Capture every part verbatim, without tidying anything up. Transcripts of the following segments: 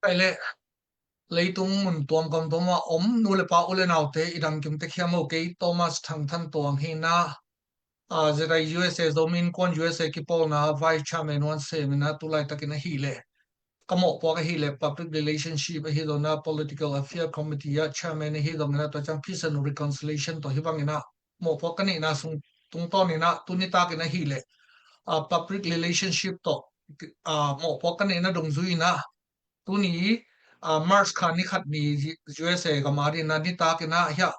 Pai le, leitung mun tuam kam tuam a om nu le pa u le naute, i dang kim tek hiam o, kei Thomas Thang Than Tuang hi na, a, zetai U S A Zomi Innkuan U S A kipawlna vice chairman wan sem ina, tu laitakin ahi le ka mawhpuak ahi le public relationship ahi zongina political affair committee a chairman ahi zongina, tua ciang peace and reconciliation tawh hi bangina mawhpuak ka neihna sung tungtawn ina, tuni takin ahi le, a, public relationship tawh, a, mawhpuak ka neihna dungzui ina, tuni, a, March kha ni khat ni U S A gam a dina nitak ina hiah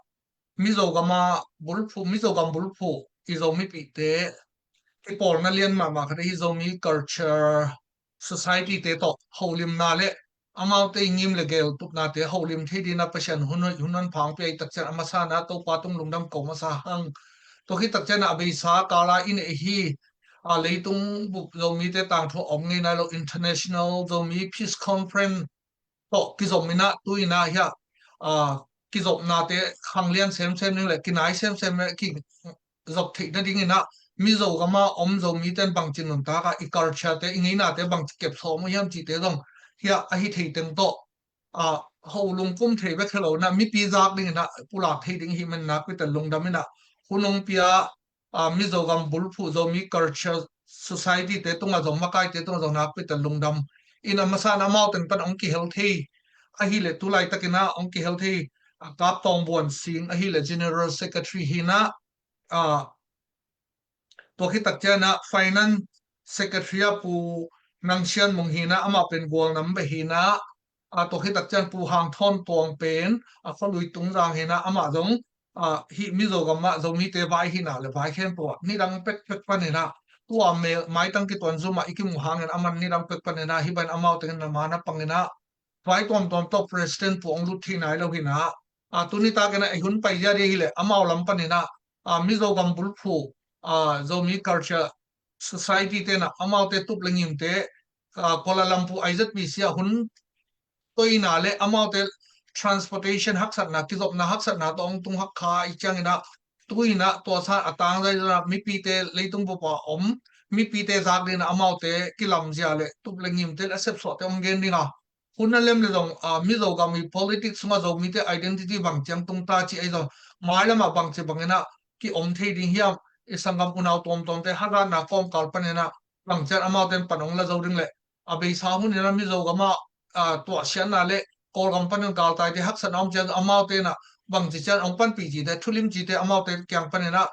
Mizo gam a bulphuh, Mizo gam bulphuh i Zomipihte i pawlna lian mahmah khat ahi Zomi Culture Society te tawh holimna le amaute i ngim le gel tupnate holim thei dina Pasian hun, hun hong pia i takcian a masa na Topa tung lungdam ko masa hang. Tua hi takcian a beisa kala i neih hi, a, leitung bup Zomite tangthu a om ngei nai lo International Zomi Peace Conference tawh kizom ina tu ina hiah, a, kizopnate khanglian semsem ding le kinai semsem le kizop theih nading ina Mizo gam a om Zomite in bangci nuntak a i culture te, i ngeinate bangci kep sawm uh hiam cihte zong hiah ahi thei teng tawh, a, ho lungkum thei bek hi lo ina mipi zak ding ina pulak thei ding hi man nakpi tak lungdam ina hun hong pia, a, Mizo gam bulphuh Zomi Culture Society te tungah zong, makaite tungah zong nakpi tak lungdam ina, a masa na amau teng pan hong kihel thei ahi le tu laitakin a hong kihel thei, a, Kap Tawng Buan Sing ahi le General Secretary hi na, a, tua hi takcian a Finance Secretary a Pu Nang Sian Mung hi na, amah pen Gualnam beh hi na, a, tua hi takcian Pu Hang Thawn Tuang pen, a, Khualui Tungzang hi na, amah zong, a, hih Mizo gam ah Zomite vai hi na le vai khempeuh ah nidang pekpek pan ina, tua mel maitang kituan zum ah i kimuh hangin aman nidang pek pan ina, hih ban amau tengin na ma na pang ina, vai tuamtuam tawh President pu hong lut thei nai lo hi na, a, tuni takin a i hun pai zia ding hi le amau lam pan ina, a, Mizo gam bulphuh, a, Zomi Culture Society te na amaute tup le ngimte, a, Kuala Lumpur I Z P C a hun toina le amaute transportation haksatna, kizopna haksatna tawh hong tung hak kha i ciang ina, tu ina tua san a tangzai zona mipite leitung bup a om mipite zak ding ina amaute kilamzia le tup le ngimte le a sepsuahte hong gen ding a, hun a lem le zong, a, Mizo gam i politics sungah Zomite identity bang ciang tung ta ci ahi zong, mailam ah bangci bang ina ki om thei ding hiam, i sanggam unau tuamtuamte hazatna kawmkal pan ina bang ciang amaute pan hong la zo ding le, a beisa hun ina Mizo gam ah, a, tuahsiatna le Kawlgam pan in galtaite haksatna om ciang amaute ina bangci ciang hong panpih cite, thulim cite amaute kiang pan ina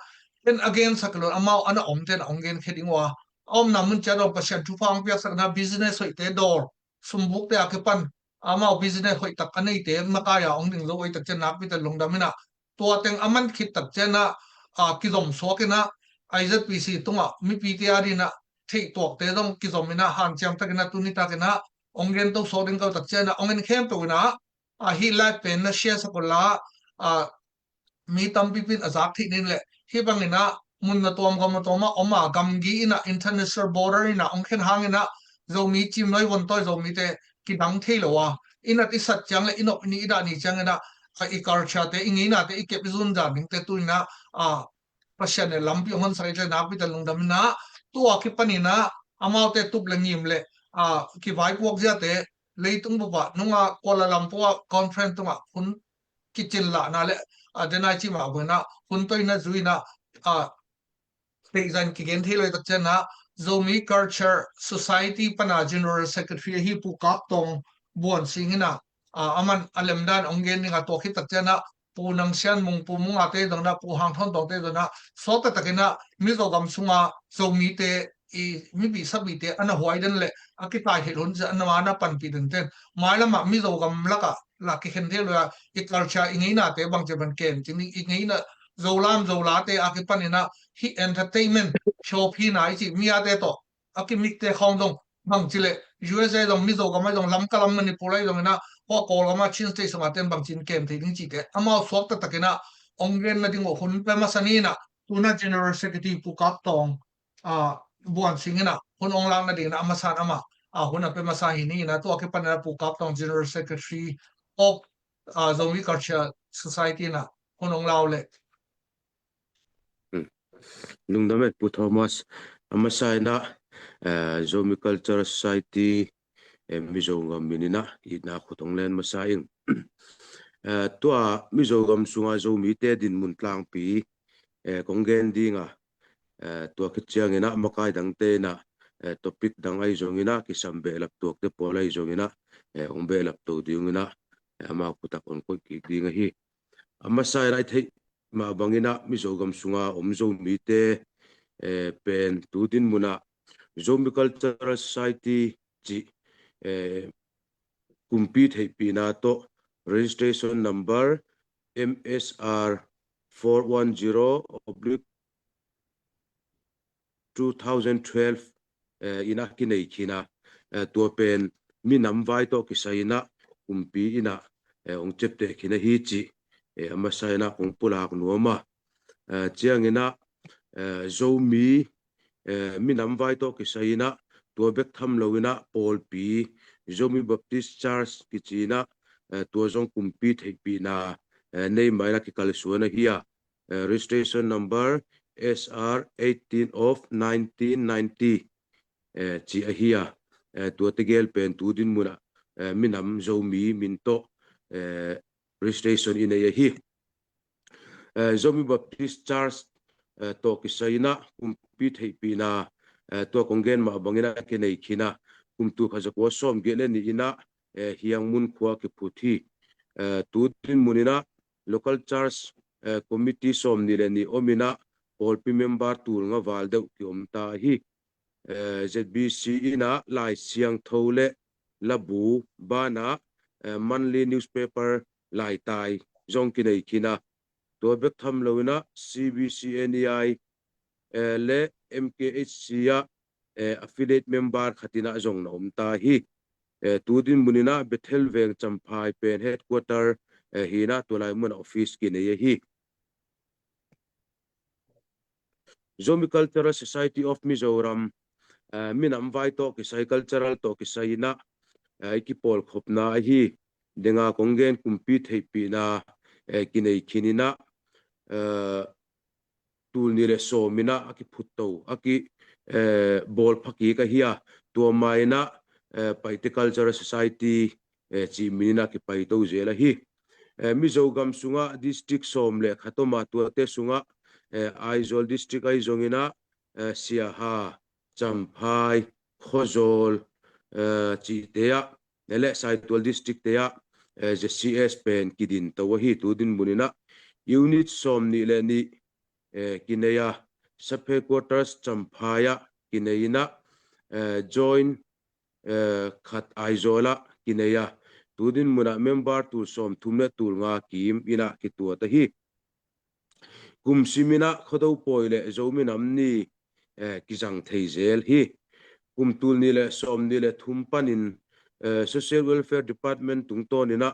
en a gensak lo, amau ana omte na hong genkhia ding uh a, a omna mun ciang dong Pasian thupha hong piaksak ina business hoihte dawr sumbukte a kipan amau business hoih tak a neite makai a hong ding zo hoih tak ciang nakpi tak lungdam ina, tua teng a man khit tak ciang a, a, kizom suak ina I Z P C tungah mipite a ding ina theih tuakte zong kizom ina hanciam tak ina tuni tak ina hong gen to suak ding ko tak ciang a hong en khempeuh ina, a, hih live pen na share sak uh la, a, mi tampi pin a zak theih ning le, hih bang ina mun na tuam gam na tuam a om a gamgi ina international border ina hong khen hang ina Zomi cim noi von toi Zomite kidang thei lo a, ina i sat ciang le i nop ni i dah ni ciang ina, a, i culture te, i ngeinate i kep i zun zan dingte tu ina, a, Pasian le lampi hong honsak i tle nakpi tak lungdam ina, tua kipan ina amaute tup le ngim le, a, kivaipuak ziate leitung bup ah nunga Kuala Lumpur ah conference tungah hun kicin lahna le, a, denai cima buina hun toina zuina, a, peihzan kigen thei lo tak ciang a Zomi Culture Society pana General Secretary ahi Pu Kap Tawng Buan Sing ina, a, aman a lemdan hong gen ding a, tua khit tak ciang a Pu Nang Sian Mung, Pu Mung a te zong ina, Pu Hang Thawn Tuang te zong ina, suakta tak ina Mizo gam sunga Zomite i mipih sapihte ana huai den le a kitai theih hun cia ana ma na panpih den ten mailam ah Mizo gam lak ah la kikhen thei lo a, i culture i ngeinate bangci ban kem cing ding, i ngeina Zolam Zolate a kipan ina hih entertainment show phi na i ci mi ate tawh a kimikte khawng zong bangci le U S A zong Mizo gam ah zong Lamka lam Manipur ah zong ina hua Kawlgam ah Chin State sungah ten bangci in kem thei ding cite amau suakta tak ina hong gen nading uh hun pia masa ni ina, tu ina General Secretary Pu Kap Tawng, a, Buan Sing ina hun hong lak nading ina a masa in amah, a, hun a pia masa hi ni ina, tua kipan ina Pu Kap Tawng General Secretary of, a, Zomi Culture Society ina hun hong la uh le. Hmm. Lungdam e Pu Thomas. A masa ina, eh, Zomi Culture Society, eh, Mizo gam min in ah itna khut hong len masa ing. Eh, tua Mizo gam sunga Zomite dinmun tlangpi, eh, kong gen ding a, eh, tua khit ciangin ah makai dangte in ah, eh, topic dang ahi zongin ah, kisam behlap tuakte pawl ahi zongin ah, eh, hong behlap to dingin ah, eh, amau khut ah kong koih kik ding ahi. A masa in ah i theih mah bangin ah Mizo gam sunga om Zomite, eh, pen tu dinmun ah Zomi Cultural Society cih, eh, kumpi theihpihna tawh registration number M S R four one zero oblique two thousand twelve, eh, in ah kinei khin a, eh, tua pen minam vai tawh kisai in ah kumpi in ah, eh, hong ciapteh khin ahi cih, eh, a masa in ah kong pulak nuam a. Eh, ciangin ah, eh, Zomi, eh, minam vai tawh kisai in ah tua bek tham lo in ah pawlpi Zomi Baptist Church kici in ah, eh, tua zong kumpi theihpihna, eh, nei mah in ah kikalsuan ahi a, eh, registration number S R eighteen of nineteen ninety, eh, cih ahi a, eh, tua tegel pen tu dinmun ah, eh, minam Zomi min tawh, eh, registration i nei ahi. Eh, Zomi Baptist Church, eh, tawh kisai in ah kumpi theihpihna, eh, tua kong gen mah bangin ah kinei khin a, kum tul khat za kua sawm giat le nih in ah, eh, Hiangmun khua kiphut hi. Eh, tu dinmun in ah local church, eh, committee sawm nih le nih om in ah pawlpi member tul nga val deuh kiom ta hi. Eh, Z B C in ah Lai Siangtho le Labu banah, eh, monthly newspaper laitai zong kinei khin a, tua bek tham lo in ah C B C N E I, eh, le M K H C ah, eh, affiliate member khat in ah zong na om ta hi. Eh, tu dinmun in ah Bethel Veng Champhai pen headquarter, eh, hi in ah tua lai mun ah office kinei ahi. Zomi Cultural Society of Mizoram, eh, minam vai tawh kisai, cultural tawh kisai in ah, eh, i kipawlkhopna ahi. Denga kong gen kumpi theihpihna, eh, kinei khin in ah, eh, tul nih le sawm in ah a kiphut to, a ki, eh, bawl pha kik ahi a, tua mah in ah, eh, Paite Cultural Society, eh, cih min in ah kipai to zel ahi. Eh, Mizo gam sungah district sawm le khat om a, tuate sungah, eh, Aizawl district ahi zongin ah, eh, Siaha, Champhai, Khawzawl, eh, cihte ah, eh, le Saitual district te ah, eh, Z C S pen kidin to ahi. Tu dinmun in ah unit sawm nih le nih, eh, kinei a, sub headquarters Champhai ah kinei in ah, eh, joint, eh, khat Aizawl ah kinei a, tu dinmun ah member tul sawm thum le tul nga kim in ah kituat ahi. Kum sim in ah Khuado pawi le Zomi Nam Ni, eh, kizang thei zel hi. Kum tul nih le sawm nih le thum panin, eh, Social Welfare Department tungtawn in ah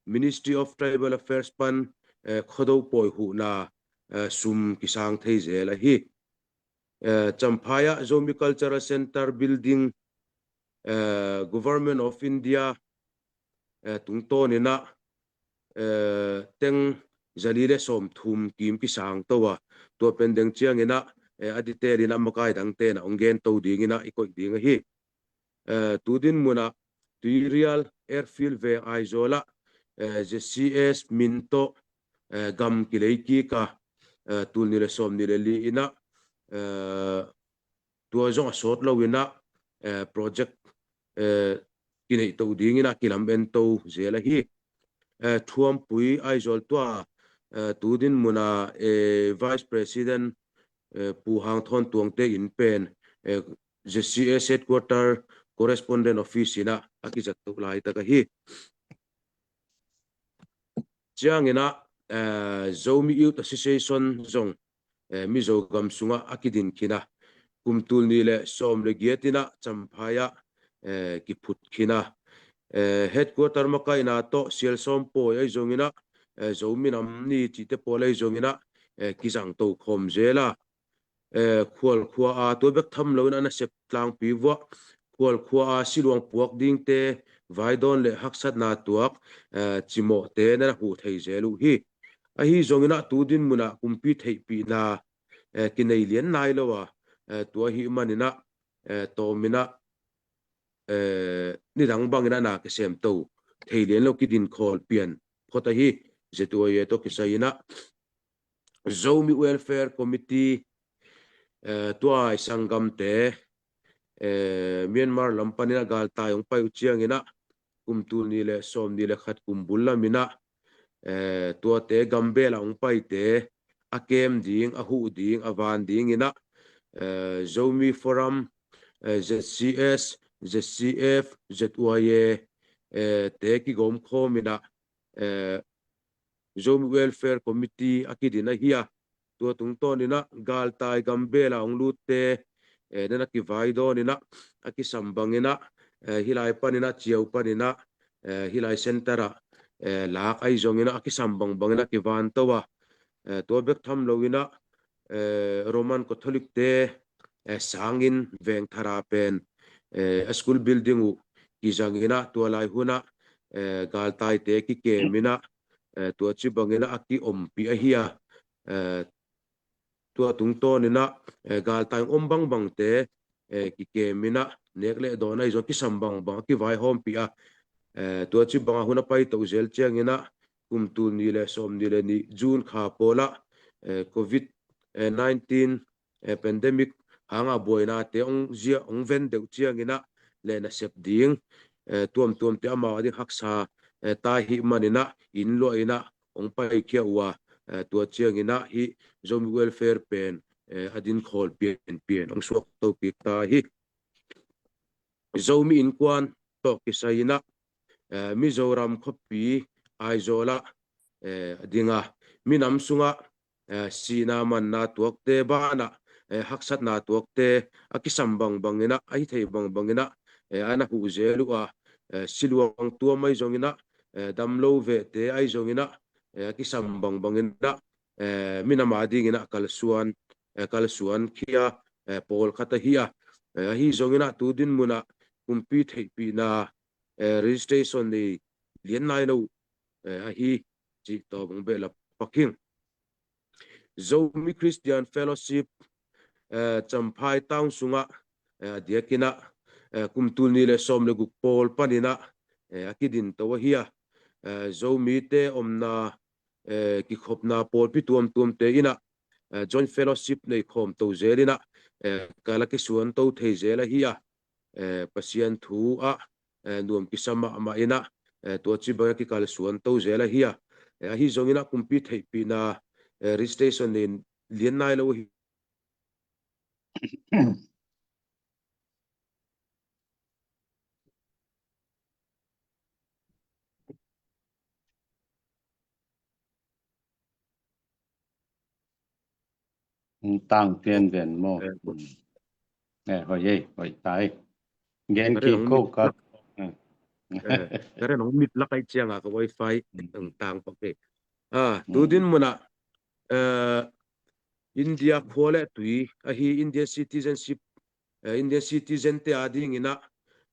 Ministry of Tribal Affairs pan, eh, Khuado pawi huhna, eh, sum kisang thei zel ahi. Eh, Champhai ah Zomi Cultural Centre building, eh, Government of India, eh, tungtawn in ah, eh, teng zali le sawm thum kim kisang to a, tua pen deng ciangin ah, eh, a detail in ah makai dangte in ah hong gen to dingin ah i koih ding ahi. Eh, tu dinmun ah Tuirial Airfield veng Aizawl ah, eh, Z C S min tawh, eh, gam kilei kik a, eh, tul nih le sawm nih le li in ah, eh, tua zong a sawt lo in ah, eh, project, eh, kineih to dingin ah kilam en to zel ahi. Eh, Thuampui Aizawl tua, eh, tu dinmun ah, eh, Vice President, eh, Pu Hang Thawn Tuangte inn pen, eh, Z C S headquarter correspondent office in ah a kizat to laitak ahi. Ciangin ah, eh, Zomi Youth Association zong, eh, Mizo gam sungah a kidin khin a, kum tul nih le sawm le giat in ah Champhai ah, eh, kiphut khin a, eh, headquarter makaihna tawh Sialsawm pawi ahi zongin ah, eh, Zomi Nam Ni cihte pawl ahi zongin ah, eh, kizang to khawm zel a, eh, Khual khua a, tua bek tham lo in a nasep tlangpi vuah Khual khua a siluang puak dingte, vaidawn le haksatna tuak, eh, cimawhte na huh thei zel uh hi. Ahi zongin ah tu dinmun ah kumpi theihpihna, eh, kinei lian nai lo a, eh, tua ahih manin ah, eh, tawm in ah, nidang bangin a na kisem to thei lian lo, kidin khawl pian phot ahi. Z Y A tawh kisai in ah Zomi Welfare Committee, eh, tuai sanggamte, eh, Myanmar lam panin a galtai hong pai uh ciangin ah kum tul nih le sawm nih le khat kum bul lamin ah, eh, tuate gambel a hong paite a kem ding, a huh ding, a van dingin ah, eh, Zomi Forum, eh, Z C S, Z C F, Z Y A, eh, te kigawm khawmin ah, eh, Zomi Welfare Committee a kidin ahi a, tua tungtawnin ah galtai gambel a hong lutte, eh, na na kivai dawnin ah, a kisam bangin ah, eh, hih lai panin ah, Ciau panin ah, eh, hih lai center ah, eh, lak ahi zongin ah, a kisam bangbangin ah kivan to a, eh, tua bek tham loin ah, eh, Roman Catholic te, eh, sangin veng thara pen, eh, a school building uh kizangin ah, tua lai hun ah, eh, galtaite kikemin ah, eh, tua ci bangin ah a kiompih ahi a, eh, tua tungtawnin ah, eh, galtai hong om bangbangte, eh, kikemin ah, nek le dawn ahi zong kisam bangbang a kivaihawmpih a, eh, tua ci banga hun a paito zel ciangin ah kum tul nih le sawm nih le nih June kha pawl ah, eh, covid, eh, nineteen, eh, pandemic hanga buainate hong zia, hong ven deuh ciangin ah, le nasep ding, eh, tuamtuamte amau a ding haksa, eh, ta hih manin ah, inn luahin ah hong paikhia uh a, eh, tua ciangin ah hih Zomi Welfare pen, eh, a din khawl pianpian hong suak to kik ta hi. Zomi Innkuan tawh kisai in ah, eh, Mizoram khuapi Aizawl ah, eh, a ding a, minam sungah, eh, sihna manna tuakte banah, eh, haksatna tuakte a kisam bangbangin ah, a hi thei bangbangin ah, eh, a na huh zel uh a, eh, siluang tuam ahi zongin ah, eh, damlo vehte ahi zongin ah, eh, a kisam bangbangin ah, eh, minam a dingin ah kalsuan, eh, kalsuan khia, eh, pawlkhat ahi a, eh, ahi zongin ah tu dinmun ah kumpi theihpihna, eh, registration nei lian nai lo, eh, ahi cih tawh bang beh la pak hing. Zomi Christian Fellowship, eh, Champhai Town sungah, eh, a diakin ah, eh, kum tul nih le sawm le guk pawl panin ah, eh, a kidin to ahi a, eh, Zomite omna, eh, kikhopna pawlpi tuamtuamte in ah, eh, joint fellowship nei khawm to zel in ah, eh, kal a kisuan to thei zel ahi a, eh, Pasian thu ah, eh, nuam kisa mahmah in ah, eh, tua ci bangin a kikalsuan to zel ahi a, eh, ahi zongin ah kumpi theihpihna, eh, registration nei lian nai lo ahi. Tang pian ven maw? Eh, hoih ei, hoih tai. Gen kik ko ka. Karen hong mit lak ai cianga ka wifi hong tang pak hi. Ah, tu dinmun ah, eh, India khua le tui ahi Indian citizenship, eh, Indian citizen te a dingin ah,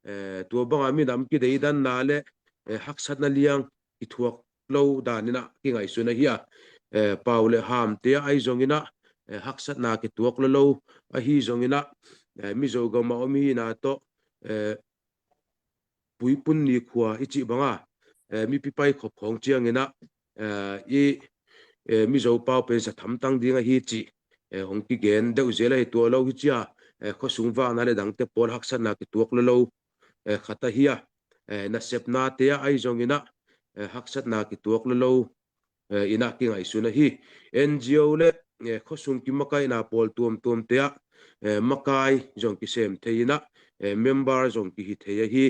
eh, tua banga minam kideidanna le, eh, haksatna liang kithuak lo danin ah kingaihsun ahi a, eh, pau le hamte ah ahi zongin ah, eh, haksatna kituak lo lo ahi zongin ah, eh, Mizo gam a om hina tawh, eh, Puipun nikhua i cih banga, eh, mipi paikhop khawng ciangin ah, eh, i, eh, Mizo pau pen sa thamtang ding ahi cih, eh, hong kigen deuh zel ahi. Tua lo hi cia, eh, khuasung vakna le dangte pawl haksatna kituak lo lo, eh, khat ahi a, eh, nasepnate ah ahi zongin ah, eh, haksatna kituak lo lo, eh, in ah kingaihsun ahi. N G O le, eh, khuasung kimakaihna pawl tuamtuamte ah, eh, makai zong kisem thei in ah, eh, member zong kihi thei ahi.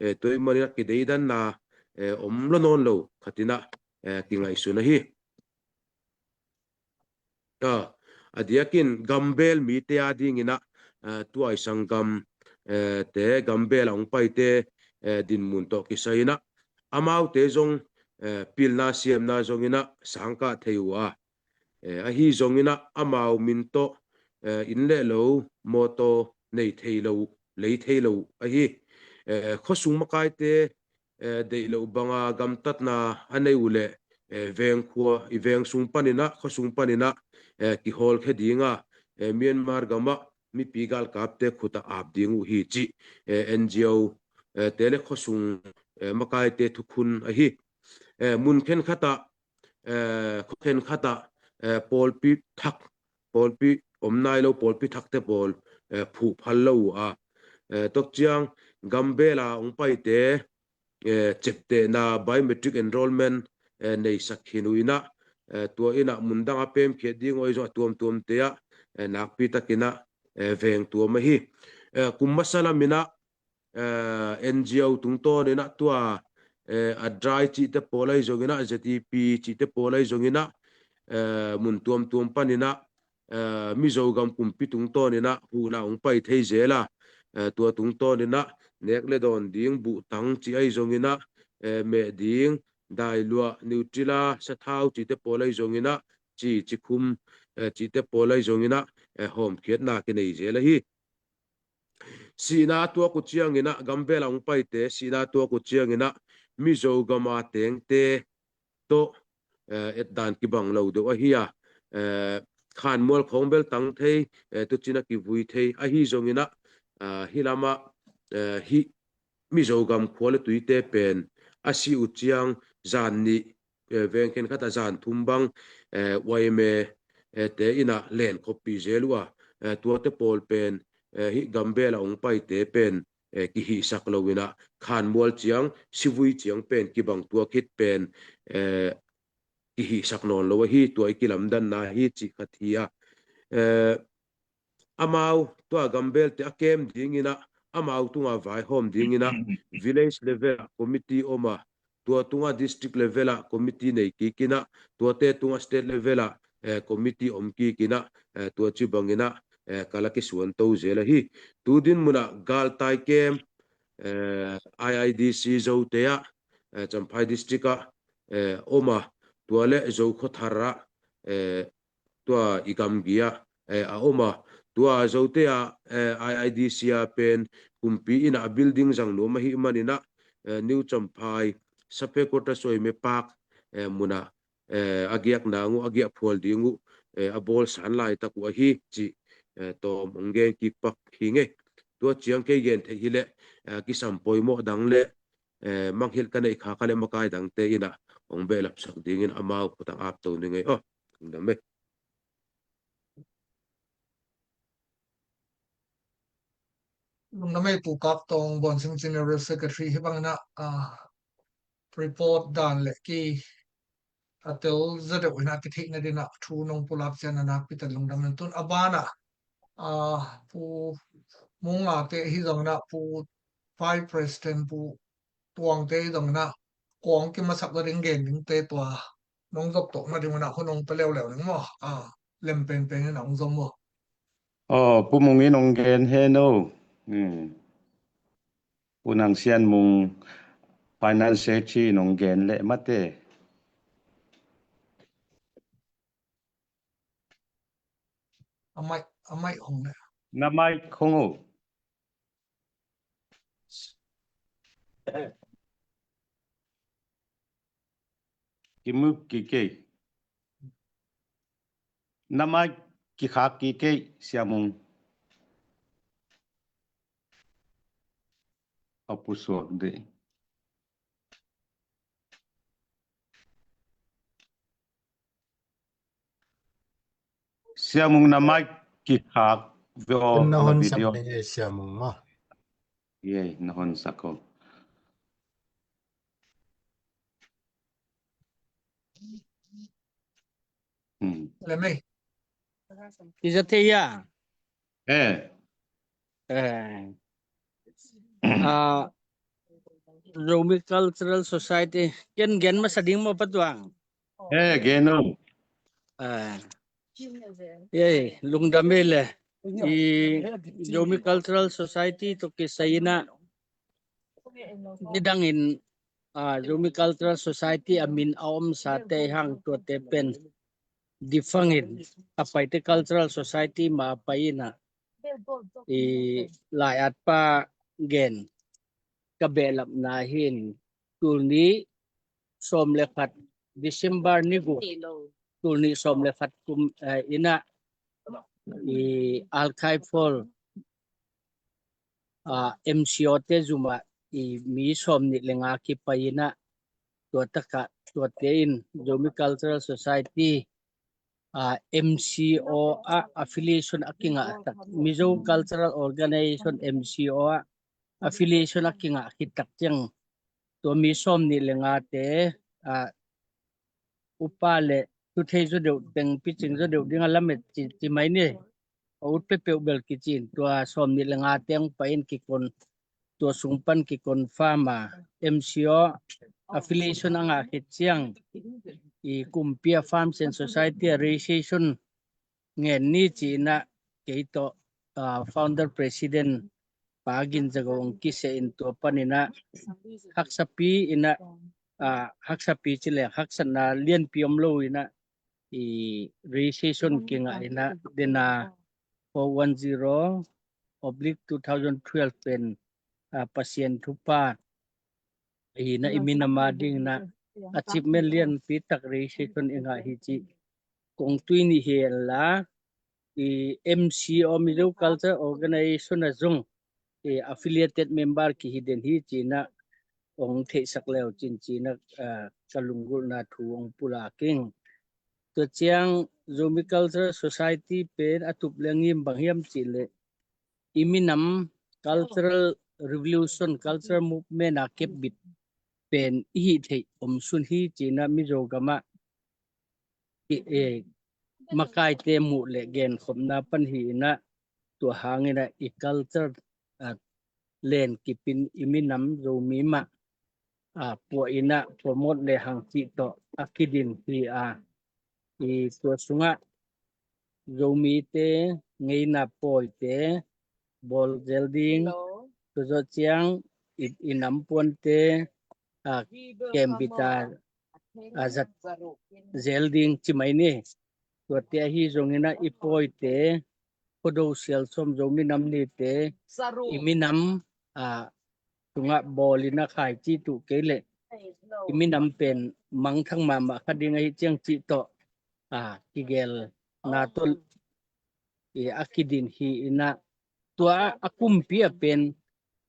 Eh, tua ahih manin ah kideidanna, eh, om lo nawn lo khat in ah, eh, kingaihsun ahi. Ah, a diakin gambel mite a dingin ah, eh, tuai sanggam, eh, te gambel a hong paite, eh, dinmun tawh kisai in ah, amaute zong, eh, pilna siamna zongin ah sangkah thei uh a, eh, ahi zongin ah amau min tawh, eh, inn le lo, mawtaw nei thei lo, lei thei lo ahi. Eh, khuasung makaite, eh, deih loh banga gamtatna a nei uh leh, eh, vengkhua, i veng sung panin ah, khuasung panin ah, eh, kihawlkhia dinga, eh, Myanmar gamah mipi galkapte khutah ap ding uh hi cih, eh, N G O, eh, te le khuasung, eh, makaite thukhun ahi. Eh, mun khenkhatah, eh, khua khenkhatah, eh, pawlpi thak, pawlpi om nai lo, pawlpi thakte pawl, eh, phuh phal lo uh a. Eh, tua ciang gambela hong paite, eh, ciaptehna biometric enrollment, eh, neisak khin uh inah, eh, tua inah mundang a pemkhiat ding uh ahi zong a tuamtuamte ah, eh, nakpi takinah, eh, veng tuam ahi. Eh, kum masa laminah, eh, N G O tungtawninah tua, eh, ADRAI cihte pawl ahi zonginah, Z E P cihte pawl ahi zonginah, eh, mun tuamtuam paninah, eh, Mizo gam kumpi tungtawninah huhna hong pai thei zel a, eh, tua tungtawninah nek le dawn ding buhtang cih ahi zonginah, eh, meh ding dailuah, Nutella, sathau cihte pawl ahi zonginah, ci, cikhum, eh, cihte pawl ahi zonginah, eh, hawmkhiatna kinei zel ahi. Sihna a tuak uh cianginah, gambela hong paite sihna a tuak uh cianginah, Mizo gama tengte tawh, eh, etdan kibang lo deuh ahi a, eh, Khanmual khawng bel tang thei, eh, tucina kivui thei ahi zonginah, ah, hih lamah, eh, hih Mizo gam khua le tuite pen a si uh ciang zan nih, eh, veng khenkhatah zan thum bang, eh, Y M A, eh, te inah len khoppih zel uh a, eh, tuate pawl pen, eh, hih gambela hong paite pen, eh, kihihsak loinah Khanmual ciang, sivui ciang pen kibang tuak hit pen, eh, kihihsak nawn lo ahi, tua i kilamdanna hi cih khat hi a. Eh, amau tua gambelte a kem dinginah, amau tunga vaihawm dinginah village level ah committee om a, tua tunga district level ah committee nei kikinah, tuate tunga state level ah, eh, committee om kikinah, eh, tua ci banginah, eh, ka la kisuan to zel ahi. Tu din munah galtai kem, eh, I I D C Zote ah, eh, Champhai district ah, eh, om a, tua le Zokhawthar ah, eh, tua i gamgi ah, eh, a om a, tua Zote ah, eh, I I D C ah pen kumpi inah a building zang nuam ahih maninah, eh, New Champhai Sub Headquarters Y M A Park, eh, munah, eh, a giak nang uh, a giak phual ding uh, eh, a bawlsan laitak uh ahi cih, eh, tawm hong gen kik pak hi ngei. Tua ciang kei gen theih hileh, eh, kisam poimawh dang le, eh, manghilh ka neih khak a le makai dangte inah hong behlapsak dingin amau khutang apto ni ngei aw. Lungdam ei. Lungdam ei Pu Kap Tawng, Bawnsing General Secretary, hih banginah, ah, report dan le ki a tel zaw deuh inah kitheihna dinah thu nong pulak ciang a nakpi tak lungdam ei. Tun a banah, ah, Pu Mung Ngate ahi zonginah, Pu Vice President, Pu Tuangte ahi zonginah, kong kimasak zaw ding gen dingte tua nong zop tawh nadinginah hun hong pia leuleu ding maw? Ah, lem penpen inah hong zom maw? Aw, Pu Mung in hong gen hen aw. Hmm. Pu Nang Sian Mung, Finance Secretary in hong gen leh mate. A mic, a mic hong leh. Na mic hong aw. Kimute kik ei. Na mic kikhak kik ei, Sia Mung. A pusuak dih. Sia Mung, na mic kikhak ve aw, na hon sak video. Ding ei, Sia Mung maw. Ei, na hon sak aw. Hmm. Lem ei. Kizat thei a. Eh. Eh. Ah, Zomi Cultural Society. Ken gen masa ding maw, Pa Tuang? Eh, gen aw. Eh. Ei, lungdam ei le. I Zomi Cultural Society tawh kisai inah, nidangin, ah, Zomi Cultural Society a min a omsate hang tuate pen defunct in, a Paite Cultural Society mah a pai inah, i lai-atpa gen ka behlapna hi in, tul nih sawm le khat, December ni guk, tul nih sawm le khat kum, eh, inah, i archival, ah, M C O te zum ah i mi sawm nih le nga kipai in ah, tua takah tuate in Zomi Cultural Society, ah, M C O ah affiliation a kingah tak, Mizo Cultural Organization M C O ah affiliation a kingah khit tak ciang, tua mi sawm nih le ngate, ah, upa le thuthei zaw deuh teng picing zaw deuh ding a lamet ci, ci mai ni. A ut peuhpeuh bel kici in, tua sawm nih le ngate hong pai in kikon, tua sung pan kiconfirm a, M C O affiliation a ngah khit ciang, i kumpi a Farmers and Society a registration ngen ni ci in ah, kei tawh, ah, founder president Pa Gin Za Go hong kiseh in, tua pan in ah haksapi in ah, ah, haksapi ci leng haksatna lianpi om lo in ah, i registration kingah in ah, den a four one zero oblique two thousand twelve pen, ah, Pasian thupha hi in ah, i minam a ding in ah achievement lianpi tak registration i ngah hi ci kong tui ni hi la, i M C O, Mizo Culture Organization a zong, i affiliated member kihi den hi ci in ah hong theihsak leu cin ci in ah, ah, ka lunggulhna thu hong pulak ing. Tua ciang Zomi Cultural Society pen a tup le a ngim bang hiam cih leh, i minam cultural revolution, cultural movement a kepbit pen i hih theih om sun hi ci in ah Mizo gam ah i, eh, makaite muh le genkhopna pan hi in ah, tua hang in ah i culture, ah, len kip in i minam Zomi mah, ah, puah in ah promote le hang cih tawh a kidin hi a, i tua sungah Zomite ngeina pawite bawl zel ding, tua zawh ciang i, i nam puante, ah, kembit a, ah, zat zel ding ci mai ni. Tuate ahi zong in ah i pawite, Khuado Sial Sawm Zomi Nam Nite, i minam, ah, tungah bawl in ah khaici tuh kei leh i minam pen mangthang mahmah kha ding ahi ciang cih tawh, ah, kigelna tawh, i, a kidin hi in ah, tua a kumpi a pen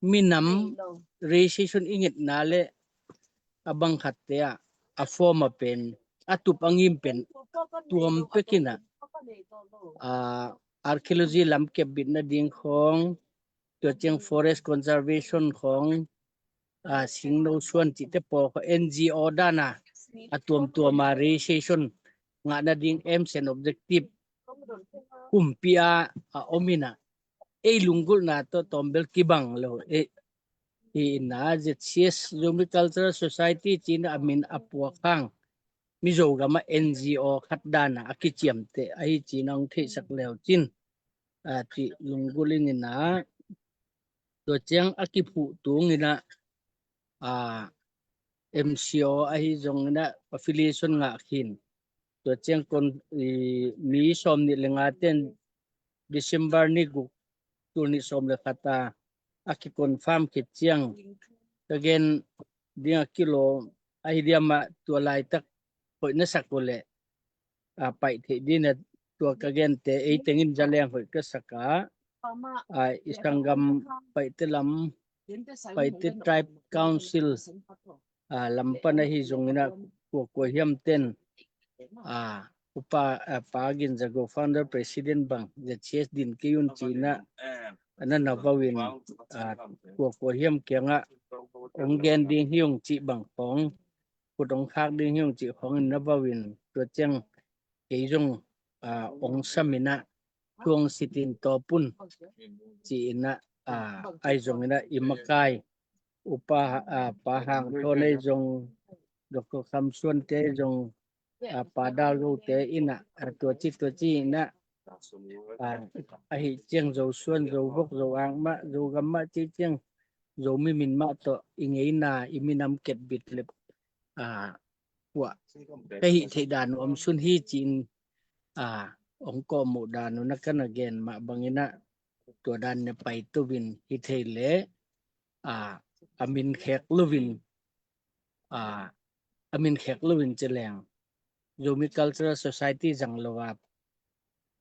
minam registration i ngetna le a bang khatte ah a form a pen a tup a ngim pen tuam pek in ah, ah, archaeology lam kepbitna ding khawng, tua ciang forest conservation khawng, ah, singno suan cihte pawl khawng N G O dan a, a tuamtuam a registration ngahna ding aims and objective kumpi a, a om in ah, ei lunggulhna tawh tawmbel kibang lo, eh, hi in ah Z C S, Zomi Cultural Society ci in ah a min a puak hang, Mizo gam ah N G O khat dan a a kiciamteh ahi ci in ah hong theihsak leu cin, ah, cih lunggulh ing in ah, tua ciang a kiphuh tung in ah, ah, M C O ahi zong in ah affiliation ngah khin. Tua ciang kon, i, mi sawm nih le nga ten December ni guk, tul nih sawm le khat a a kiconfirm khit ciang, ka gen ding a kilawm ahi diam ah, tua laitak hoih na sak uh leh, ah, paih theih ding a, tua ka gente ei tengin za leng hoih ka sak a, ah, i sanggam Paite lam, Paite Tribe Council, ah, lam pan ahi zong in ah, kua kua hiam ten, ah, upa, ah, Pa Gin Za Go founder president bang Z C S din kei un ci in ah, a na na vo in, ah, kua kua hiam kiang ah hong gen ding hi ung cih bang khawng, khut hong khak ding hi ung cih khawng in na vo in, tua ciang kei zong, ah, hong sam in ah, thu hong sit in tawp un ci in ah, ah, ahi zong in ah i makai upa, ah, Pa Hang Thawn ahi zong, Doctor Kham Suan te ahi zong, ah, Pa Dal Zo te in ah, ah, tua ci tua ci in ah, ah, ahi ciang Zo Suan, Zo Vok, Zo Ang mah, Zo gam mah ci ciang Zomi min mah tawh i ngeina i minam kepbit le, ah, puah ka hih theih dan uh om sun hi ci in, ah, hong kawm uh dan uh na ka na gen mah bang in ah, tua dan na pai to in hi thei leh, ah, a min khek lo in, ah, a min khek lo in ci leng Zomi Cultural Society zang lo a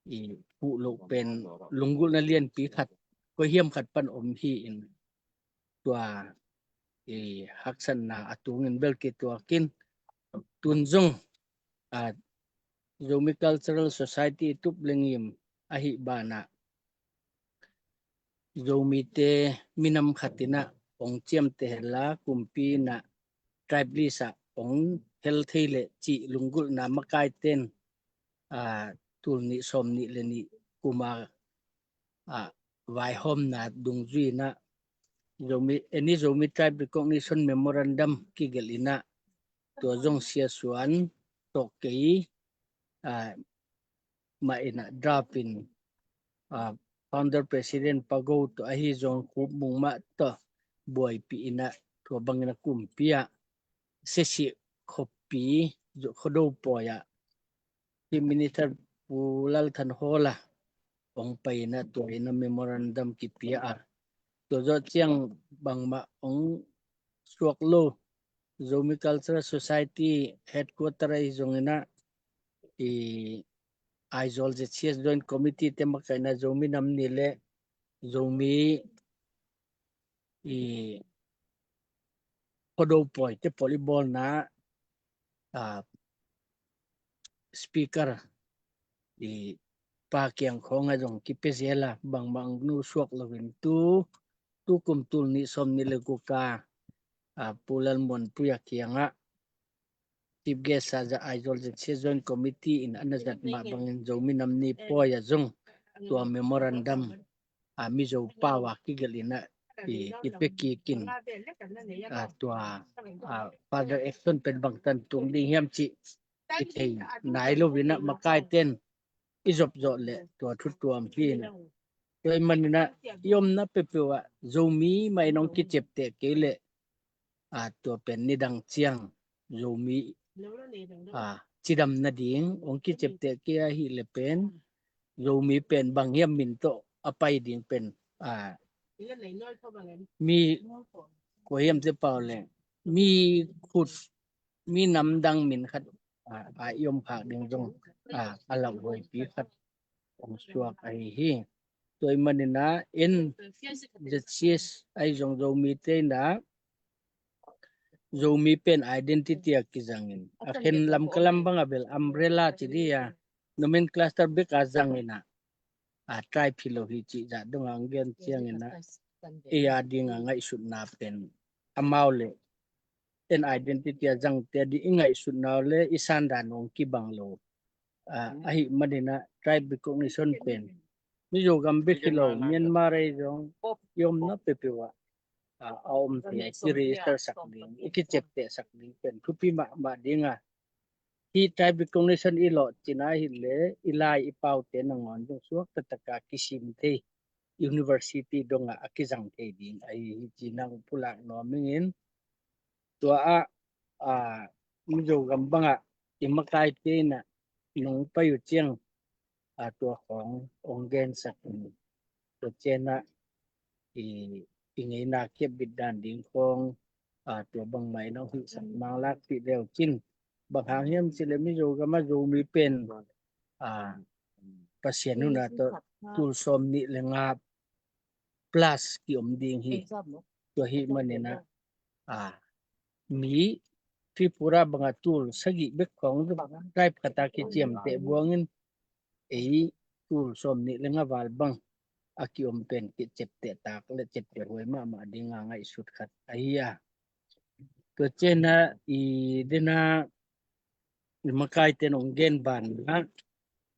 i puh loh pen lunggulhna lianpi khat, koi hiam khat pan om hi in, tua i haksatna a tungin bel kituakin tun zong, a, Zomi Cultural Society tup le ngim ahi banah Zomite minam khat inah hong ciamteh henla kumpi inah tribe list ah hong hel thei leh cih lunggulhna makaite in, a, tul nih sawm nih le nih kuma, a, vaihawmna dungzui inah Zomi, any Zomi Tribe Recognition Memorandum kigelh inah tua zong Sia Suan tawh kei, a, mah inah draft in, a, founder president Pa Go tawh ahi zong Khup Mung mah tawh buaipih inah tua bangin a kumpi ah Sesih khuapi Khuado pawi ah Chief Minister Pu Lal Thanhawla hong pai inah tua inah memorandum kipia a, tua zawh ciang bangmah hong suak lo Zomi Cultural Society headquarter ahi zong inah i Aizawl Z C S Joint Committee te makaihna Zomi nam ni le Zomi i Khuado pawi te pawl i bawlna, a, speaker i Pa kiang khawng ah zong kipia zel a, bangmah hong nusuak loin tu, tu kum tul nih sawm nih le guk a, a, Pu Lalmuanpui a kiangah chief guest a zat Aizawl Z C S Joint Committee in a na zat mah bangin Zomi nam ni pawi ah zong tua memorandum, a, Mizo pau a kigelh inah i, i pia kik in, a, tua, a, further action pen bangtan tung ding hiam cih i thei nai lo inah makaite in i zop zawh leh tua thu tuam hi inah, tua ahih man inah i omna peuhpeuh ah Zomi mah in hong kiciapteh kei leh, a, tua pen nidang ciang Zomi, a, cidam nading hong kiciapteh kei ahih leh pen Zomi pen bang hiam min tawh a pai ding pen, a, mi kua hiam te pau leh mi khut, mi namdang min khat, a, a i om khak ding zong, a, a lauhuaipi khat hong suak ahi hi. Tua ahih man inah en Z C S ahi zong Zomite inah Zomi pen identity a kizangin a khen Lamka lam bang a bel umbrella ci dih a, nomenclature bek a zang inah, a, tribe hi lo hi cih zah dong a hong gen ciang inah ei a ding a ngaihsutna pen amau le en identity a zangte a ding i ngaihsutna uh le i sandan uh hong kibang lo. A, ahih man inah tribe recognition pen Mizo gam bek hi lo, Myanmar ahi zong i omna peuhpeuh ah, a, a om thei, i register sak ding, i kiciapteh sak ding pen thupi mahmah ding a, hih tribe recognition i lawhcin ahih leh i lai i paute nangawn zong suak taktak a kisim thei, university dong ah a kizang thei ding ahi hi ci-in hong pulak nuam ing in, tua ah, a, Mizo gam bang ah i makaite inah nong pai uh ciang, a, tua khawng hong gensak in, tua ciang ah i, i ngeina kiapbit dan ding khawng, a, tua bangmah in hong hilhsak manglakpih le uh cin. Bang hang hiam cih leh Mizo gam ah Zomi pen, a, Pasian hun a tawh tul sawm nih le nga plus kiom ding hi. Tua ahih man inah, a, mi Tripura bang a tul sagih bek khawng tribe khat a kiciamteh buang in, ei tul sawm nih le nga val bang a kiom pen kiciapteh tak le ciapteh huai mahmah ding a ngaihsut khat ahi a. Tua ciang ah i den ah i makaite in hong gen banah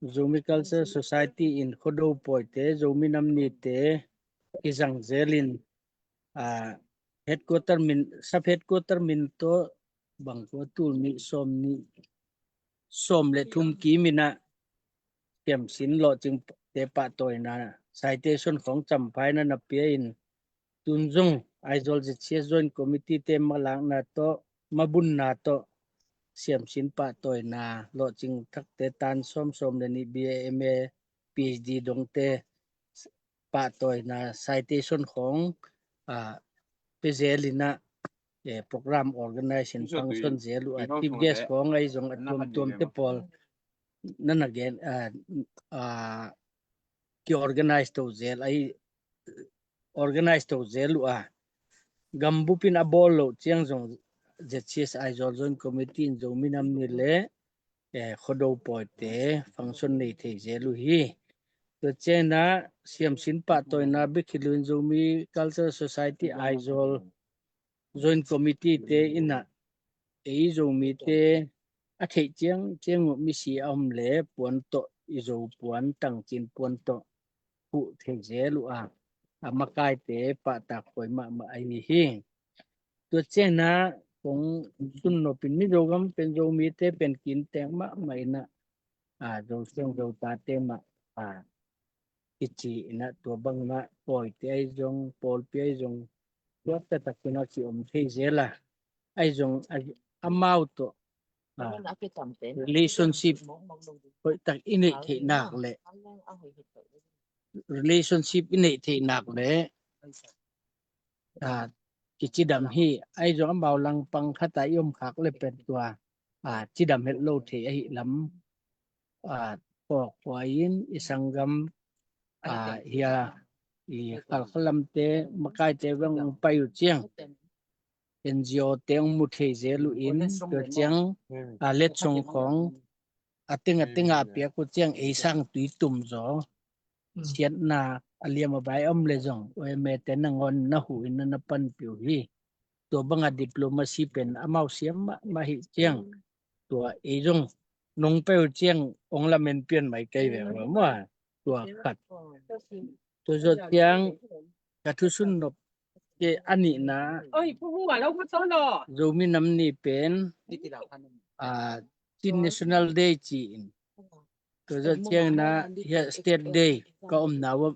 Zomi Culture Society in Khuado pawite, Zomi nam nite kizang zel in, a, headquarter min, sub headquarter min tawh bang kua tul nih sawm nih sawm le thum kim inah siamsin lawhcingte pahtawina citation khawng Champhai na na pia in, tun zong Aizawl Z C S Joint Committee te malakna tawh, mabunna tawh siamsin pahtawina lawhcing thakte tan sawm, sawm le nih, B A, M A, P H D dongte pahtawina citation khawng, a, pia zel inah, eh, program organization function zel uh a, chief guest khawng ahi zong a tuamtuamte pawl na na gen, a, a, ki-organize to zel ahi, organize to zel uh a, gambup in a bawl loh ciang zong Z C S Aizawl Joint Committee in Zomi Nam Ni le eh, Khuado pawite function nei thei zel uh hi. Tua ciangin ah siamsin pahtawina bek hi lo in Zomi Cultural Society Aizawl Joint Committee te in ah ei Zomite a theih ciangciang uh misi a om le puan tawh, i Zo puan, tangcin puan tawh huh thei zel uh a, a makaite pahtak huai mahmah ahi hi. Tua ciangin ah kong sunnop in Mizo gam pen Zomite pen kintek mahmah in ah, a, Zo suang Zo tate mah, a, kici in ah tua bangmah pawite ahi zong, pawlpi ahi zong, tua taktak in ah kiom thei zel a, ahi zong a, amau tawh, a, relationship hoihtak i neih theih nak le, relationship i neih theih nak le, a, kicidam hi. Ahi zong amau langpang khat a i om khak le pen tua, a, cidam het lo thei ahi lam, a, phawk huai in i sanggam, a, hia, i Khalkha lamte makaite bang ong pai uh ciang N G O te ong mu thei zel uh in, tua ciang, a, letsong khawng a teng a teng a piak uh ciang ei sang tui tum zaw siatna a liam a bai om le zong O M A te nangawn na huh in na na panpih uh hi. Tua banga diplomacy pen amau siam mahmah hi ciang, tua ei zong nong pai uh ciang ong lamen pian mai kei ve maw. Tua khat. Tua zawh ciang ka thusunnop ke a nihna, Zomi Nam Ni pen, a, Chin National Day ci-in, tua zawh ciangin ah hia State Day ka omna uh,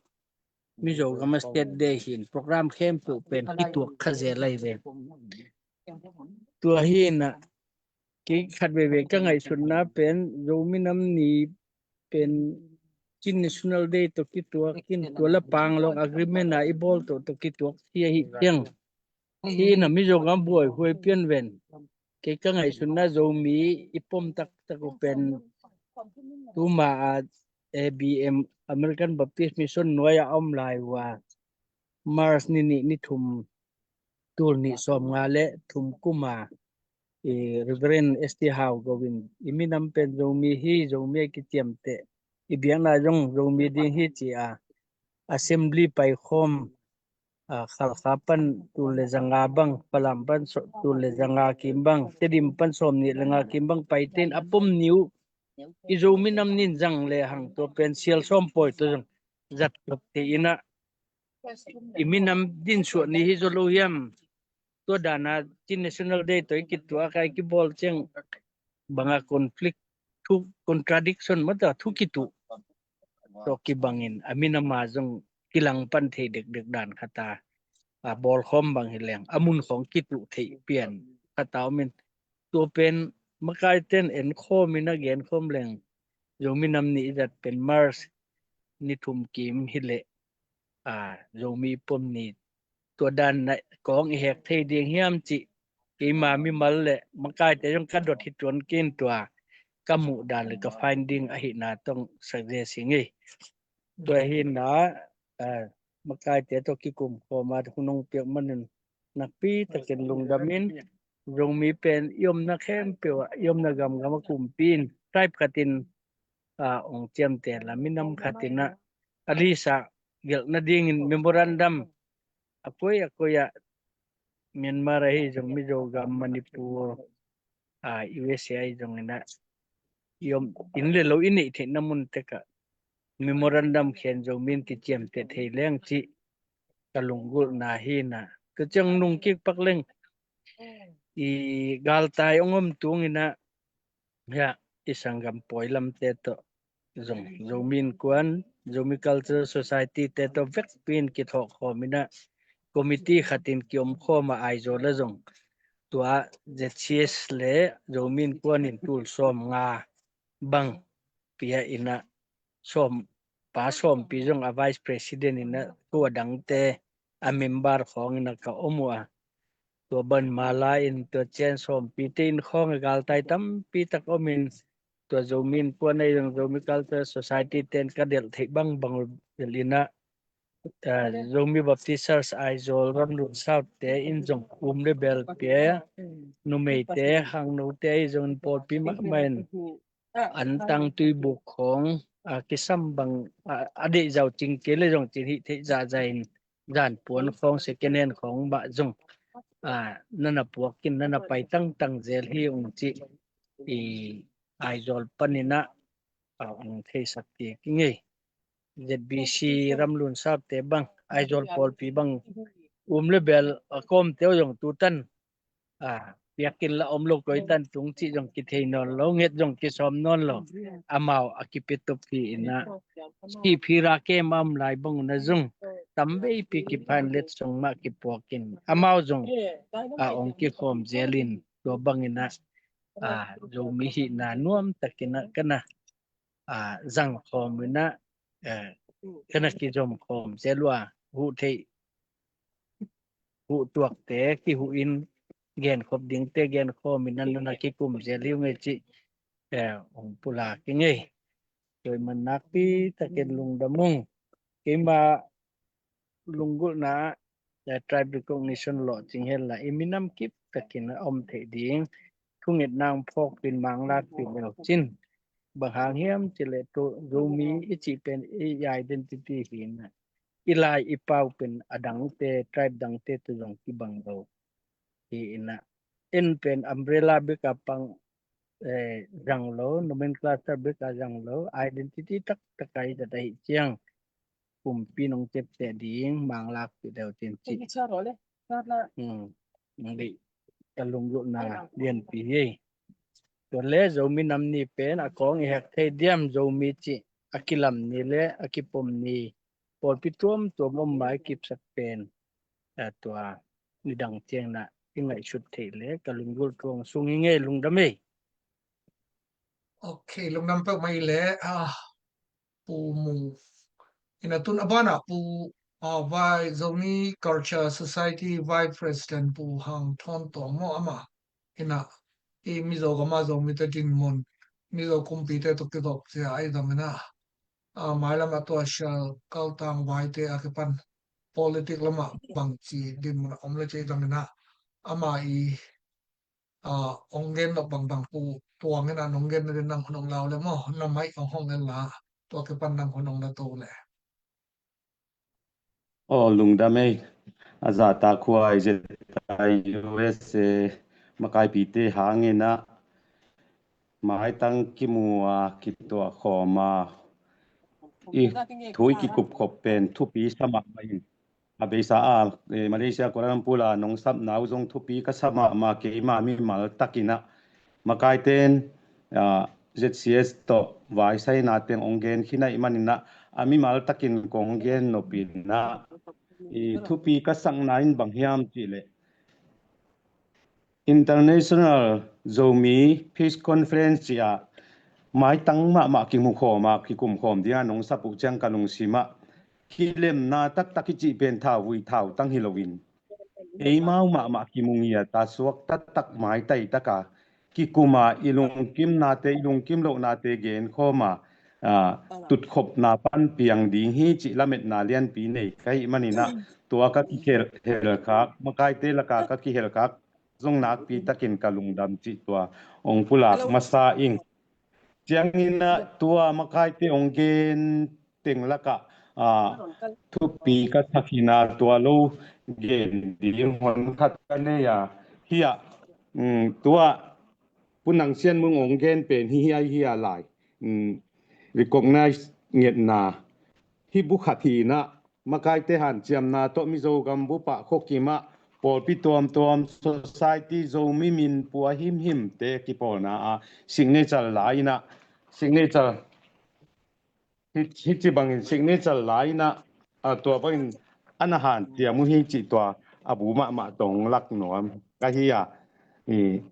Mizo gam a State Day hi in program khempeuh pen kituak kha zel lai ve. Tua hi in ah kei khat veve ka ngaihsutna pen Zomi Nam Ni pen Chin National Day tawh kituak in, tua la Panglong Agreement a i bawl tawh tawh kituak hi ahi ciang, hi in ah Mizo gam buai huai pian ven. Kei ka ngaihsutna Zomi i pom taktak uh pen tuma a A B M, American Baptist Mission nuai a om lai uh a, March ni nih ni thum, tul nih sawmnga le thum kum a, i Reverend S T Hau Go in i minam pen Zomi hi, Zomi a kiciamteh, i biakna zong Zomi ding hi ci a, assembly paikhawm, a, Khalkha pan tul le zanga bang, Falam pan so-, tul le zanga kim bang, Tedim pan sawmnih le nga kim bang paite in a pom ni uh i Zomi Nam Ni in zang le hang tua pen sial sawm pawi tawh zong zat khat thei in ah, i minam dinsuah ni hi zaw lo hiam? Tua dan a Chin National Day tawh i kituak a i kibawl ciang banga conflict, thu, contradiction mata thu kituh tawh kibangin a minam a zong kilang pan thei dekdek dan khat a, a, bawlkhawm bang hi leng a mun khawng kituh theih pian khat a om in, tua pen makaite in enkhawm in a genkhawm leng Zomi Nam Ni i zat pen March ni thum kim hi leh, a, Zomi pom ni, tua dan na kawng i hek thei ding hiam cih keima mimal le makaite zong ka dot hi tuan kei in, tua ka muh dan le ka finding ahihna tawh sak ze sing ei. Tua hi in ah, a, makaite tawh kikum khawm a hun ong piak manin nakpi takin lungdam in, Zomi pen i omna khempeuh ah, i omna gamgam a kumpi in tribe khat in, a, ong ciamteh la minam khat in ah, a list ah gelh nadingin memorandum a koi a koi ah, Myanmar ahi zong, Mizo gam, Manipur, a, U S A ahi zongin ah, i om in le lo i neih theihna mun tek ah memorandum khen Zomi in kiciamteh thei leng cih ka lunggulhna hi in ah, tua ciang nung kik pak leng i galtai ong om tungin ah, hia, i sanggam pawi lamte tawh zong, Zomi Innkuan, Zomi Cultural Society te tawh vekpi in kithawh khawm in ah, committee khat in kiom khawm a, Aizawl ah zong tua Z C S le Zomi Innkuan in tul sawmnga bang pia in ah, sawm, pa sawmpi zong a vice president in ah, ko a dangte a member khawng in ah ka om uh a, tua ban mala in tua ciang sawmpite in khawng a galtai tampi tak om in, tua Zomi Innkuan ahi zong, Zomi Cultural Society ten ka delh theih bangbang uh delh in ah, ah, Zomi Baptist Church Aizawl ramlun saute in zong um le bel pia, numeite, khangnote ahi zongin pawlpi mahmah in antang tuibuk khawng, ah, kisam bang, ah, a deih zau cing kei le zong cin hih theih zahzah in zan puan khawng second hand khawng mah zong, ah, nana puak in nana pai tangtang zel hi ung cih i Aizawl panin ah, ah, ong theisak kik i ngei. Z B C ramlun saute bang, Aizawl pawlpi bang um le bel a kawmte uh zong tutan, ah, piakin la om lo koi tan tung cih zong kithei nawn lo, nget zong kisawm nawn lo. Amau a kipia tup hi in ah, sihphira kem a om lai bang un ah zong tam veipi kiphain letsong mah kipuakin amau zong, ah, ong kikhawm zelin tua bangin ah, ah, Zomi hihna nuam takin ah kana, ah, zang khawm in ah, eh, kana kizom khawm zel uh a, huh theih, huh tuakte kihuh in, genkhop dingte genkhawm in ah nana kikum zel hi uh ngei cih, eh, ong pulak i ngei. Tua ahih man nakpi takin lungdam ung. Keima lunggulhna ah, eh, tribe recognition lawhcing hen la, i minam kip takin a om theih ding thungetna ong phawkpih in manglakpih leu cin. Bang hang hiam cih leh tua Zomi i cih pen i identity hi in ah, i lai i pau pen a dangte, tribe dangte tawh zong kibang lo hi in ah, en pen umbrella bek a pang, eh, zang lo, nomenclature bek a zang lo, identity taktak a i zat ahih ciang pumpi in ong ciapteh ding, manglakpih leu cin cih. Hmm. Ong deih ka lunggulhna lianpi hi. Tua le Zomi Nam Ni pen a kawng i hek thei diam, Zomi cih a kilam ni le a kipom ni, pawlpi tuamtuam om ma i kipsak pen, ah, tua nidang ciang in ah i ngaihsut theih le ka lunggulh tuang sung hi ngei, lungdam ei. Ok, lungdam peuhmah i le, ah, Pu Mung. In ah tun a ban ah Pu, ah, Vai, Zomi Culture Society Vice President Pu Hang Thawn Tuam maw amah. In ah i Mizo gam a Zomite dinmun, Mizo kumpite tawh kizop zia ahi zongin ah, ah, mailam ah tua Shell kaltang vaite a kipan politic lam ah bangci dinmun a om le cih zongin ah, amah i, ah, ong gen nop bangbang Pu Tuang in ah nong gen nading nang hun ong lau le maw, na mic ong hong en la, tua kipan nang hun ong la to le. Aw, lungdam ei. A zahtak huai zia USA makaipite hangin ah maitang kimu a, kituah khawm a, i thu i kikupkhop pen thupi sa mahmah in, a beisa a, eh, Malaysia Kuala Lumpur a nong sapna uh zong thupi ka sa mahmah, keima mimal takin ah makaite in, ah, Z C S tawh vaisaina teng ong gen khin ahih manin ah, a mimal takin kong gen nop in ah, i thupi ka sakna in bang hiam cih leh, International Zomi Peace Conference cih a maitang mahmah kimu khawm a, kikum khawm ding a nong sap uh ciang ka lungsim ah kilemna taktak i cih pen thauvui thautang hi loin, eimau mahmah kimu ngiat a, suak taktak, maitai tak a kikum a, i lungkimnate, i lungkim lohnate genkhawm a, ah, tutkhopna pan piang ding hi cih lametna lianpi nei ka hih manin ah, tua ka kihel, helkhak, makaite lak a ka kihelkhak zong nakpi takin ka lungdam cih tua ong pulak masa ing. Ciangin ah tua makaite ong gen teng lak ah, ah, thupi ka sa khin a, tua lo gen ding hon khat ka nei a, hi a, mm, tua Pu Nang Sian Mung ong gen pen hi hiai hi a lai, mm, recognize ngetna hi bu khat hi in ah, makaite hanciamna tawh Mizo gam bup ah, khuakim ah, pawlpi tuamtuam, society, Zomi min pua himhimte kipawlna ah signature la in ah, signature hi, hi ci bangin signature la in ah, ah, tua bangin ana hanciam uh hi cih tua a bu mahmah tawh ong lak nuam ka hi a, i,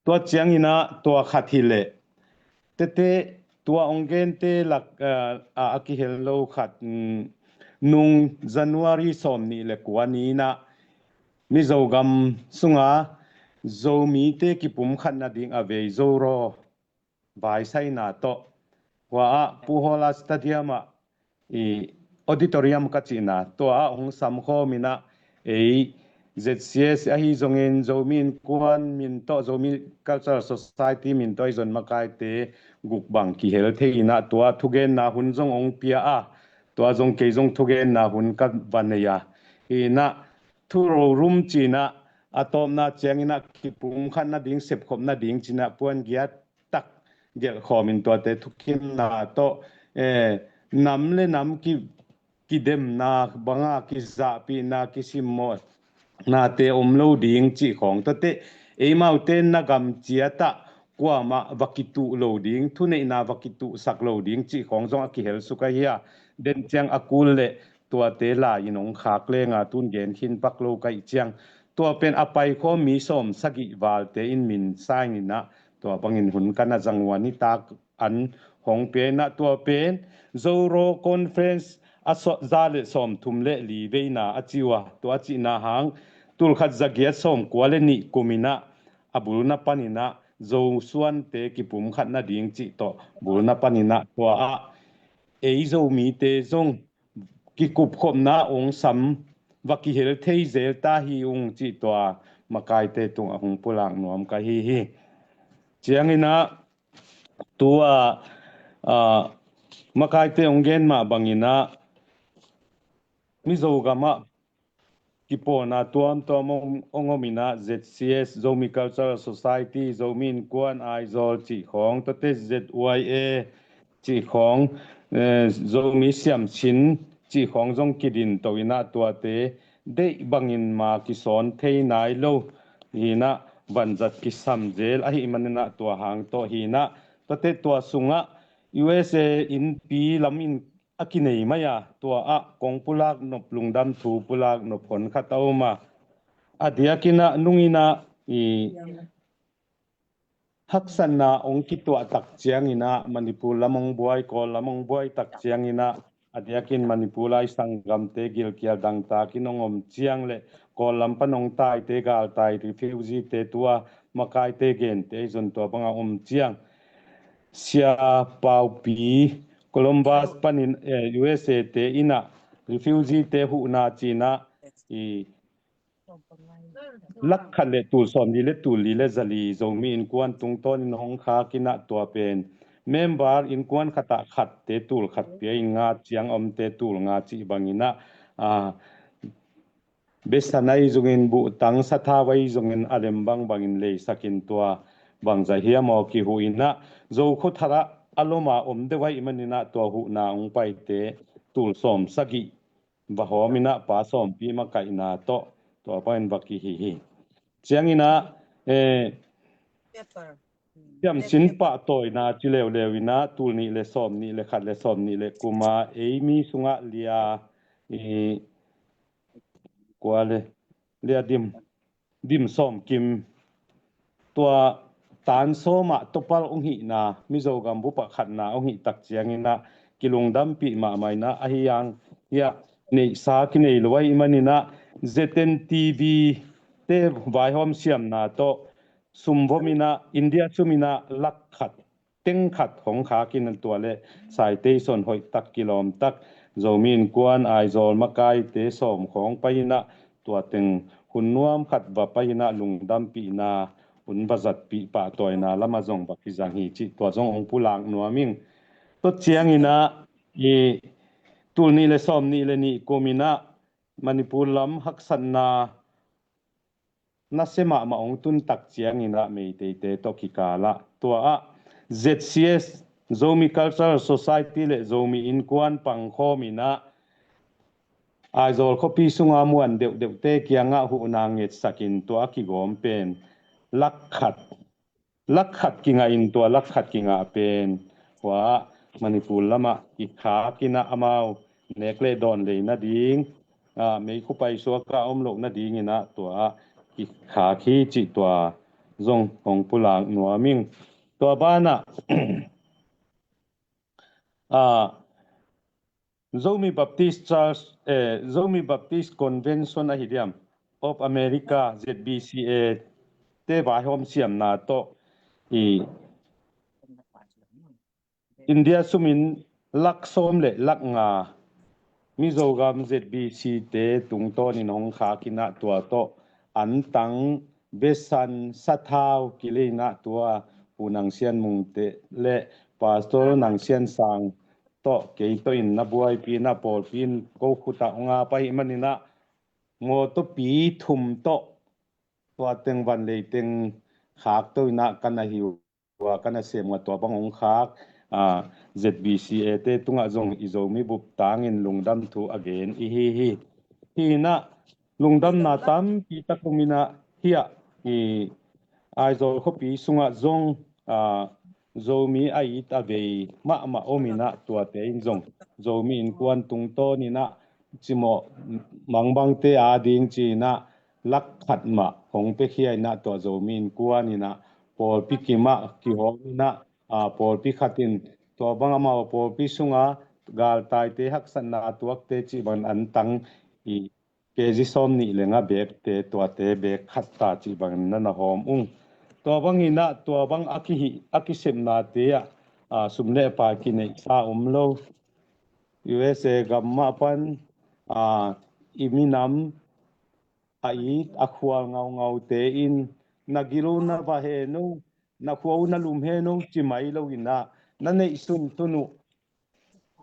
tua ciangin ah tua khat hi leh, tete tua ong gente lak, ah, a, a kihel lo khat, mm, nung January sawmnih le kua ni in ah Mizo gam sunga Zomite kipumkhat nading a vei Zoraw vaisaina tawh, hua ah Puhawla Stadium ah i auditorium ka cihna, tua ah hong samkhawm in ah, ei Z C S ahi zongin Zomi Innkuan min tawh, Zomi Cultural Society min tawh ahi zong makaite guk bang kihel thei in ah, tua thugenna hun zong hong pia a, tua zong kei zong thugenna hun ka va nei a. Hi in ah thu rorum ci in ah, a tawpna ciangin ah kipumkhat nading, sepkhop nading ci in ah puan giat tak gelhkhawm in tuate thukimna tawh, eh, nam le nam ki, kidemna banga kizahpihna, kisimmawhnate om lo ding cih khawng, tuate eimaute na gam ciat ah kuamah va kituh lo ding, thuneihna va kituhsak lo ding cih khawng zong a kihel suk ahi a, den ciang a kul le tuate lai in hong khak lenga tun gen khin pak lo ka hih ciang, tua pen a paikhawm mi sawm sagih valte in min sign in ah, tua bangin hun ka na zang uh a, nitak an hong pia in ah, tua pen Zoro Conference a sawt za le sawmthum le li veina a ci uh a, tua a cihna hang tulkhat zagiat sawmkua le nih kum in ah a bulna pan in ah Zo suante kipumkhat nading cih tawh bulna pan in ah, tua ah ei Zomite zong kikupkhopna hong sam va kihel thei zel ta hi ung cih tua makaite tungah hong pulak nuam ka hi hi. Ciangin ah tua, ah, makaite hong gen mah bangin ah Mizo gamah kipawlna tuamtuam hong, hong om in ah, Z C S, Zomi Cultural Society, Zomi Innkuan Aizawl cih khawng, tuate Z Y A cih khawng, eh, Zomi Siamsin cih khawng zong kidinto in ah, tuate deih bangin ma kisawn thei nai lo hi in ah, vanzat kisam zel ahih manin ah, tua hang tawh hi in ah, tuate tua sungah U S A innpi lam in a kinei mai a, tua ah kong pulak nop, lungdam thu pulak nop hon khat a om a, a diakin ah nung in ah i haksatna hong kituah tak ciangin ah Manipur lam hong buai, Kawl lam hong buai tak ciangin ah, a diakin Manipur lai sanggamte gilkial dangtakin hong om ciang le Kawl lam pan hong taite, galtai refugee-te, tua makaite gente zong tua banga om ciang, Sia Paupi, Columbus panin, eh, U S A te in ah refugee-te huhna ci in ah i lak khat le tul sawmli le tul li le zali Zomi Innkuan tungtawnin hong khak in ah, tua pen member innkuan khat ah khatte tul khat pia in, nga ciang omte tul nga cih bangin ah, ah, besan ahi zongin, buhtang sathau ahi zongin, a lem bangbangin leisakin, tua bangzah hiam aw kihuh in ah, Zo khua thar ah a lom a om deuh ahih manin ah, tua huhna hong paite tul sawm sagih va hawm in ah, pa sawmpi makaihna tawh tua bangin va kihi hi. Ciangin ah, eh, Siamsin pahtawina ci leuleu in ah, tul nih le sawm nih le khat le sawm nih le kum a ei mi sungah Lia, i, kua le, Lia Dim, Dim Sawm Kim, tua tan sawm ah topal hong hihna, Mizo gam bup ah khatna hong hih tak ciangin ah kilungdampih mahmah in ah, ahi hang hiah neihsa kinei lo ahih manin ah, Z N T V te vaihawm siamna tawh sum vom in ah, India sum in ah lak khat, teng khat hong khak in ah, tua le citation hoih tak, kilawm tak, Zomi Innkuan Aizawl makaite sawm khawng pai in ah, tua teng hun nuam khat va pai in ah, lungdampihna hun va zatpih, pahtawina lam ah zong va kizang hi cih tua zong hong pulak nuam ing. Tua ciangin ah, i, tul nih le sawm nih le nih kum in ah Manipur lam haksatna nasia mahmah hong tun tak ciangin ah, Meiteite tawh kikal ah, tua ah Z C S, Zomi Cultural Society le Zomi Innkuan pangkhawm in ah, Aizawl khuapi sunga muan deuhdeuhte kiangah huhna ngetsakin, tua a kigawm pen lak khat, lak khat kingah in, tua lak khat kingah pen hua Manipur lamah kikhak in ah, amau nek le dawn lei nading, ah, meikhu paisuak ah om loh nadingin ah, tua kikhak hi cih tua zong hong pulak nuam ing. Tua banah, ah, Zomi Baptist Church, eh, Zomi Baptist Convention ahi diam, of America, Z B C A te vaihawm siamna tawh, i, India sumin lak sawm le lak nga Mizogam Z B C te tungtawnin hong khak in ah tua tawh antang besan sathau kilei in ah tua Pu Nang Sian Mung te le Pastor Nang Sian Sang tawh kei tawh in na buaipi in ah pawlpi in ko khut ah hong ap ahih manin ah mawtawpi thum tawh tua teng van lei teng khak to in ah ka na hi uh a, ka na sem uh a, tua bang hong khak, a, Z B C A te tungah zong i Zomi bup tangin lungdam thu a gen i hi hi. Hi in ah lungdamna tampi tak om in ah hi ah i Aizawl khuapi sungah zong, a, Zomi a it a vei mahmah om in ah tuate in zong Zomi Innkuan tungtawn in ah cimawh mangbangte a ding ci in ah lak khat mah hong piakhia in ah tua Zomi Innkuan in ah pawlpi kimah kihawm in ah, a, pawlpi khat in tua bang amau pawlpi sunga galtaite haksatna tuakte cih bang antang i K G sawm nih le nga bekte tuate bek khat ta cih bangin na na hawm ung. Tua bangin ah tua bang a kihih a kisepnate ah, a, sum le pai kineihsa om lo. U S A gam mah pan, a, i minam a it a khual ngaungaute in na gil uh na va hen uh, na khua uh na lum hen uh ci mai lo in ah na neihsun tun uh.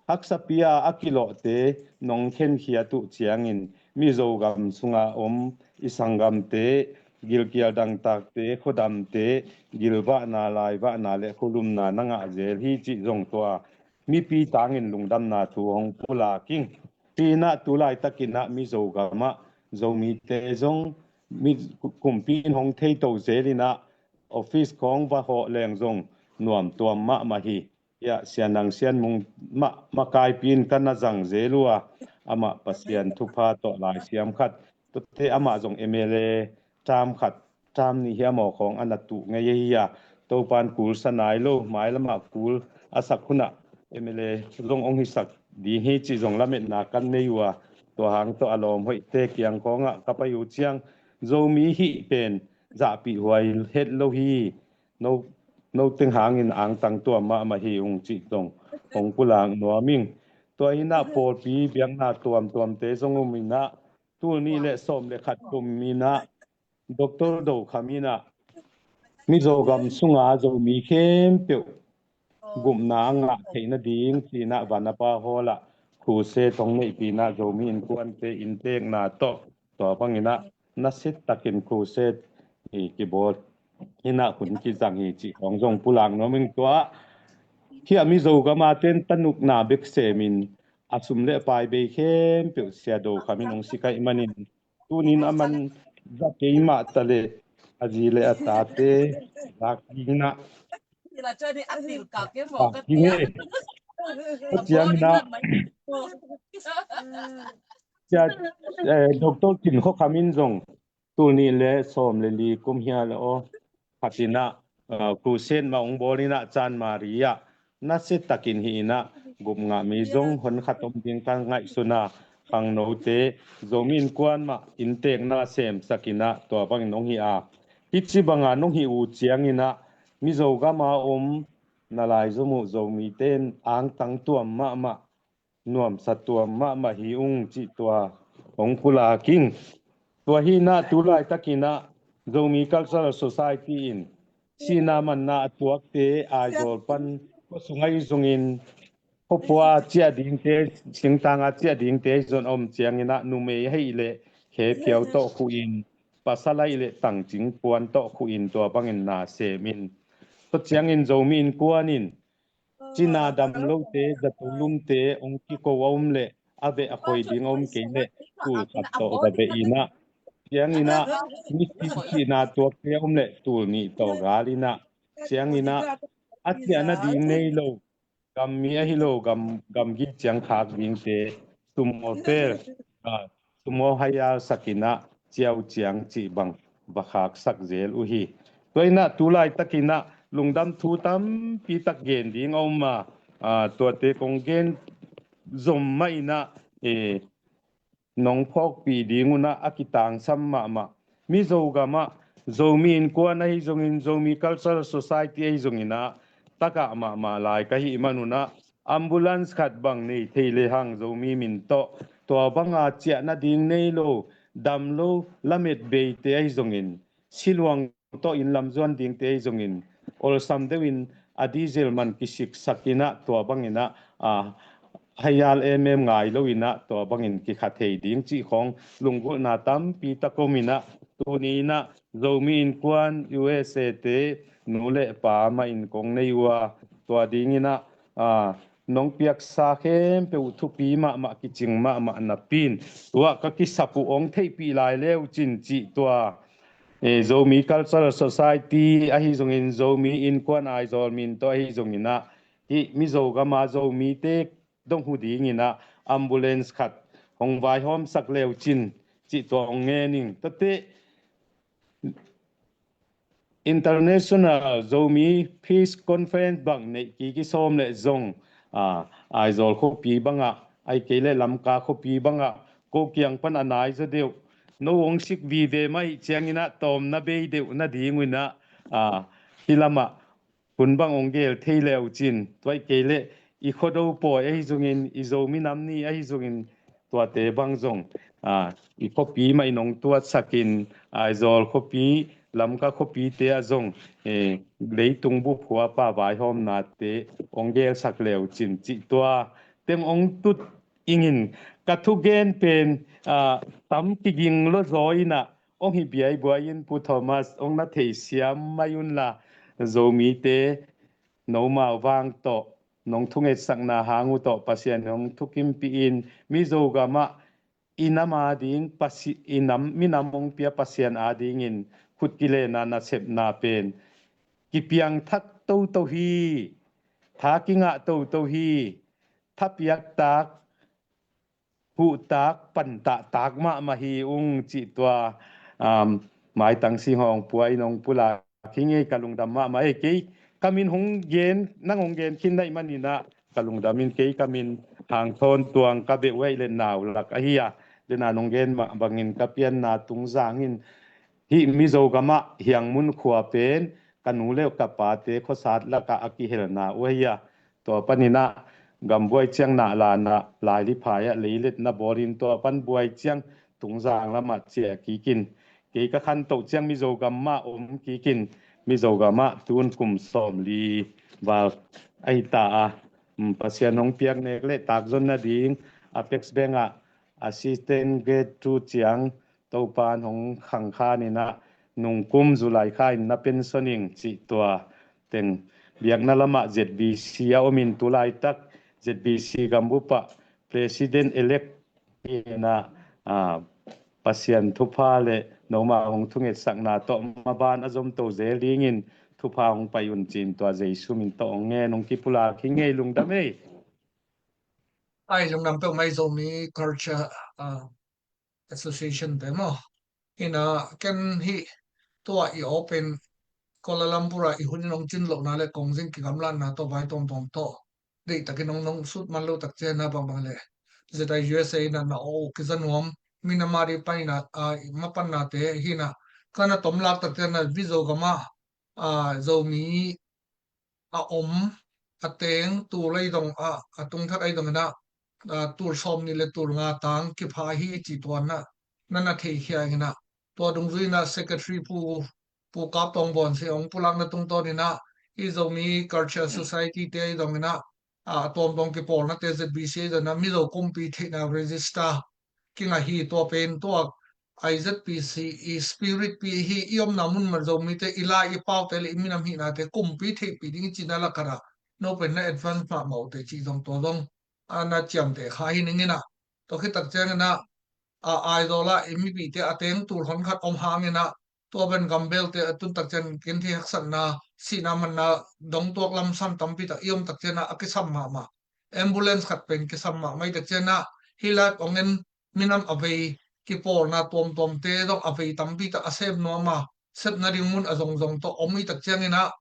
Haksa pi a a kilawhte nong khenkhiat uh ciangin Mizogam sunga om i sanggamte, gilkial dangtakte, khuadamte gilvahna, laivahna le khualumna na ngah zel hi cih zong tua mipi tangin lungdamna thu hong pulak ing. Hi in ah tu laitakin ah Mizogam ah Zomite zong mi kumpi in hong thei to zel in ah office khawng va hawh leng zong nuam tuam mahmah hi. Hiah Sian Nang Sian Mung mah makaipi in ka na zang zel uh a, amah Pasian thupha tawh laisiam khat tuate amah zong M L A term khat term nih hiam aw khawng a na tuh ngei ahi a, Topan kul sa nai lo, mailamah kul a sak hunah M L A zong hong hisak ding hi cih zong lametna kan nei uh a, tua hang tawh a lawm hoihte kiang khawngah ka pai uh ciang Zomi hih pen zahpih huai het lo hi. No, no teng hangin angtang tuam mahmah hi ung cih zong hong pulak nuam ing. Tua hi in ah pawlpi biakna tuamtuamte zong um in ah tul nih le sawm le khat kum in ah Doctor Do Kham in ah Mizogam sunga Zomi khempeuh gupna a ngah theih nading ci in ah Vanapa Hall ah crusade hong neihpih in ah Zomi Innkuante inntekna tawh tua bangin ah nasia takin crusade hi kibawl in ah hun kizang hi cih khawng zong pulak nuam ing. Tua ah hiah Mizogam a ten tanukna bek semin a sum le pai bei khempeuh Sia Do Kham in hong sikaih manin tunin a man za kei mah ta le a zi le a tate zak ding in ah zak ding e. Tua ciangin ah cia, eh, Doctor Tin Kho Kham in zong tul nih le sawm le li kum hial aw khat in ah, ah, crusade mah hong bawl in ah Chan Mari ah nasia takin hi in ah gup ngah mi zong hon khat om ding ka ngaihsun a, khangnote Zomi Innkuan mah inntekna semsak in ah tua bangin hong hi a, hih ci banga nong hih uh ciangin ah Mizogam a om na lai zom uh Zomite in angtang tuam mahmah, nuamsa tuam mahmah hi ung cih tua hong pulak ing. Tua hi in ah tu laitakin ah Zomi Cultural Society in sihna manna a tuakte Aizawl pan khuasung ahi zongin khuapua ciah dingte, singtanga ciah dingte ahi zong a om ciangin ah numei ahih leh Khe Phiau tawh khuh in, pasal ahih leh Tang Cing Puan tawh khuh in tua bangin na semin, tua ciangin Zomi Innkuan in cina dam lote, zato lumte hong kiko a om leh a veh a khoi ding a om kei leh tul khat tawh va veh in ah, ciangin ah misi cihna tuakte a om leh tul nih tawh gal in ah, ciangin ah a ciah nading nei lo, gammi ahi lo, gam, gamgi ciang khak dingte, sumo fel, ah, sumo hire sak in ah ciau ciang cih bang va khaksak zel uh hi. Tua in ah tu laitakin ah lungdam thu tampi tak gen ding a om a, ah, tuate kong gen zom mah in ah, eh, nong phawkpih ding un ah a kitangsam mahmah. Mizogam ah Zomi Innkuan ahi zongin, Zomi Cultural Society ahi zongin ah tagah mahmah lai ka hih man un ah ambulance khat bang nei thei lehang Zomi min tawh tua banga ciah nading nei lo, dam lo, lamet beite ahi zongin, siluang tawh inn lam zuan dingte ahi zongin, olsam deuhin a diesel man kisiksak inah tua banginah, a, hayal emem ngai lo inah tua bangin kikha thei ding cih khawng lunggulhna tampi tak om inah, tuni inah Zomi Innkuan U S A te nu le pa mah in kong nei uh a, tua dinginah, a, nong piaksa khempeuh thupi mahmah, kicing mahmah napi-in, tua ka kisap uh hong theihpih lai leu cin cih tua, eh, Zomi Cultural Society ahi zongin, Zomi Innkuan Aizawl min tawh ahi zonginah, hih Mizo gama Zomite dong hu dinginah ambulance khat hong vaihawmsak leu cin cih tua hong ngen ing. Tuate International Zomi Peace Conference bang neih kiki sawm le zong, a, Aizawl khuapi bangah, ahih kei leh Lamka khuapi bangah, ko kiang pan a nai zaw deuh, no hong sik vive mah ih cianginah tawmna bei deuh nading uh inah, a, hih lamah hun bang hong gel thei leu cin, tua ahih kei leh i Khuado pawi ahi zongin, i Zomi Nam Ni ahi zongin, tuate bang zong, a, i khuapi mah in hong tuatsakin, Aizawl khuapi, Lamka khuapite ah zong, eh, leitung bup huapa vaihawmnate hong gelsak leu cin cih tua teng hong tut ingin, ka thugen pen, a, tam kiging lo zaw inah, hong hi biaibuai in Pu Thomas, hong na theisiam mai unla, Zomite nomau vang tawh, nong thungetsakna hang uh tawh Pasian hong thukimpih in, Mizo gamah i nam ading Pasi-, i nam, minam hong pia Pasian adingin khut kilenna nasepna pen kipiangthak toto hi, tha kingah toto hi, thapiaktak, huhtak, pantahtak mahmah hi ung cih tua, um, maitang sing hong pua in hong pulak hi ngei, ka lungdam mahmah ei. Kei ka min hong gen, nang hong gen khin naih maninah ka lungdam in, kei ka min Hang Thawn Tuang ka beh uh aih le nau lak ahi a, le na nong gen mah bangin ka pianna tungzang in hih Mizo gamah Hiangmun khua pen ka nu le ka pate khuasat lakah a kihelna uh ahi a, tua paninah gam buai ciang nahlanah Lailiphai ah leiletna bawlin tua pan buai ciang tungzang lamah ciah kikin, kei ka khantoh ciang Mizo gam mah om kikin, Mizo gamah tun kum sawmli val ahi ta a, um, Pasian hong piak nek le takzon nading Apex Bank ah assistant grade two ciang Topan hong khangkhan inah nungkum July kha in na pension ing cih tua teng biakna lamah Z B C a omin, tulaitak Z B C gambup ah president elect inah, a, Pasian thupha le nomau hong thungetsakna tawh maban a zomto zel dingin thupha hong pai un cin tua Jesu min tawh hong ngen, hong kipulak hi ngei, lungdam ei. Ai, lungdam peuh mai Zomi Culture, a, Association te maw. Hina ken hih tua i open Kuala Lumpur a i hun in hong cin lohna le kongzing kigamlatna tawh vai tawmtawm tawh deihtakin hong nong sut man lo tak ciangin a bangbang le Z I U S A ina na aw uh kiza nuam, minam a ding panina, a, i mapannate hina ka na tomlak tak ciangin a Mizo gamah, a, Zomi a om, a teng, tul ahi zong, a, a tungthat ahi zongin a, a, tul sawm nih le tul nga tang kipha hi ci tuan na, na na theikhia in a, tua dungzui in a Secretary Pu, Pu Kap Tawng Bawn si hong pulakna tungtawn in a, i Zomi Culture Society te ahi zongin a, a, a tuamtuam kipawlnate Z B C ahi zongin a, Mizo kumpi theihna register kingah hi, tua pen tua I Z P C i spirit pi hi, i omna mun mah Zomite i lai i paute le i minam hihnate kumpi theihpih ding i cihna lakah a, no pen na advance mahmah uh teh cih zong tua zong a na ciamteh kha hi ning in a, tua khit tak ciangin a, a, Aizawl ah i mipihte a teng tul hon khat om hangin a, tua pen gambelte a tun tak ciang kin thei haksatna, sihna manna dong tuak lamsam tampi tak i om tak ciang a, a kisam mahmah. Ambulance khat pen kisam mahmah i tak ciang a, hih lai ong en minam a vei kipawlna tuamtuamte zong a vei tampi tak a sem nuam a, sepna ding mun a zongzong tawh om i tak ciangin a,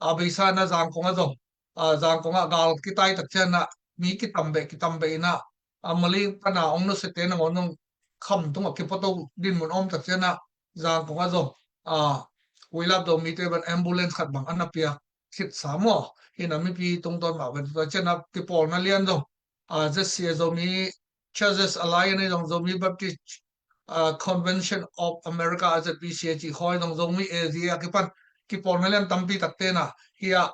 a beisa na Zangkong a zong, a, Zangkong ah gal kitai tak ciang a, mi kitam beh, kitam beh in a, a Mali pana ong nusiate nangawn zong kham tungah kipuato dinmun om tak ciang a, Zangkong a zong, a, Weilap Zomite ban ambulance khat bang a na pia. khitsa maw. Hina mipi tungtawn mah bang tua ciana kipawlna lian zong, a, Z C A Zomi Churches Alliance ahi zong, Zomi Baptist, a, Convention of America, a, Z B C A ci khawng ahi zong, Zomi A Z A a kipan kipawlna lian tampi takte na hi a,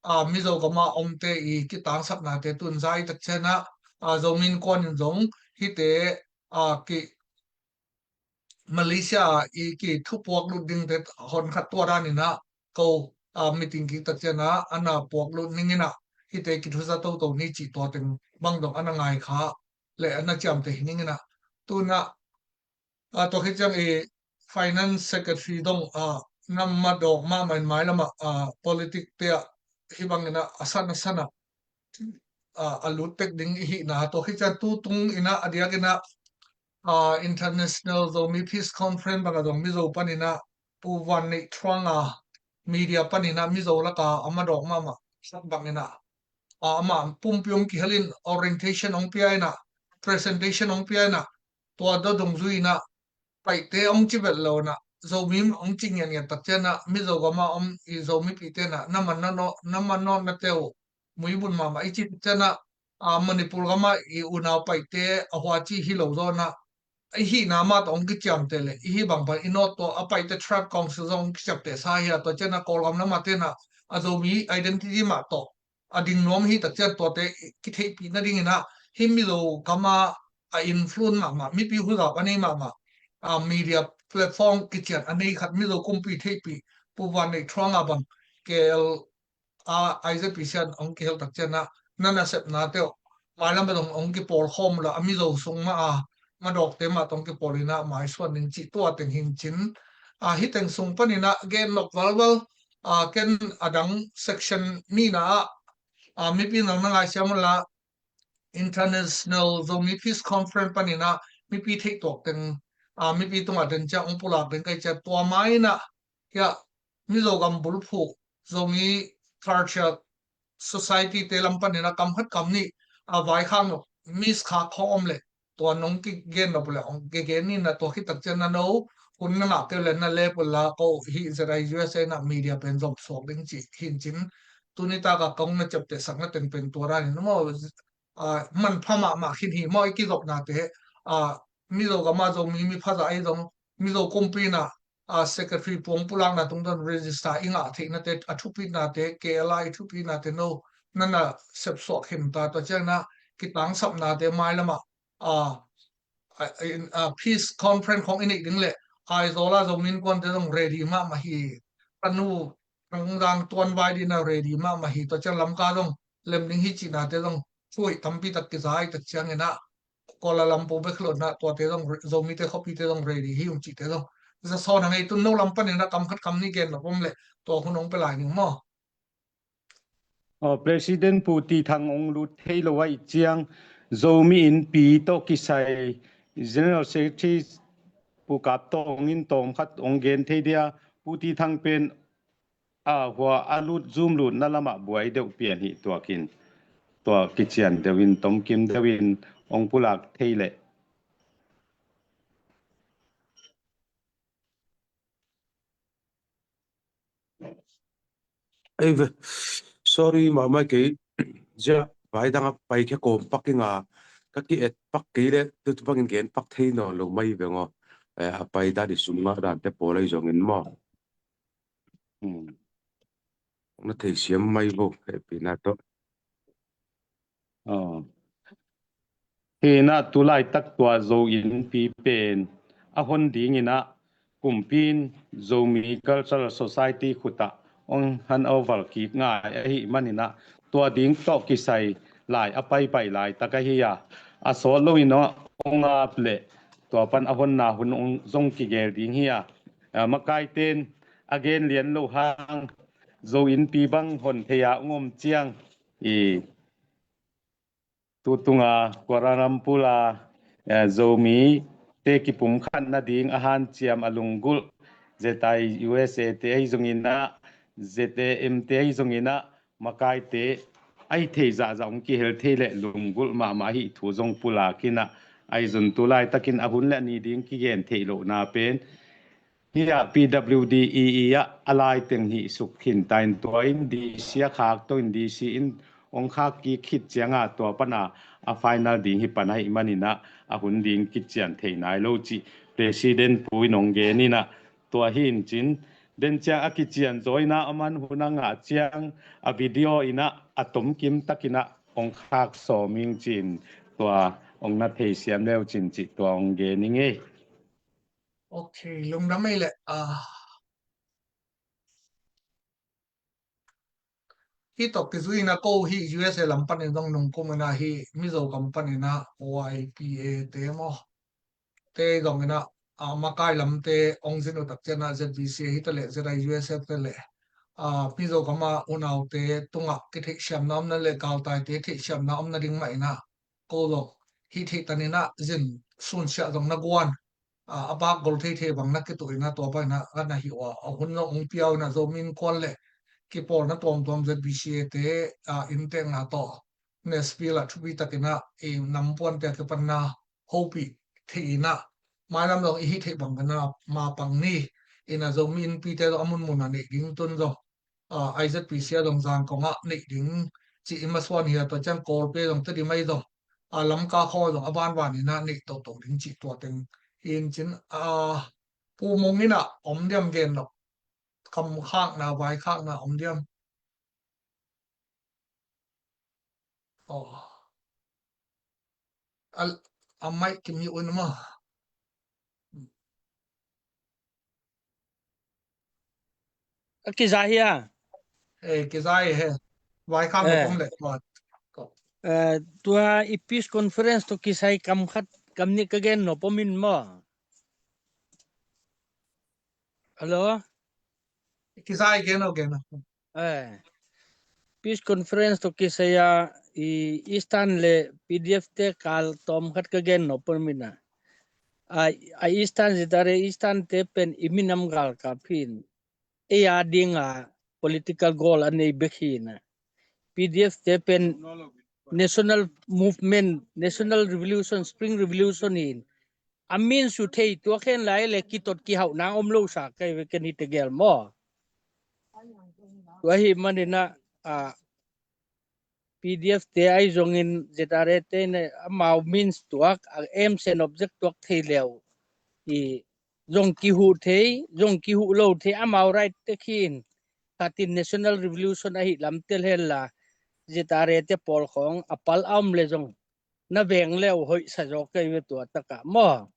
a, Mizo gama omte i kitangsapnate tun zai tak ciana, a, Zomi Innkuan in zong hite, a, ki Malaysia i ki thupuak lut dingte hon khat tua dan ina ko, a, meeting kik tak ciana ana puak lut ning ina hite kithuza toto ni ci tua teng bang dong ana ngai kha le ana ciamte hi ning ina tuna, a, tua khit ciang i finance secretary dong, a, na madawk mahmah in mailama, a, politic te ah hi bang ina a san a san a, a, a lut tek ding i hihna. Tua khit ciang tu tung ina a diak ina, a, International Zomi Peace Conference bang a zong Mizo pan ina Pu Van Neih Truang a media pan ina Mizo laka a madawk mahmah sak bang ina, a, ama pumpi om kihel in orientation ong pia ina, presentation ong pia ina, tua dodong zui ina Paite ong ci vet lo na, Zomi ong ci ngiat ngiat tak ciana, Mizo gama om i Zomipite na, na man na no, na man no na teu, muibun mama i ci ciana, a, Manipur gama i unau Paite a huaci hi lo zaw na, i hihna mah tawh ong kiciamte le, i hi bang bang i nawt tawh a Paite Tribe Council zong ong kiciapte sa hi a, tua ciana Kawlgam lama te na, a Zomi identity mah tawh a ding nuam hi tak cian tuate kitheihpih nading ina hi Mizo gama a influence mahmah, mipi huzap a nei mahmah, a, media platform kician a nei khat Mizo kumpi theihpih Pu Van Neih Truang a bang K L a I Z P C an ong kihel tak ciana na nasepna teuh mailam dong ong kipawl khawm la a Mizo sung mah a madawkte mah tawh ong kipawl ina maisuan ning ci tua teng hin cin, a, hi teng sung pan ina gen nop valval, a, ken a dang section nihna ah, a, mipi nang na ngaisiam la International Zomi Peace Conference pan ina mipi theihtuak teng, a, mipi tungah den ciang ong pulak ding kai ciat tua mai ina hia Mizo gam bulphuh Zomi Culture Society te lam pan ina kam khat kam nih a vaikhak no miss kha khawng om le tua nong kigen nop le ong kigen ni na tua khit tak cian na no hun na ngah keu le na lep uh la ko hi Z I U S A na media pen zom suak ding ci hin cin tuni taka kong na ciapteh sakna teng pen tua dan in maw, a, manpha mahmah khin hi maw i kizopnate, a, Mizo gama Zomi mi phaza ahi zong Mizo kumpi na, a, secretary puang pulakna tungtawn register i ngah theihnate a thupitnate K L I thupitnate no na na sepsuak khin ta tua ciang na kitangsapnate mailama, a, a, a, peace conference khong i neih ding le Aizawl a Zomi Innkuante zong ready mahmah hi. Ka nu Thangzang tuan vai dina ready mahmah hi. Tua ciang Lamka zong lem ding hi cihnate zong thuih tampi tak kizai tak ciang ina Kuala Lumpur bek hlotna tuate zong re-, Zomite khuapite zong ready hi ung cihte zong zasawn a ngei tun no lam pan ina kam khat kam nih gen nop om le tua hun ong pe lai ning maw? Aw, President Pu Ti Thang ong lut thei lo ahih ciang Zomi Innpi tawh kisai General Secretary Pu Kap Tawng in tawm khat ong gen thei dia, Pu Ti Thang pen a hua a lut zum lutna lamah buai deuh pian hi tuakin tua kician deuhin tomkim deuhin ong pulak thei leh. Ei ve, sorry mahmah kei, zia vai dang a pai khia kawm pak ing a, ka ki et pak kei le, tu tu bangin gen pak thei nawn lo mai ve ngaw. Eh, a pai dan i sum ngah dante pawl ahi zongin maw. Hmm. Na theisiam mai vo, hehpihna tawh. Aw. Hi inah tu laitak tua Zo Innpi pen a hon ding inah kumpi in Zomi Cultural Society khutah hong handover kik ngai ahih man inah tua ding tawh kisai lai a paipai laitak ahi a, a sawt lo inah hong ap leh tua pan a honna hun hong zong kigel ding hi a, a, makaite in a gen lian lo hang Zo Innpi bang hon thei a hong om ciang i tu tunga Kuala Lumpur a, eh, Zomi te kipumkhat nading a hanciam a lunggulh Z I U S A te ahi zong inah, Z A M te ahi zong inah, makaite ahi thei zahzah hong kihel thei leh lunggulh mahmah ahi thu zong pulak inah, ahi zong tu laitakin a hun le a ni ding kigen theih lohna pen Hih ah P W D E E ah a laiteng hih suk khin ta in tua in D C a khak to in D C in hong khak kik khit ciangah tua pana a final ding hi pan ahih maninah a hun ding kician thei nai lo cih President pu in hong gen inah tua hi in cin den ciang a kician zaw inah a man hun a ngah ciang a video inah a tomkim takinah hong khak sawm ing cin tua hong na thei siam leu cin cih tua hong gen ing ei. Ok, lungdam ei leh. Ah, hih tawh kizui inah ko hih U S A lam panin zong nungkum inah hih Mizo kam paninah Y P A te maw te zong inah, ah, makai lamte hong zin uh tak cianah Z B C A hi ta leh Z I U S F te leh, ah, Mizo kam a unaute tungah kitheihsiamna omna leh galtaite theihsiamna omna ding mah inah ko zong hih theihtan inah zin sunsiah zong na guan, a, a bak gol theithei bang na kituh inah tua bang inah ka na hih uh a, a hun zong hong pia uh inah Zomi Innkuan leh kipawlna tuamtuam Z B C A te, a, inntekna tawh Nashville ah thupi takinah i nampuante a kipanna hopih theih inah mailam zong i hih theih bang ka na mapang ni inah Zomi Innpite zong a munmun a neih ding tun zong, ah, I Z P C a dong zang kongah neih ding cih i masuan hi a tua ciang Kawlpi a dong Tedim a i dong, ah, Lamka khawng a dong a vanvan inah neih toto ding cih tua teng hi in cin, ah, Pu Mung inah om diam gen lo. Kam khakna, vai khakna om diam. Oh. Al-, a mic kim hi un maw. A kiza hi a. Eh, kiza hi he. Vai khak eh. Om leh tua. Eh, tua i peace conference to kisai kam khat, kam nih ka gen nop om in maw. Hello? Kiza hi gen o, gen o. Eh. Peace conference to kisai a i Eastern le P D F te kal tawm khat ka gen nop om in a. A, a Eastern zitare Eastern te pen i minam galkap hi in. Ei a ding a political goal a nei bek hi in a. P D F te pen national movement, national revolution, spring revolution hi in. A min su thei tua khen lai le kitot kihauh nang om lo sa kai ve ken hi tegel maw. Tua hi manin a, a, P D F te ahi zongin Z R A te in amau means tuak, a aims and object tuak thei leu. I zong kihuh thei, zong kihuh lo thei, amau right te khin. Khatin national revolution ahi lam tel hen la, Z R A te pawl khawng a pal a om le zong na veng leu hoih sa zaw kei ve tua takah maw.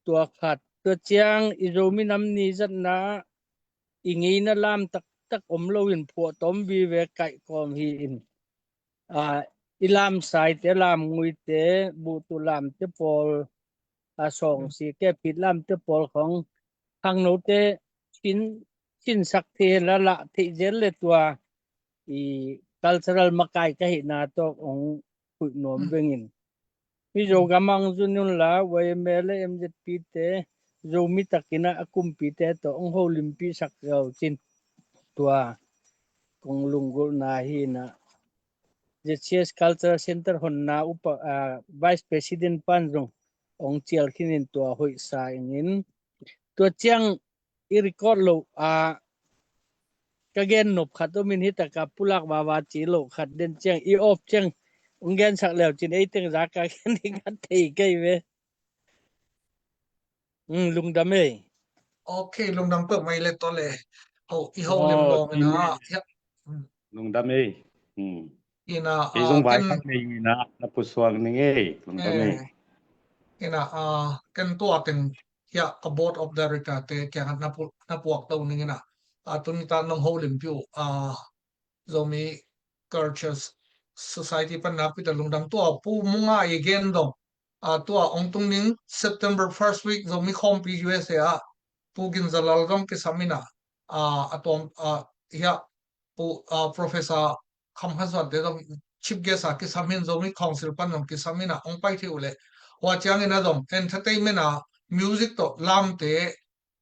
Tua khat, tua ciang i Zomi nam ni zatna i ngeina lam taktak om loin phuah tawm vive kaih kawm hi in. A, i lam saite, lam nguite, buhtu lamte pawl, a sawng si ke phit lamte pawl khawng khangnote chin, chinsak thei hen la lah theih zel le tua i cultural makai ka hihna tawh hong khuih nuam vengin. Mizo gam ang zun un la, Y M A le M Z P te, Zomi takin a kumpite tawh hong holimpi sak zo cin tua kong lunggulhna hi na. Z C S Cultural Center honna upa, ah, Vice President pan zong hong cial khinin tua hoih sa ingin. Tua ciang i record lo a ka gen nop khat om in hi taka pulak vava ci lo khat den ciang i op ciang hong gensak leu cin ei teng za ka gen ding khat thei kei ve. Lungdam ei. Ok, lungdam peuh mai le tawh le. Ho, i ho lim lawng ina. Lungdam ei. Ina, ei zong vai khat nei ina na pusuak ning ei. Lungdam ei. Ina, ken tua teng hia ka board of director te kiangah na puak to ning ina. A tuni ta nong ho lim piu a Zomi Culture Society pan na pita lungdam tua Pu Munga i gen dong. A tua ong tung ning September first week Zomi Khawmpi U S A ah Pu Gin Zalal zong kisam ina, a tuam, a hia Pu, a Professor Kham Khan Suan te zong chief guest a kisam hin Zomi Council pan zong kisam ina ong pai thei uh le. Hua ciang ina zong entertainment a music to lam te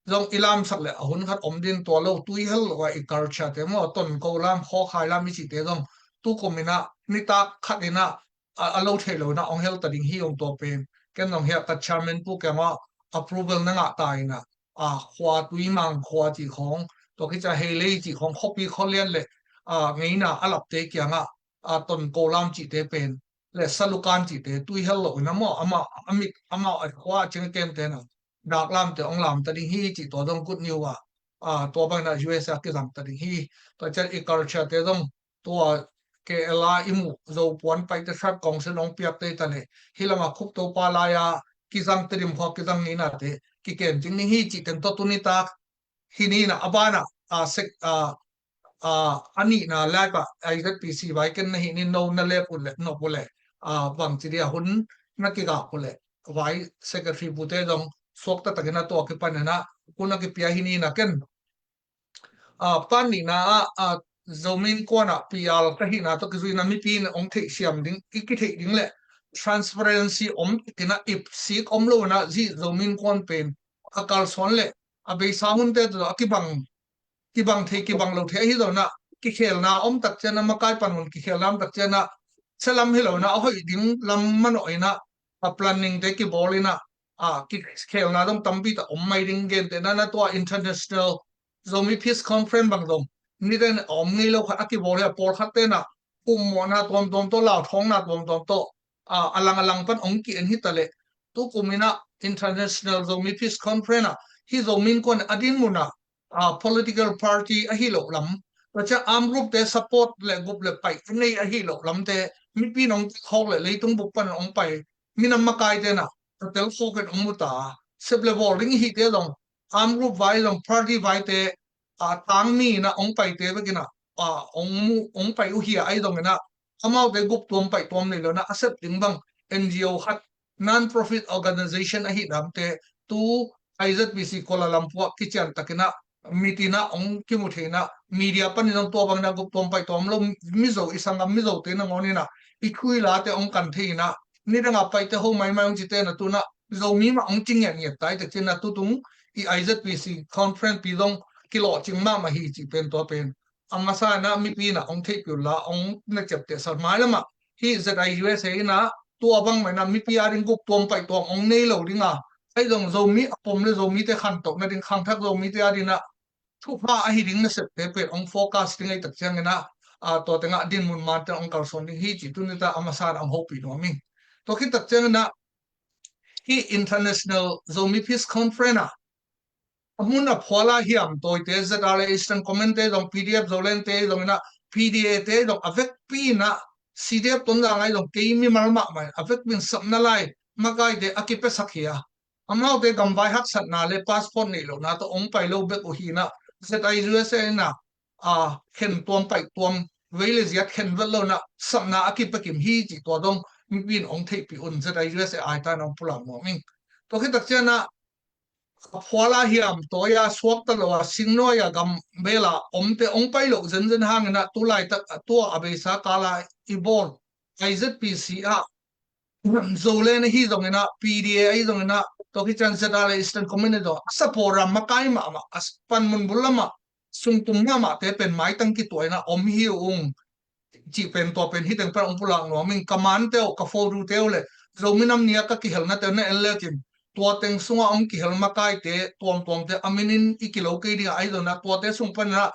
zong i lamsak le a hun khat om din tua lo tui hel lo a i culture te maw ton ko lam khaw khai lam i ci te zong tu kum ina nitak khat ina a lo thei lo ina ong hel ta ding hi ong tua pen ken zong hia ka chairman pu kiangah approval na ngah ta ina a, khua Tuimang khua cih khawng, tua khit ciang Heilei cih khawng khuapi khualian le, a, ngeina a lapte kiangah, a, Tonko lam cihte pen le Salukan cihte tui hel lo in a maw, amah a mit amah a khua a cing a kemte na dak lamte hong lamta ding hi cih tua zong good news a, a, tua bangin a U S A kizangta ding hi. Tua ciang i culture te zong tua K L a i muh Zopuan paite Shan Council hong piakte ta le hih lamah Khup Topa lai-a kizangte dim khua kizang ngeinate kikem cing ding hi cih teng tawh tuni tak hi ni na a banah, a, sek, a, a, a nihna lai pah I Z P C vai ken na hi ni no na lep uh le nop uh le, a, bangci dia hun na kigak uh le vai secretary pute zong suakta takin a tua kipan in a kun a kipia hi ni na ken. A, pan nihna ah, a, Zomi Innkuan ah P R ka hihna tawh kizui in a mipi in hong theihsiam ding, i kitheih ding le transparency om takin a ipsik om lo in a zih Zomi Innkuan pen a kalsuan le a beisa hunte tawh a kibang, kibang thei kibang lo thei ahi zongin a kikhelna om tak ciang a makai panmun kikhelna om tak ciang a sia lam hi lo in a a hoih ding lam manawh in a, a planning te kibawl in a, a kikhelna zong tampi tak om mai ding. Gentehna in a tua International Zomi Peace Conference bang zong nidang a om ngei lo khat a kibawl hi a, pawlkhatte in a kummawhna tuamtuam tawh, lauthawngna tuamtuam tawh, a, a lang a lang pan hong ki-en hi ta leh, tukum in a International Zomi Peace Conference ah hih Zomi Innkuan a dinmun ah, a, political party ahi loh lam, tua ciang arm group te support le gup le paih a nei ahi loh lamte mipi in hong tek khawk le leitung bup pan hong pai minam makaite in a a tel khawk in hong mu ta. Sep le bawl ding i hihte zong arm group vai zong party vaite, a, tangmi in a hong paite bek in a, a, hong mu, hong pai uh hi a, ahi zongin a amaute gup tuam paih tuam nei lo in a a sep ding bang N G O khat, non-profit organization ahi damte tu I Z P C Kuala Lumpur ah kician takin a mit in a hong kimu thei in a media panin hong tua bangin a gup tuam paih tuam lo Mizo, i sanggam Mizote nangawn in a i thu i late hong kan thei in a nidang a paite ho maimai hong cite in a tu in a Zomi mah hong ci ngiatngiat ta i tek cin a tutung i I Z P C conference pi zong kilawhcing mahmah hi cih pen tua pen a masa in a mipi in a hong theihpih un la, hong na ciaptehsak mai lamah hih Z I U S A in a tua bangmah in a mipi a ding gup tuam paih tuam hong nei lo ding a, ahi zong Zomi a pom le Zomite khantoh nading khangthak Zomite a ding a thupha ahi ding nasepte pen hong focus ding ahi tak ciangin a, a, tua tengah dinmun mante hong kalsuan ding hi cih tuni ta a masa in a hong hopih nuam ing. Tua khit tak ciangin a hih International Zomi Peace Conference ah a mun a phuala hiam tawite Z R A Eastern Command te zong P D F Zoland te zongin a P D A te zong a vekpi in a C D F Tonzang ah zong kei mimal mahmah in a vekpi in sapna lai makaite a kipiasak hi a, amaute gamvai haksatna le passport neih lohna tawh hong pai lo bek uh hi in a Z I U S A in a a khen tuam paih tuam vei le ziat khen vet lo in a sapna a kipia kim hi cih tua zong mipi in hong theihpih un, Z I U S A ai ta in hong pulak nuam ing. Tua khit tak ciang a a phuala hiam tawi a suakta lo a singnuai a gambel a omte hong pai loh zenzen hangin a tu laitak a tua a beisa kal a i bawl I Z P C ah Zoland ahi zongin a P D A ahi zongin a tua khit ciang Z R A Eastern Command ahi zong a support a makai mahmah a panmun bul lamah sungtum mahmahte pen maitang kituah in a om hi ung cih pen tua pen hih teng pen hong pulak nuam ing. Ka mante uh, ka photo te uh le Zomi Nam Ni a ka kihelnate uh na en lekin tua teng sungah hong kihel makaite tuamtuamte a minin i kilo kei ding a, ahi zongin a tuate sung panin a,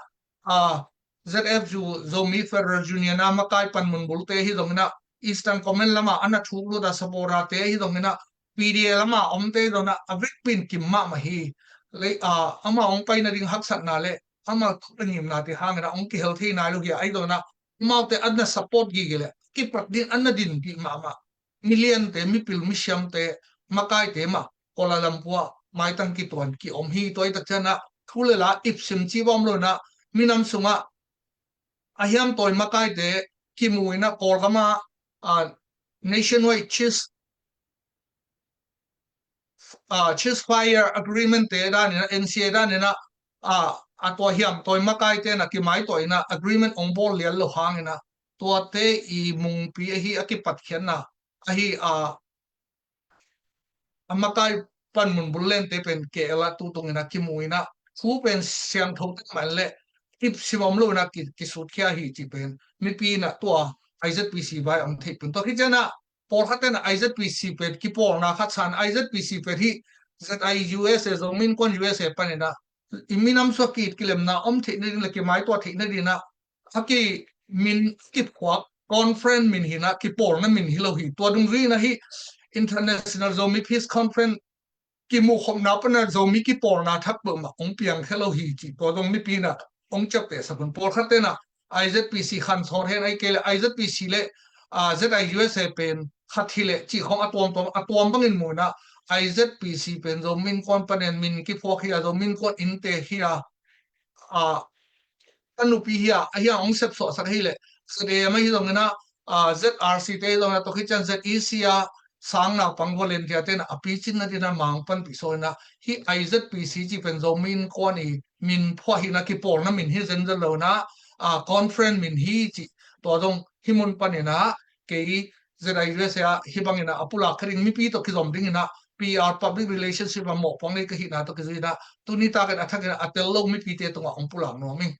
a, Z F U, Zomi Federal Union a makai panmun bulte hi zongin a Eastern Command lamah a na thuk lut a supporter te hi zongin a P D A lamah omte hi zongin a a vekpi in kim mahmah hi. Lei, a, amah hong pai nading haksatna le amah thuk le ngimnate hangin a hong kihel thei nai lo hi a, ahi zongin a amaute a na support gige le kipat ding a na din dih mahmah miliante, mipil misiamte, makaite mah Kuala Lumpur ah maitang kituan kiom hi. Tua i tak ciang a thu le la ipsim ci bawm lo in a minam sungah a hiam tawi makaite kimu in a Kawlgam ah, a, nationwide cease, a, ceasefire agreement te dan in a N C A dan in a, a, a tua hiam tawi makaite in a kimaituah in a agreement hong bawl lian lo hangin a tuate i mungpi ahi a kipatkhiatna ahi a, a makai panmun bul lente pen K L a tutung in a kimu in a thu pen siangtho tak mah in le ipsim om lo in a ki, kisutkhia hi cih pen mipi in a tua I Z P C vai hong theih pen tua khit ciang a pawlkhat in a I Z P C pen kipawlna khat sa in I Z P C pen hih Z I U S A, Zomi Innkuan U S A panin ah i minam sua ki-it kilemna om theih nading le kimaituah theih nading ah a ki min kiphuak conference min hi-in ah kipawlna min hi lo hi. Tua dungzui in ah hih International Zomi Peace Conference kimuhkhopna pan ah Zomi kipawlna thak beuh mah hong piang khia lo hi cih tua zong mipi in ah hong ciaptehsak un. Pawlkhatte in ah I Z P C khan sawt hen, ahih kei leh I Z P C le Z I U S A pen khat hi leh cih khawng a tuamtuam, a tuam bangin mu in ah I Z P C pen Zomi Innkuan panin min kiphuak hi a, Zomi Innkuan innte hi a, a, a nupi hi a, ahi a hong sepsuahsak hi leh Z A M ahi zongin ah, a, Z R C te ahi zongin ah, tua khit ciang Z E C a sang naupang volunteer te in ah a picin nading ah mang panpih sawt in ah hih I Z P C cih pen Zomi Innkuan i min phuah hi-in ah kipawlna min hi zenzen lo in ah, a, conference min hi cih tua zong hih mun panin ah kei Z I U S A ah hih bangin ah a pulak kha ding, mipi tawh kizom dingin ah P R, public relationship a mawhpuak nei ka hihna tawh kizui in ah tuni takin a thakin ah a tel lo mipite tungah hong pulak nuam ing.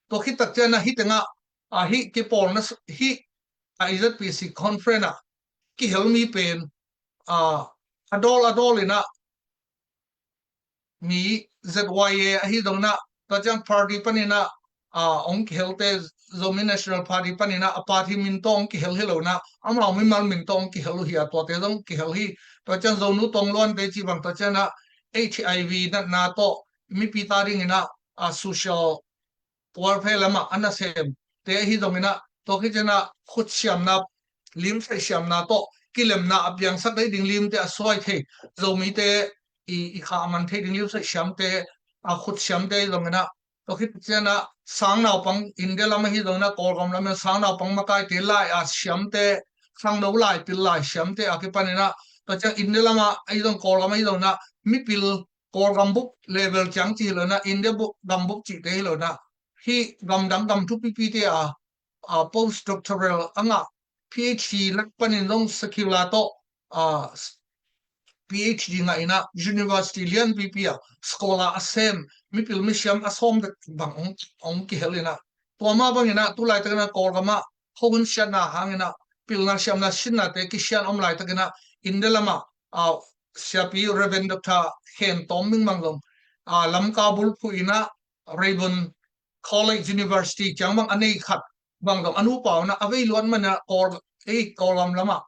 Tua khit tak ciang ah hih tengah, a, hih kipawlna s-, hih I Z P C conference ah kihel mi pen, a, a dawl a dawl in ah mi Z Y A ahi zongin ah, tua ciang party panin ah, a, hong kihelte, Zomi National Party panin ah a party min tawh hong kihel hi lo in ah, amau mimal min tawh hong kihel uh hi a, tuate zong kihel hi. Tua ciang Zonu Tongluante cih bang, tua ciang ah H I V natna tawh mipi ta dingin ah, a, social welfare lamah a nasemte ahi zongin ah, tua khit ciang ah khutsiamna, limsaih siamna tawh kilemna a piangsak dei ding limte a suai thei, Zomite i, i kha a man thei ding limsaih siamte, a, khutsiamte ahi zongin ah, tua khit ciang ah sang naupang India lam ahi zongin ah, Kawlgam lam ah sang naupang makaite lai a siamte, khangno lai, pil lai siamte a kipanin ah, tua ciang India lamah ahi zong, Kawlgam ahi zongin ah mipil Kawlgam bup level ciang cih hi lo in ah, India bup, gam bup cihte hi lo in ah, hih gamdang gam thupipite a, a, post doctoral a ngah, P H D lak panin zong secular tawh, a, s-, P H D ngah in ah university lianpipi ah scholar a sem mipil misiam a sawm bek bang hong, hong kihel in ah, tua mah bangin ah tu laitakin ah Kawlgam ah khuahun siatna hangin ah pilna siamna sinnate kisian om laitakin ah India lamah, a, siapi Reverend Doctor Khen Tawm Ming bang zong, a, Lamka bulphuh in ah Rayburn College University ciang bang a nei khat bang zong a nupa un ah a vei luat man ah Kawl, ei, Kawlgam lamah,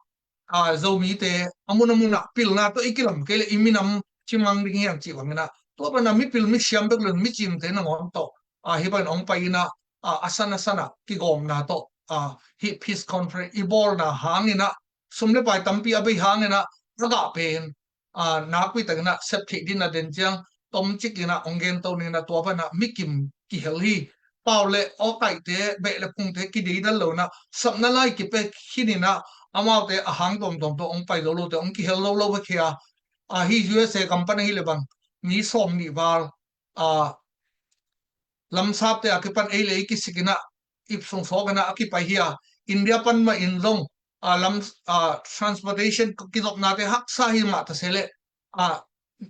a, Zomite a mun a mun ah pilna tawh i kilam kei leh i minam cimang ding hiam cih bangin ah, tua pan ah mipil misiam bek lo in micingte nangawn tawh, a, hih bangin hong pai in ah, a, a san a san ah kigawmna tawh, a, hih peace conference i bawlna hangin ah sum le pai tampi a bei hangin ah a gah pen, a, nakpi takin ah sep theih dingin a den ciang tomcik in ah hong gento ning in ah, tua pan ah mikim kihel hi. Pau le awkaihte, beh le phungte kideidan lo in ah, sapna lai kipia khin in ah, amaute a hang tuamtuam tawh hong pai zo lote hong kihel lo lo bek hi a, a, hih U S A gam pan ahi le bang mi sawm nih val, a, lamsapte a kipan ei le ei kisik in ah, ip sung sawk in ah a kipai hi a, India pan mah in zong, a, lam, a, transportation kizopnate haksa hi mah ta se leh, a,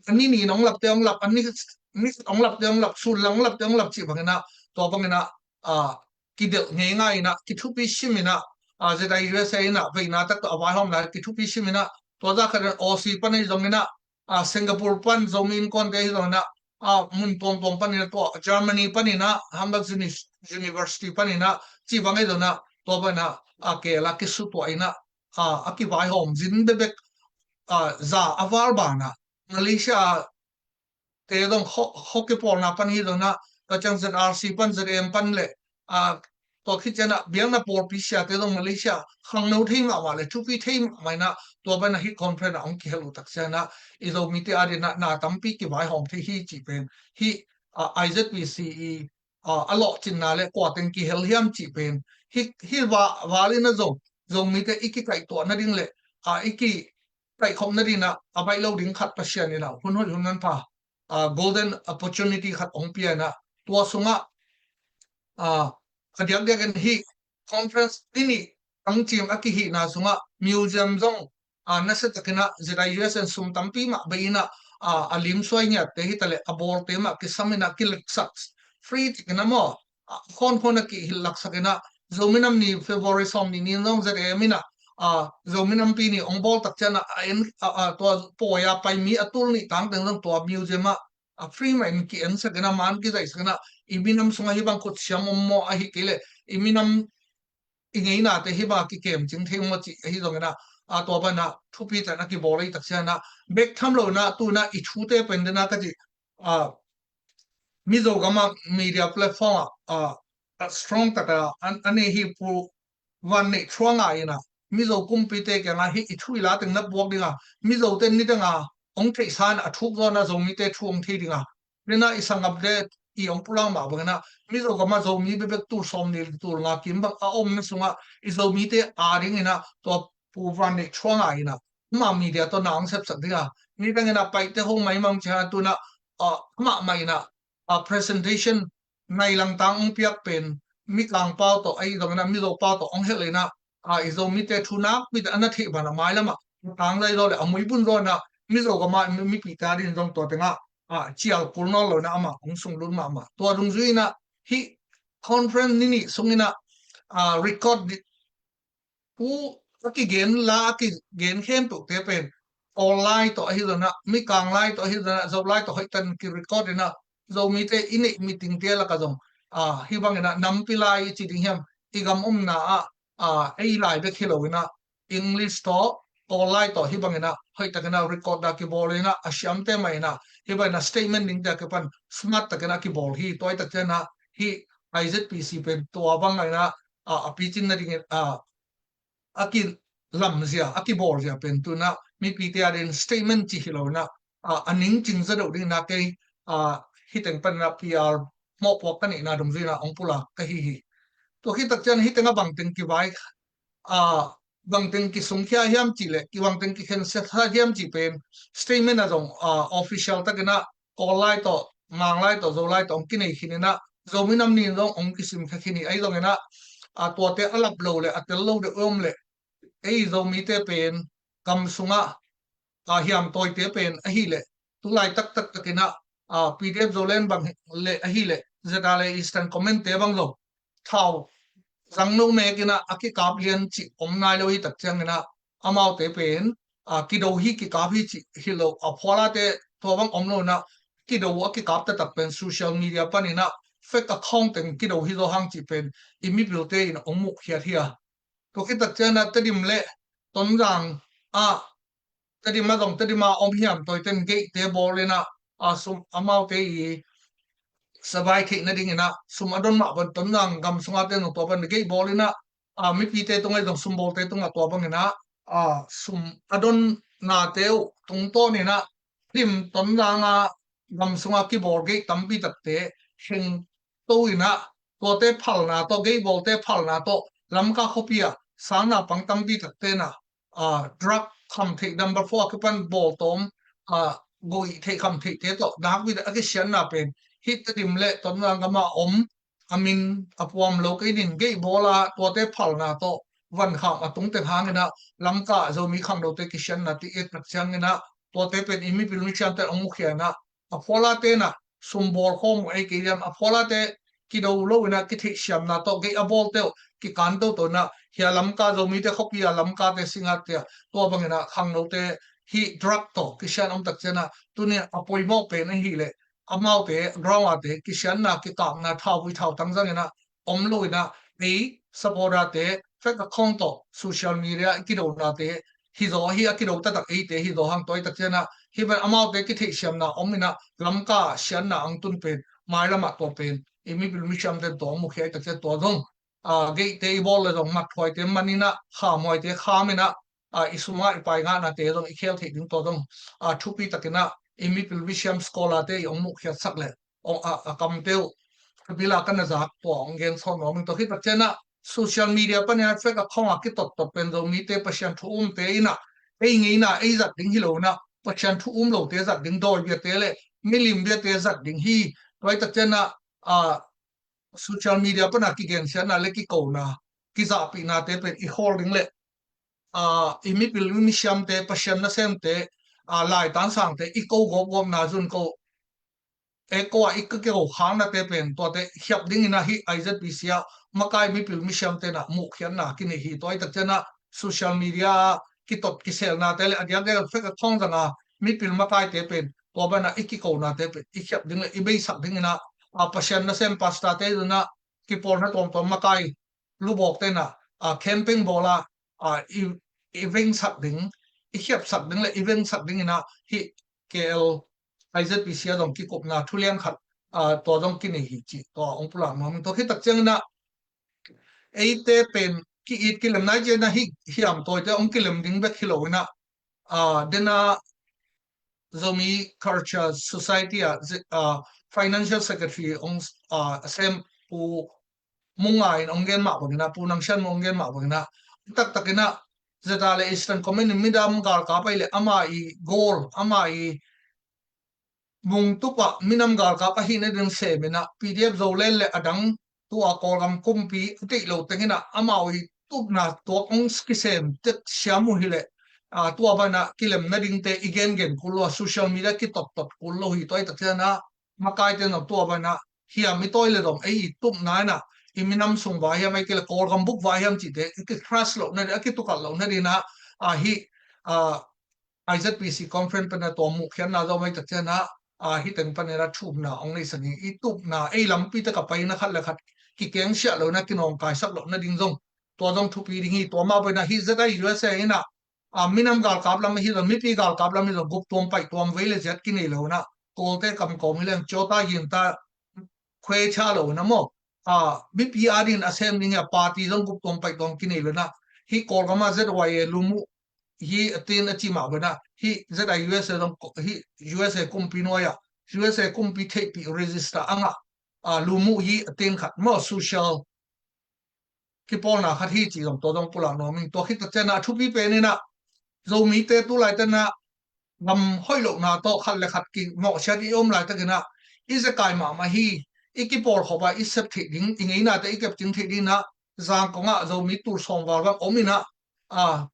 a ni ni in hong lapte hong lap, a ni, ni hong lapte hong lap, sun lang hong lapte hong lap cih bangin ah, tua bangin ah, a, kidelh ngeingai in ah, kithupi sim in ah, a, Z I U S A in ah veina tak tawh a vaihawm lai kithupi sim in ah, tua zah khat in Aussie pan ahi zongin ah, a, Singapore pan Zomi Innkuante ahi zongin ah, a, mun tuamtuam panin ah, tua Germany panin ah, Hamburg Uni-, University panin ah, cih bang ahi zongin ah, tua panin ah, a, kela kisutuah in ah, a, a kivaihawm zin bekbek, a, za a val banah Malaysia te zong kho, kho kipawlna pan hi zongin ah, tua ciang Z R C pan, Z M pan le, a, tua khit ciang ah biakna pawlpi siate zong Malaysia khangno thei mahmah le thupi thei mahmah in ah, tua pan ah hih conference ah hong kihel uh tak ciang ah, i Zomite adingin ah na tampi kivaihawm thei hi cih pen hih, a, I Z P C i, a, a lawhcinna le kua teng kihel hiam cih pen hih, hih va, val in ah zong Zomite i kikaihtuah nading le, a, i ki kaihkhop nading ah a baih lo ding khat Pasian in ah hun hoih hun manpha, a, golden opportunity khat hong pia in ah, tua sungah, a, a diakdiak in hih conference ni nih tangcim a kihihna sungah museum zong, a, nasia takin ah Z I U S A in sum tampi mah bei in ah, a, a limsuai ngiatte hi ta leh a bawlte mah kisam in ah kilaksak, free takin ah maw, a, khawnkhawng a kihilh laksak in ah, Zomi Nam Ni February sawm nih ni in zong Z M in ah a, Zomi nampi ni ong bawl tak ciangin a, a en, a, a, tua pawi a pai mi a tul nih tang teng zong tua museum ah a free mah in ki-en sak in a, man ki zaih sak in a, i minam sungah hih bang khut siam om maw, ahih kei leh i minam i ngeinate hih bang a kikem cing thei maw cih ahi zongin a, a, tua bang in a thupi tak in a kibawl ahi tak ciangin a, bek tham lo in a tu in a i thute pen den a ka cih, a, Mizo gam a media platform ah, a, a strong tak a, a, a nei hi Pu Van Neih Thua Ngai in a, Mizo kumpite kiangah hih i thu i la teng na puak ding a, Mizo ten nidang a ong theihsa in a thuk zaw in a Zomite thu ong thei ding a, den a i sanggam te i ong pulak mah bangin a, Mizo gam a Zomi bekbek tul sawmnih tul nga kim bang a omna sungah i Zomite a dingin a tua Pu Van Neih Thua Ngai in a, ama media tawh na ong sepsak ding a, nidang in a Paite ho maimang ciang a tu in a, a, amah mah in a, a, presentation nai langtang ong piak pen Mikang pau tawh ahi zongin a, Mizo pau tawh ong helh in a, a, i Zomite thu nakpi tak a na theih bang a mailam ah a tang zai zaw leh a muibun zaw in a, Mizo gam a mi, mipite a dingin zong tua teng ah, a, cial kul nawn lo in a amah ong sunglut mahmah. Tua dungzui in a hih conference ni nih sungin a, a, record di, thu a kigen la a kigen khempeuhte pen Kawl lai tawh ahi zongin a, Mikang lai tawh ahi zongin a, Zo lai tawh hoih tak in ki-record in a, Zomite i neih meeting te lak ah zong, a, hih bangin a nampi lai i ci ding hiam, i gam omna ah, a, ei lai bek hi lo in a, English tawh Kawl lai tawh hih bangin a hoih tak in a record a kibawl in a, a siamte mah in a hih bangin a statement dingte a kipan smart tak in a kibawl hi. Tua ahi tak ciangin a hih I Z P C pen tua bangin a, a, a picin nadingin, a, a kilamzia, a kibawlzia pen tu in a mipite a dingin statement cih hi lo in a, a, a ning cing zaw deuh dingin a kei, a, hih teng panin a P R mawhpuak ka neihna dungzui in a ong pulak ka hi hi. Tua khit tak ciang hih teng a bangteng kivai, a, bangteng kisungkhia hiam cih leh, ki bangteng kikhensia hiam cih pen statement ah zong, a, official tak in a Kawl lai tawh, Mang lai tawh, Zo lai tawh ong kinei khin in a, Zomi nam ni in zong ong kisimkhia khin hi. Ahi zongin a, a, tuate a lap lo leh a tel lo deuh om leh, ei Zomite pen gam sungah, a, hiamtawite pen ahih leh, tu laitak taktak in a, a, P D F Zoland bang leh ahih leh, Z R A Eastern Command te bang zong thau zang no mek in a, a kikap lian cih om nai lo hi tak ciangin a, amaute pen, a, kido hi, kikap hi cih hi lo, a, phualate tua bang om lo in a, kido a kikap taktak pen social media panin a fake account teng kido hi zaw hang cih pen i mipilte in ong muh khiat hi a. Tua khit tak ciangin a Tedim leh Tonzang ah, Tedim ah zong Tedim a om hiamtawite in gate te bawl in a, a, sum, amaute i survive theih nadingin a sum a don mah bang Tonzang gam sungate zong tua bang gate bawl in a, a, mipite tungah zong sumbawlte tungah tua bangin a, a, sum a donnate uh tungtawn in a Tedim Tonzang a gam sungah kibawl gate tampi takte heng to in a, tuate phalna tawh, gate bawlte phalna tawh Lamka khuapi ah sang naupang tampi takte in a, a, drug kham theih number four a kipan bawl tawm, a, gawh theih kham theihte tawh nakpi tak a kisiatna pen hih Tedim leh Tonzang gam a om, a min a puam lo kei nin gate bawl a tuate phalna tawh van kham a tungteng hangin a Lamka Zomi khangnote kisiatna ti et tak ciangin a tuate pen i mipil misiamte ong mukhia in a, a phualate in a sumbawl khawm uh ei kei liam, a phualate kido lo in a kitheihsiamna tawh gate a bawlte uh kikan toto in a, hia Lamka Zomite khuapi a Lamkate singatte a tua bangin a khangnote hih drug tawh kisian om tak ciangin a tuni a poimawh pen ahih leh amaute ground ate kisianna kikapna thauvui thautang zangin a om lo in a, ei supporter te fake account tawh social media i kidonate hi zaw hi, a kido taktak eite hi zaw hang tua ahi tak ciangin a hih pen amaute kitheihsiamna om in a Lamka siatna ang tun pen mailam ah tua pen i mipil misiamte tua mukhia ahi tak ciang tua zong, a, gate te i bawl leh zong mathuaite man in a khamhuaite kham in a, a, i sum a i pai ngahnate zong i khel theih ding tua zong, a, thupi tak in a i mipil misiam scholar te i ong mukhia sak leh ong a, a kamte uh a bil a ka na zak tua ong gen sawn nuam ing. Tua khit tak ciangin a social media panin a fake account a kitottot pen Zomite Pasian thu umte in a ei ngeina ei zat ding hi lo in a Pasian thu um lote zat ding, dawi biate leh milim biate zat ding hi. Tua ahi tak ciangin a, a, social media pan a kigensiatna leh kikona, kizahpihnate pen i khawl ding leh, a, i mipil misiamte, Pasian nasemte, a, laitan sangte i ko gawpgawpna zun ko, e ko a i ka kiko khangnate pen tuate hiap dingin a hih I Z P C a makai mipil misiamte in a muhkhiatna kinei hi. Tua ahi tak ciangin a social media kitot kiselnate le a diakdiak fek a thong zanga mipil makaite pen tua bana i kikonate pen i khiap ding le i beisak dingina, a, Pasian nasem pastor te zuna kipawlna tuamtuam makai lubawk tena, a, camping bawla, a, i, i vengsak ding, i khiapsak ding le i vengsak dingina hi K L I Z P C a zong kikupna thulian khat, a, tua zong kinei hi ci tua ong pulak nuam ing. Tua khitak ciangina eite pen ki-it kilem nai ciangina hi hiam tawite ong kilem ding bek hi lo ina, a, dena Zomi Culture Society a, a, Financial Secretary ong, a, sem pu Munga in ong gen mah bangina, pu Nangsian Mung ong gen mah bangina, taktakina Zeta le Eastern Command in minam galkap ahi le ama i goal, ama i mungtupa minam galkap ahi nading semina P D F Zoland le adang tua Kawlgam kumpi a teih lo tengina amau i tupna tuak ong kisem tek siam uh hi le, a, tua bana kilem nadingte i gengen kul lo a, social media kitottot kul lo hi tua i takciana makaite na tua bana hiam i tawi le dom ei i tupna ina i minam sung vai hiam ei kile Kawlgam buk vai hiam cite i kicrush lo nading a kitukalh lo nadina, a, hi, a, I Z P C conference pana tua muhkhiatna zong mai takciana, a, hi teng panina thumna ong nei sangin i tupna ei lampi taka paina khat le khat kikengsiah lo na kinawngkaisak lo nading zong tua zong thupi ding hi. Tua mah bena hi zeta i U S A ina, a, minam galkap lam hi lo, mipi galkap lam hi lo, gup tuam paih tuam vei le ziat kinei lo na, Kawlte kamkawm hi leng ciota ginta khuecha lo na maw, a, mipi adin a sem ding a party zong gup tuam paih tuam kinei lo na, hi Kawlgama Z Y A lumu hi a tin a ci mah bena hi Z I U S A zong hi U S A kumpi nuai a U S A kumpi theihpih register anga, a, lumu hi a tin khat maw social kipawlna khat hi ci zong tua zong pulak nuam ing. Tua khit takciana a thupi penina Zomite tu laitena gam hoih lohna tawh khat le khat kimawhsiat i om laitakina i zekai mahmah hi. I kipawl khawpa i sep theih ding i ngeinate i kepcing theih dingina Zangkongah Zomi tul sawm val bang om ina, a,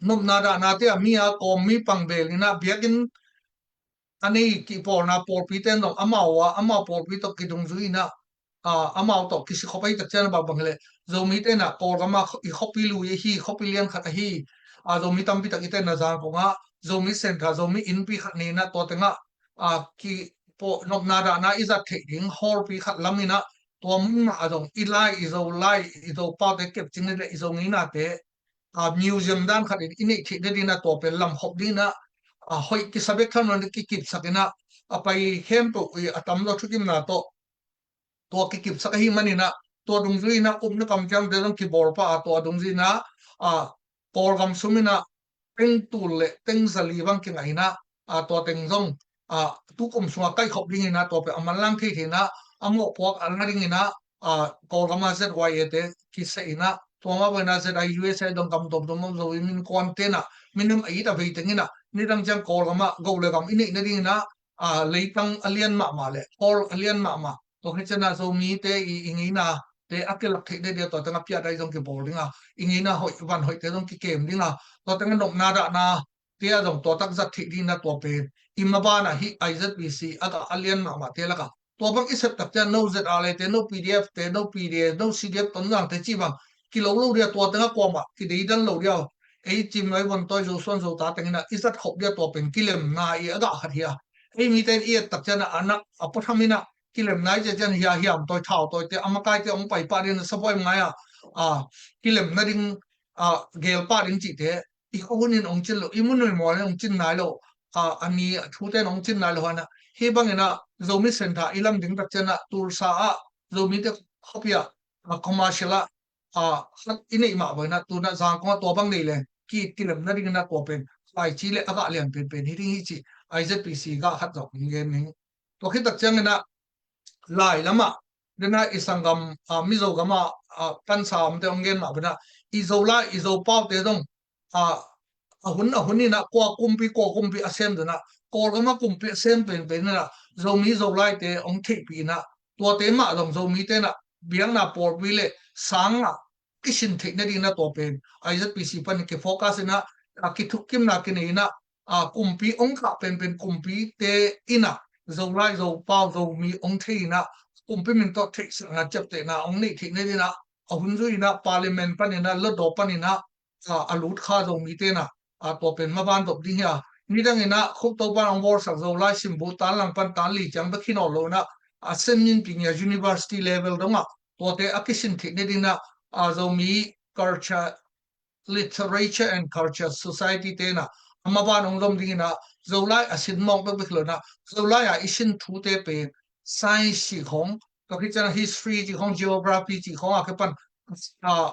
nopna dahnate a mi a kawm mi pang bel ina biakinn a nei kipawlna pawlpi ten zong amau a amau pawlpi tawh kidungzui ina, a, amau tawh kisikhop ahi takciana bangbang hileh Zomite na Kawlgama i khuapi lui ahi khuapi lian khat ahi, a, Zomi tampi tak i tenna Zangkongah Zomi centre Zomi innpi khat nei ina tua tengah, a, ki nopna dahna i zat theih ding hallpi khat lam ina tua mun mah a zong i lai i Zo lai i Zo paute kepcing le i Zo ngeinate, a, museum dan khat in i neih theih nadingina tua pen lamkhop dingina, a, hoih kisa bek thamlo na kikipsak ina a pai khempeuh i a tamzaw thutimna tawh tua kikipsak ahi manina tua dungzui ina upna kamciamte zong kibawl pah a tua dungzui ina, a, Kawlgam sum ina teng tul le teng zali bang kingah ina, a, tua teng zong, a, tukum sunga kaihkhop dingina tua pen a manlang thei theina a mawhpuak a la dingina, a, Kawlgama Z Y A te kiseh ina tua mah bena Z I U S A dong gam domdom om zo i min kuan tena minam a it a vei tengina nidang ciang Kawlgama go le gam i neih nadingina, a, leitang a lian mahmah le hall a lian mahmah tua hi ciana Zomite i, i ngeina te a kilak theih dede tua tengah piahdai zong kibawl dinga i ngeina hoih van hoihte zong kikem dinga tua tengah nopna dahna te a zong tua tak zat theih dingina tua pen i mabana hi I Z P C a gah a lian mahmah te laka tua bang i sep tak cian no Z R le te no P D F te no P D A no C D F Tonzang te ci bang kilo lo dia tua tengah kuamah kideidan lo dia ei cim lai von toi zo suan zo ta tengina i zat khop dia tua pen kilemna i a gah khat hi a ei mite in i et tak cian a nak a pawtham ina kilem nai cia cian hia hiam toi thau toi te a makai te ong pai pah ding na sabuai ngai a, a, kilem nading, a, gel pah ding cihte i khuahun in ong cin lo i munui mual in ong cin nai lo, a, a ni a thute in ong cin nai lo hana hi bangina Zomi centre i lam ding tak ciana Tulsa ah Zomite khuapi ah, a, commercial ah, a, khat i neih mah bangina tuna Zangkong ah tua bang nei le ki kilem nadingina tua pen ai ci le a gah lian penpen hi ding hi ci I Z P C gah khat zong ong gen ning. Tua khit tak ciangina lai lamah dena i sanggam, a, Mizo gama, a, pansa omte ong gen mah bena i Zolai i Zopaute zong, a, a hun a hun ina kua kumpi kua kumpi a sem dena Kawlgama kumpi a sem penpen ina Zomi Zolaite ong theihpih ina tuate mah zong Zomite na biakna pawlpi le sanga kisin theih nadingina tua pen I Z P C panin kifocus ina, a, kithukkimna kinei ina, a, kumpi ong kah penpen kumpite ina Zolai Zopau Zomi ong thei ina kumpi min tawh theihsakna ciaptehna ong neih theih nadingina a hun zui ina parliament panina lotdaw panina a, a lut kha Zomite in a, a, tua pen maban dop ding hi a. Nidang in a khuk Topa'n hong bawlsak Zolai simbul tan lang pan tan li ciang bek hi nawn lo in a, a, Senminping a university level dong ah tuate a kisin theih nading in a, a, Zomi Culture, Literature and Culture Society te in a, a maban hong zom ding in a, Zolai a sin mawk bekbek lo in a, Zolai a i sin thute pen science cih khong, tua khit ciang a history cih khong, geography cih khong a kipan, a,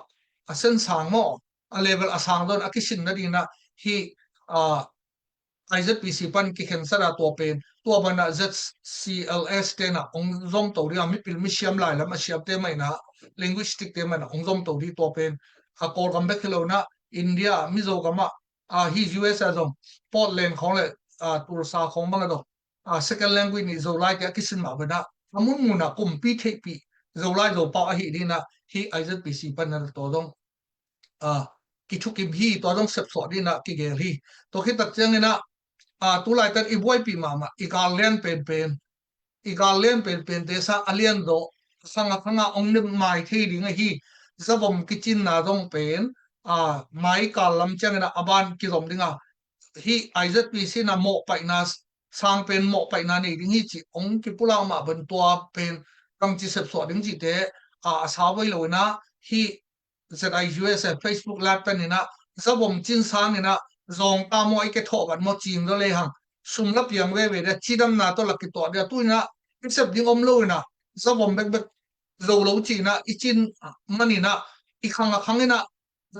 a sen sang maw, a level a sang zaw in a kisin nading in a, hih, a, I Z P C pan kikhensat a tua pen, tua ban a Z C L S te in a hong zom to ding a, mipil misiam lai lam a siamte mah in a, linguistic te mah in a hong zom to ding tua pen, a, Kawlgam bek hi lo in a, India, Mizo gam ah, a, hih U S a zong, Portland khong le, a, Tulsa khong bang a zong, a, second language nih Zolai te a kisin mah bang a, a munmun a kumpi theihpih Zolai Zopau ahih ding in a, hih I Z P C pan in a tua zong, a, kithukim hi, tua zong sepsuah ding in a kigel hi. Tua khit tak ciang in a, a, tu laitak i buaipih mahmah, i gal lian penpen, i gal lian penpen te sang a lian zaw, a khang a khang a hong nei mai thei ding ahi, zavom kicinna zong pen, a, mai kal lam ciang in a, a ban kizom ding a, hih I Z P C in a mawhpaihna, sang pen mawhpaihna nei ding hi cih hong kipulak mah bang tua pen bangci sepsuah ding cihte, a, a sau vei lo in a, hih Z I U S A Facebook live pan in a, zavom cin sang in a, zawngta maw, i kethawh vat maw, cing zaw lehang, sum la piang veve ding a, cidamna tawh la kituah ding a, tu in a, i sep ding om lo in a, zavom bekbek zo lo ci in a, i cin man in a, i khang a khang in a,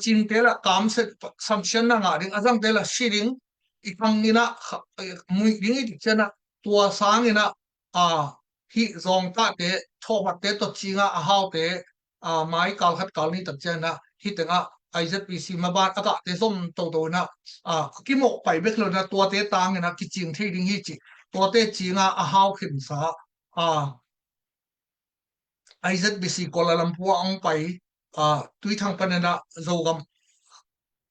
cingte la kamset, samsiatna ngah ding, a zangte la si ding, i khang in a, kha-, muih ding i cih ciang a, tua sang in a, a, hih zawngtahte, thawhvatte tawh cing a, a haute, a, mai kal khat kal nih tak ciang a, hih teng ah I Z P C maban a gahte zom toto in a, a, kimawhpaih bek lo in a, tuate tang in a kicing thei ding hi cih, tuate cing a, a hau khinsa, a, I Z P C Kuala Lumpur ah hong pai, a, Tuithang pan in a Zogam,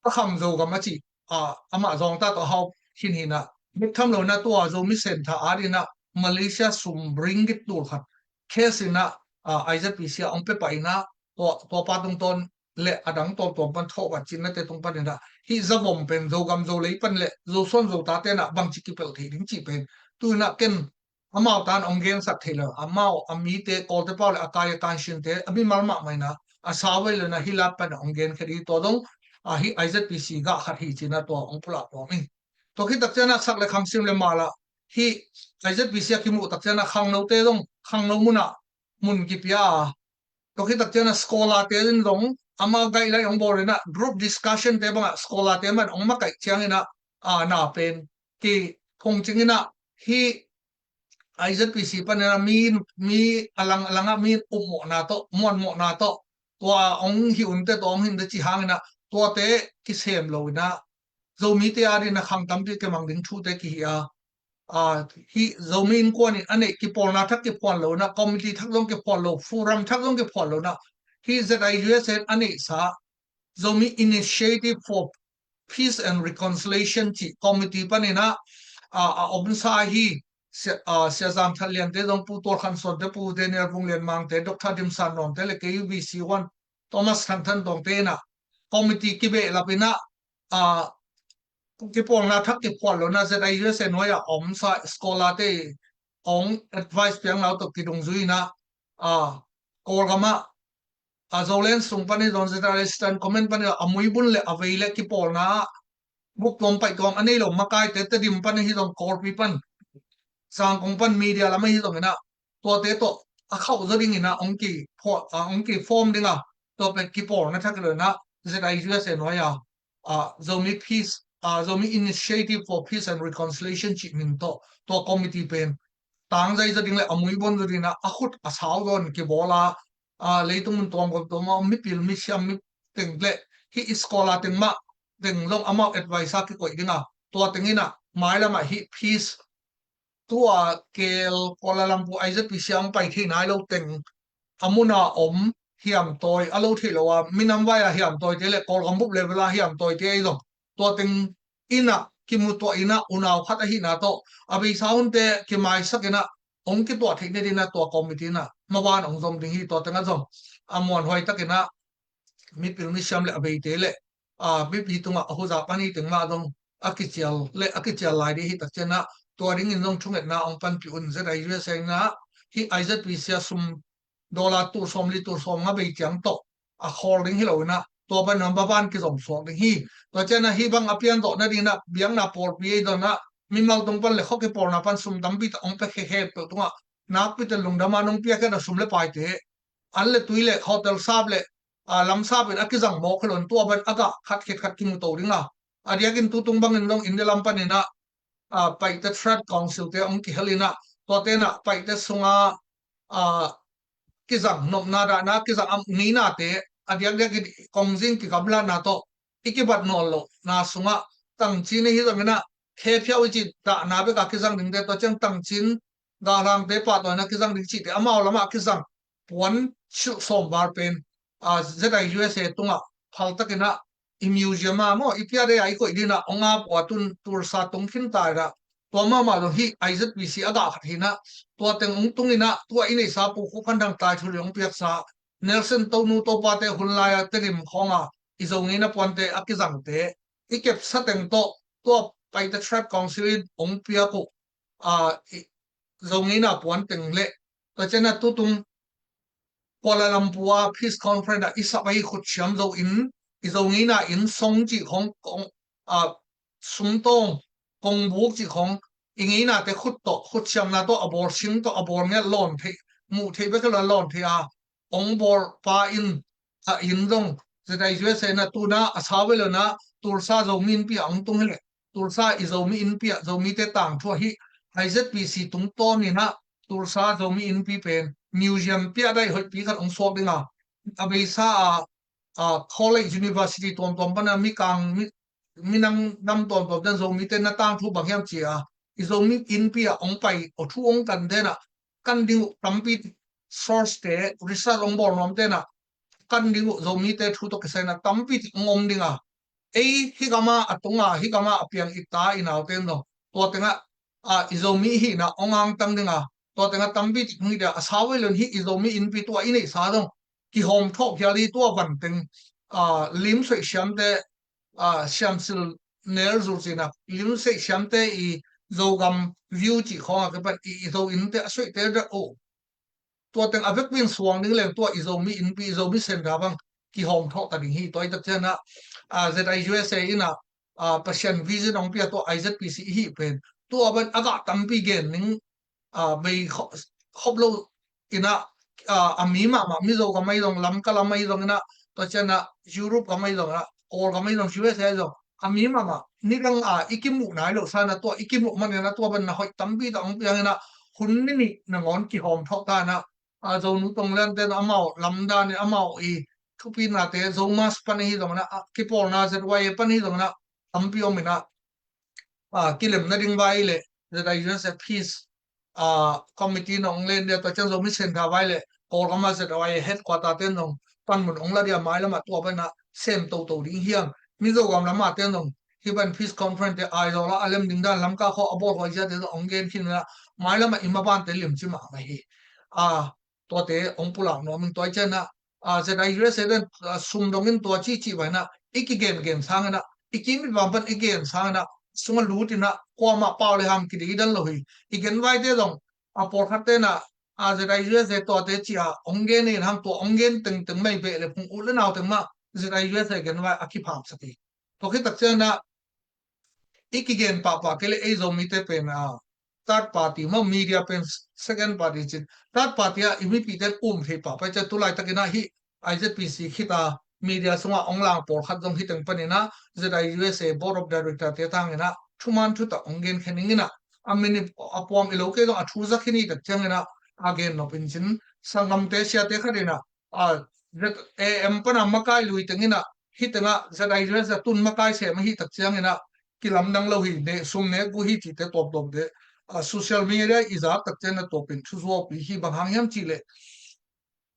a kham Zogam a cih, a, amah zawngtah tawh a hau khin hi in a, bek tham lo in a, tua Zomi Centre a ding in a Malaysia sum ringgit tul khat cash in a, a, I Z P C ah hong pia pah in a, tua, tua pa tungtawn le a dang tuamtuam pan thawhvat cinnate tung pan in a, hih zavom pen Zogam Zolei pan le Zosuan Zotate in a bangci kipelh thei ding cih pen, tu in a ken amau tan hong gensak thei lo, amau a mite, Kawlte pau le a kai a kansinte, a mimal mahmah in a, a sau vei lo in a, hih live pan hong genkhia ding, tua zong, a, hih I Z P C gah khat hi ci in a tua hong pulak nuam ing. Tua khit tak ciang a sak le khang, sim le mal ah, hih I Z P C a kimuh tak ciang a khangnote zong, khangno mun ah mun kipia a, tua khit tak ciang a scholar te in zong, amau guideline hong bawl in a, group discussion te bang ah scholar te mah in hong makaih ciang in a, a, na pen kiphungcing in a, hih I Z P C pan in a mi, mi a lang a lang ah mi upmawhna tawh, muanmawhna tawh, tua hong hi unte, tua hong hi unte ci hang in a, tuate kisem lo in a, Zomite a ding in a khang tampi kimang ding thute kihi a, a, hih Zomi Innkuan in a neih kipawlna thak kiphuan lo in a, committee thak zong kiphuan lo, forum thak zong kiphuan lo in a, hih Z I U S A in a neihsa Zomi Initiative for Peace and Reconciliation cih committee pan in a, a, a omsa hi, Sia, a, Sia Zam That Lian te zong, Pu Tual Khan Suan te, Pu Daniel Vung Lian Mang te, Doctor Dim San Nawn te le K U V C one Thomas Khan Than Tawng te in a, committee kibehlap in a, a, kipawlna thak kiphuan lo in a, Z I U S A nuai ah omsa scholar te hong advice piakna uh tawh kidungzui in a, a, Kawlgam ah, a, Zoland sung pan hi zong, Z I U S A Eastern Command pan hi zong, a muibun le a vei le kipawlna ah buk tuam paih tuam a nei lo makaite, Tedim pan hi zong, Kawlpi pan, Zangkong pan, media lam ah hi zong in a, tuate tawh a khauh zaw ding in a hong ki phuah, a, hong kiform ding a, tua pen kipawlna thak lo in a, Z I U S A nuai a, a, Zomi Peace, a, Zomi Initiative for Peace and Reconciliation cih min tawh tua committee pen tangzai zaw ding le a muibun zaw ding in a, a khut a sau zaw in kibawl a, a, leitung mun tuamtuam a om mipil misiam mi teng le hih scholar teng mah teng zong amau advice a kikoih ding a, tua teng in a mailam ah hih peace, tua kel Kuala Lumpur I Z P C ah hong pai thei nai lo teng, a mun a om hiamtawi a lo theih lo a, minam vai a hiamtawite le Kawlgam bup level a hiamtawite ahi zong, tua teng in a kimutuah in a, unau khat ahihna tawh, a beisa hunte kimaisak in a, hong kituah theih nading in a tua committee in a maban hong zom ding hi. Tua teng ah zong a muanhuai tak in a mipil misiam le a veite le, a, mipi tungah a huzap a ni teng mah zong a kicial le a kicial lai ding hi tak ciangin ah, tua dingin zong thungetna hong panpih un. ZIUSA in ah hih IZPC a sum dollar tul sawmli tul sawmnga bei ciang tawh a khawl ding hi lo in ah, tua pan a maban kizom suak ding hi. Tua ciangin ah hih bang a pian zawh nadingin ah biakna pawlpi ei dawn ah, mimal tung pan le khua kipawlna pan sum tampi tak hong pia khekhe peuh tungah nakpi ten lungdam a nong piak hen a, sum le paite, an le tui le hotel sap le, a, lam sap in a kizang mawk hi lo in, tua ban a gah khat khit khat kimu to ding a. A diakin tutung bangin zong India lam panin ah, a, Paite Trade Council te hong kihel in ah, tuate in ah Paite sunga, a, kizang nopna dahna, kizang a ngeina te, a diakdiak in kongzing kigamlatna tawh i kibat nawn lohna sungah tangcin i hi zongin ah, khe phiau i cih dahna bek a kizang dingte, tua ciang tangcin, galhangte pahtawina kizang ding cihte, amau lamah kizang puan silh sawm val pen, a, ZIUSA tungah phal takin ah i museum ah maw, i piat ei a i koih dingin ah hong ap uh a, tun Tulsa tung khin ta in ah, tua mahmah zong hih IZPC a gah khat hi in ah, tua teng hong tung in ah, tua i neihsa Pu Khup Khan Thang Tlai Thu Lian hong piaksa, Nelson Tonu Topate hun lai-a Tedim khawng a i Zo ngeina puante a kizangte i kepsa teng tawh, tua Paite Trade Council in hong piak uh, a, i Zo ngeina puan teng le, tua ciangin ah tutung Kuala Lumpur a Peace Conference ah i sap ahi Khutsiam Zo Inn, i Zo ngeina inn song cih khawng, kong, a, sumtawng, kongbuk cih khawng, i ngeinate khut tawh, khutsiamna tawh a bawl, sing tawh a bawl ngiat lawn theih, muh theih bek hi lo a lawn theih a, hong bawl pa in, a inn zong, ZIUSA in ah tu in ah a sau ve lo in ah, Tulsa Zomi Innpi ah hong tung hi leh, Tulsa i Zomi Innpi ah Zomite tangthu ah hih IZPC tungtawn in ah, Tulsa Zomi Innpi pen museum piah daih hoihpi khat hong suak ding a, a beisa a, a, college, university tuamtuam pan a mikang, mi, minang nam tuamtuam ten Zomite na tangthu bang hiam ci a, i Zomi Innpi ah hong pai, aw thu hong kan den ah, kan ding uh tampi source te, research hong bawl nuam ten ah, kan ding uh Zomite thu tawh kisai in ah tampi tik hong om ding a. Ei hih gam a a tung a, hih gam a a piang i ta i nau ten zong, tua teng ah, a, i Zomi i hihna hong angtang ding a, tua teng ah tampi tik hong hi ding a, a sau ve lo in hih i Zomi Innpi tua i neihsa zong kihawm thawh phial hi. Tua van teng, a, lim suaih siamte, a, siamsil nel zur cih in ah, lim suaih siamte i Zogam view cih khawng a kipan i, i Zo Innte a suaihtel deuh uh, tua teng a vekpi in suang ding leng tua i Zomi Innpi, i Zomi Centre bang kihawm thawh ta ding hi. Tua hi tak ciangin ah, a, ZIUSA in ah, a, Pasian vision hong pia tua IZPC i hih pen, tua ban a gah tampi gen ning, a, bei khop, khop lo in ah, a, a mi mahmah, Mizo gam ahi zong, Lamka lam ahi zongin ah, tua ciangin ah Europe gam ahi zongin ah, Kawlgam ahi zong, USA ahi zong, a mi mahmah, nidang a i kimuh nai loh sa in ah, tua i kimuh man in ah, tua ban na hoih tampi tawh hong piang in ah, hun ni nih nangawn kihawm thawh ta in ah, a, Zonu Tonglen ten amau lamdan in amau i thupinate, Zomus pan ahi zongin ah, a, kipawlna ZYA pan ahi zongin ah, tampi om in ah, a, kilem nading vai leh ZIUSA Peace, a, Committee in hong len ding a, tua ciang Zomi Centre vai leh Kawlgam a ZYA headquarter ten zong panmun hong la ding a, mailam ah tua ban ah sem toto ding hi hang. Mizogam lam a ten zong hih ban Peace Conference te Aizawl ah a lem ding dan, Lamka khawng a bawl huai ziate zong hong gen khin in ah, mailam ah i mabante limci mahmah hi. A, tuate hong pulak nuam ing. Tua hi ciangin ah, a, ZIUSA ten, a, sum dongin tua cihcih vai in ah, i kigengen sangin ah, i kim i pam pan i gen sangin ah, sungah lut in ah, kuamah pau le ham kideidan lo hi. I genvaite zong, a, pawlkhatte in ah, a, ZIUSA tuate ci a hong gen in hang, tua hong gen tengteng mah i beh le phung, u le nau teng mah ZIUSA genvai a kipham sak hi. Tua khit tak ciangin ah, i kigen pahpah kei leh ei Zomite pen, a, third party maw, media pen second party cin, third party ah i mipite um thei pahpah ciang, tu laitakin ah hih IZPC khit a media sungah hong lang pawlkhat zong hih teng panin ah ZIUSA Board of Director te tangin ah thuman thutak hong gen khe ning in ah, a min i, a puam i lo kei zong a thu za khin i tak ciangin ah, a gen nop in cin, sanggamte siate khat in ah, a, ZAM pan a makai lui teng in ah, hih teng ah ZIUSA tun makai sem ahih tak ciangin ah, kilamdang lo hi, ne, sum nek uh hi cihte tuamtuamte, a, social media i zak tak ciangin ah tua pen thuzuaupi hi. Bang hang hiam cih leh,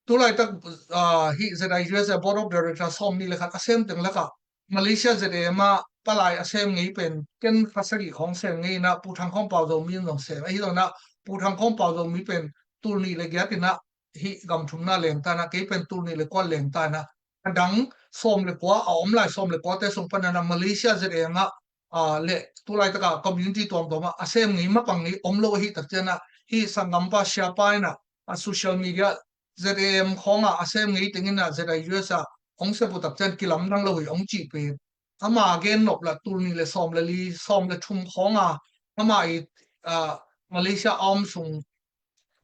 tu laitak, a, hih ZIUSA Board of Director sawmnih le khat a sem teng lakah, Malaysia ZAM ah palai a sem ngei pen, ken kha sagih khawng sem ngei in ah, Pu Thang Khawm Pau Zomi in zong sem. Ahi zongin ah, Pu Thang Khawm Pau Zomi pen tul nih le giat in ah hih gam thumna leng ta in ah, kei pen tul nih le kuat leng ta in ah, a dang sawm le kua a om lai, sawm le kuate sung panin ah Malaysia Z A M ah, ah, le tulaitaka community tuamtuam ah a sem ngei, mapang ngei om lo ahi tak ciangin ah, hih sanggampa siapa in ah, a social media Z A M khawngah a sem ngei tengin ah Z I U S ah hong sep uh tak ciang kilamdang lo hi hong cih pen, ama gen nop la tul nih le sawm le li, sawm le thum khawngah ama i, ah, Malaysia a om sung,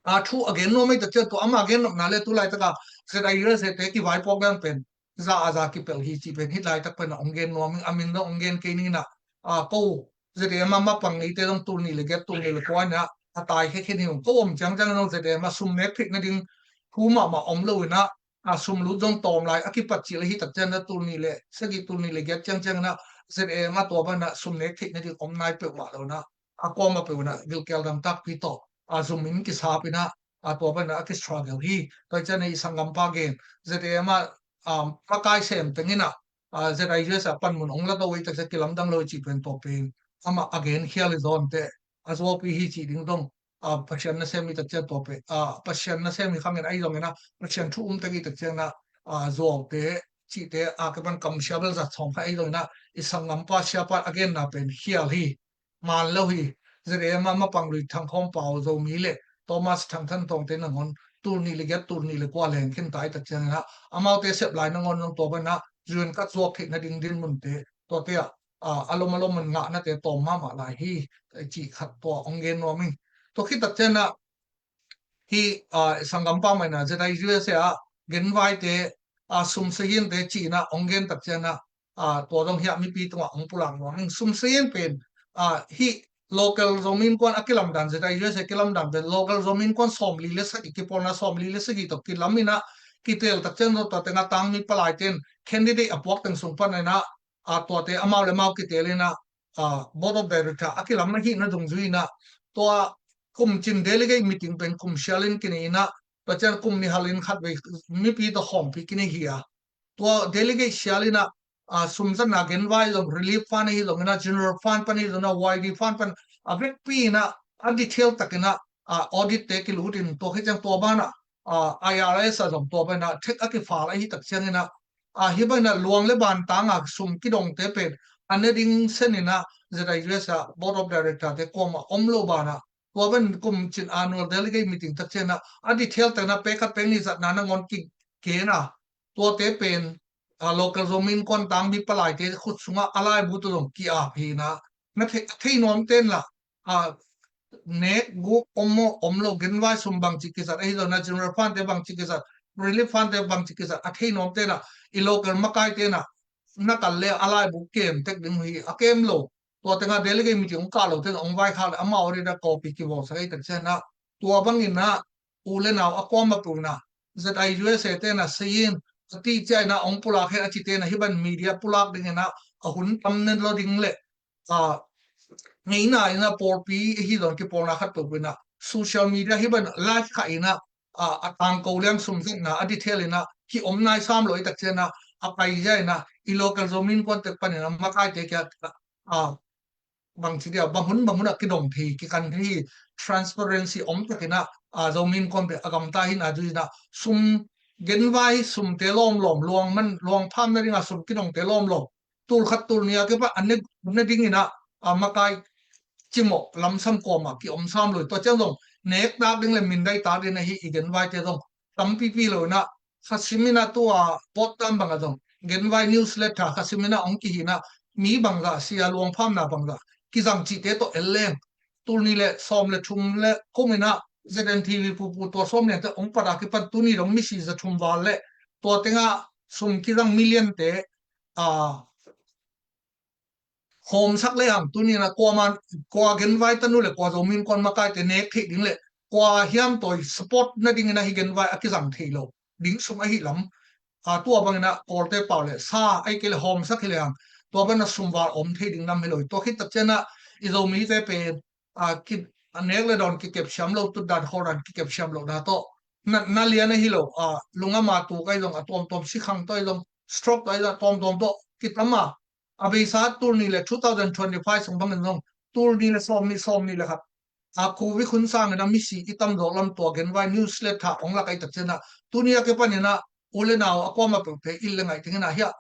ah, thu a gen nuam ahi tak ciang, tua ama gen nopna le tulaitaka Z I U S A te kivaipuak dan pen za a za kipelh hi cih pen hih laitak pen ah hong gen nuam ing. A min zong hong gen kei ning in ah, ah, ko Z A M ah mapang ngeite zong tul nih le giat, tul nih le kua in ah a taikhia khin hi ung. Ko om ciangciang zong Z A M ah sum nek theih nading thu mahmah om lo in ah, a sum lut zong tawm lai a kipat cil ahi tak ciangin ah tul nih le sagih, tul nih le giat ciangciangin ah Z A M ah tua bangin ah sum nek theih nading om nai peuhmah lo in ah, a kuamah peuh in ah gilkial dangtakpi tawh a zum in kisap in ah, a tua bangin ah a kistruggle hi. Tua hi ciangin ah i sanggampa gen Z A M ah, um, makai sem tengin ah, ah, Z I U S ah panmun hong la to ahi tak ciang kilamdang lo cih pen tua pen amah a gen khial hi zaw inteh, a zuaupi hi cih ding dong, ah, Pasian nasem hi tak ciang tua pen, ah, Pasian nasem hi khangin ahi zongin ah, Pasian thu um tek hi tak ciangin ah, ah, zuaute cihte a kipan kamsia bel zat sawm kha ahi zongin ah, i sanggampa siapa a genna pen khial hi, man lo hi. Z A M ah mapang lui Thang Khawm Pau Zomi le Thomas Thang Than Thawngte nangawn tul nih le giat, tul nih le kua leng khin ta ahi tak ciangin ah, amaute sep lai nangawn zong tua bangin ah U N kat zuak theih nading dinmunte tuate ah, ah, a lom a lom in ngahnate tawm mahmah lai hi, cih khat tua hong gen nuam ing. Tua khit tak ciangin ah hih, ah, sanggampa mah in ah Z I U S A ah genvaite, ah, sum sayin te cih in ah hong gen tak ciangin ah, ah, tua zong hiah mipi tungah hong pulak nuam ing. Sum sayin pen, ah, hih local Zomi Innkuan a kilamdan, Z I U S A kilamdan pen local Zomi Innkuan sawmli le sagih, kipawlna sawmli le sagih tawh kilam in ah, kiteel tak ciang zong tua tengah tangmi palaite in candidate a puak teng sung panin ah, ah, tuate amau le amau kiteel in ah, ah, Board of Director a kilam ahihna dungzui in ah, tua kum cin delegate meeting pen kum sialin kinei in ah, tua ciang kum nih halin khatvei mipi tawh khawmpi kinei hi a, tua delegate sial in ah, ah, sumzatna genvai zong, relief fund ahi zongin ah, general fund pan ahi zongin ah, Y D fund pan, a vekpi in ah a detail takin ah, ah, audit te kilut in, tua khit ciang tua bangin ah, ah, I R S ah zong tua bangin ah thek a kifal ahi tak ciangin ah, ah, hih bangin ah luang le bantang ah sum kidongte pen a ne ding sen in ah Z I U S ah Board of Director te kuamah om lo bangin ah, tua bangin kum cin annual delegate meeting tak ciangin ah a detail takin ah pek khat pek nih zatna nangawn kigen a, tuate pen, ah, local Zomi Innkuan tangmi palaite khut sungah a laibu tawh zong ki-ap hi in ah, na thei, a thei nuamte in lah, ah, nek guk om maw om lo, genvai sum bangci kizat ahi zongin ah, general fund te bangci kizat, relief fund te bangci kizat a thei nuamte in ah, i local makaite in ah na kal le a laibu kem tek ding uh hi, a kem lo, tua tengah delegate meeting hong kah lote in hong vaikhak le amau audit ah copy kibawlsak ahi tak ciangin ah, tua bangin ah u le nau a kuamah peuh in ah Z I U S A te in ah sayin, a ti ciah in ah hong pulak hen a cite in ah hih bang media pulak dingin ah a hun tam nen lo ding le, ah, ngeina in ah pawlpi ahi zong kipawlna khat peuhpeuh in ah social media hih bang live khah in ah, ah, a tangko liang sumzatna a detail in ah ki om nai sam lo ahi tak ciangin ah, a paizia in ah i local Zomi Innkuan tek panin ah makaite kiang ah, bangci dia, bang hun bang hun ah kidong thei, kikan thei hi, transparency om takin ah, ah, Zomi Innkuan pen a gamta hi in ah, zui in ah sum genvai sumte lawmlawm, luang man, luang pham nading ah sum kidongte lawmlawm, tul khat tul nih a kipan a ne, ne dingin ah, ah, makai cimawh lamsam kuamah ki om sam lo hi. Tua ciang zong nek tak ding le mindai tak ding ahi i genvaite zong tampipi lo in ah, khasim in ah tua pawt tam bangah zong genvai newsletter khasim in ah hong kihi in ah, mi bangzah sia, luang phamna bangzah kizang cihte tawh en leng, tul nih le sawm le thum le kum in ah Z N T V pupu tua sawm liante hong pat a kipan tuni dong misi za thum val le tua tengah sum kizang million te, ah, hawmsak le hang, tuni in ah kua man, kua genvai tanu le kua Zomi Innkuan makaite nek theih ding le kua hiam tawi support nadingin ah hih genvai a kizang thei lo ding sum ahi lam, ah, tua bangin ah Kawlte pau le sa ahi kei le hawmsak hi le hang, tua bangin ah sum val om thei ding nam hi lo hi. Tua khit tak ciangin ah i Zomite pen, ah, ki, a nek le dawn kikep siam lo, tutdan khawldan kikep siam lo na tawh, na, na lian ahi lo, ah, lungam a tuk ahi zong, a tuamtuam sikhang tawh ahi zong, stroke tawh ahi zong, a tuamtuam tawh kitam a, a beisa tul nih le two thousand twenty-five sung bangin zong tul nih le sawm nih, sawm nih le khat a Covid hun sangin ah misi i tam zawh lam tua genvai newsletter hong lak ahi tak ciangin ah, tuni a kipanin ah u le nau a kuama peuhte it le ngaih dingin ah hiah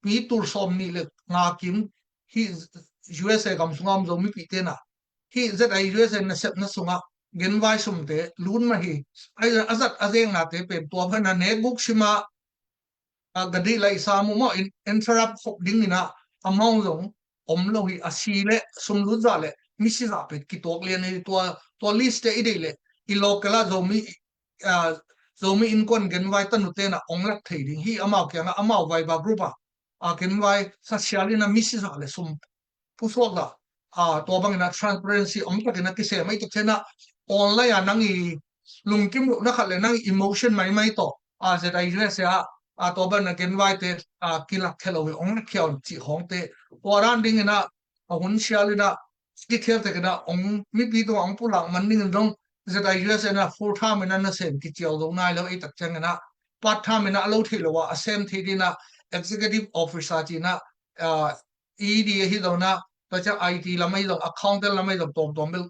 mi tul sawm nih le nga kim hih U S A gam sungah om Zomipihte in ah hih Z I U S A nasepna sungah genvai sumte lut mah hi. A zat a zeknate pen tua bana nek guk sima a gadi lai sa mu maw in interrupt khop dingin ah amau zong om lo hi. A si le sum lut zah le misi zah pen kituak lian hi. Tua tua list te i deih le i local ah Zomi a Zomi innkuan genvai tanute in ah ong lak thei ding hi. Amau kiangah amau Viber group ah a genvai sa sialin ah misi zah le sum pusuak zah a tua bangin ah transparency om takin ah kisem ahi tak ciangin ah online ah nang i lungkim lohna khat le nang i emotion maimai tawh a Z I U S A ah a tua bangin ah genvaite a kilak khia lo hi ong lak khia un cih khawngte tua dan dingin ah a hun sialin ah detail takin ah ong mipi tungah ong pulak man dingin zong Z I U S A in ah full time in ah nasem kicial zo nai lo ahi tak ciangin ah part time in ah a lo thei lo ah a sem thei dingin ah executive officer ci-in ah a E D ahi zong ah tua ciang I T lam ahi zong accountant lam ahi zong tuamtuam bel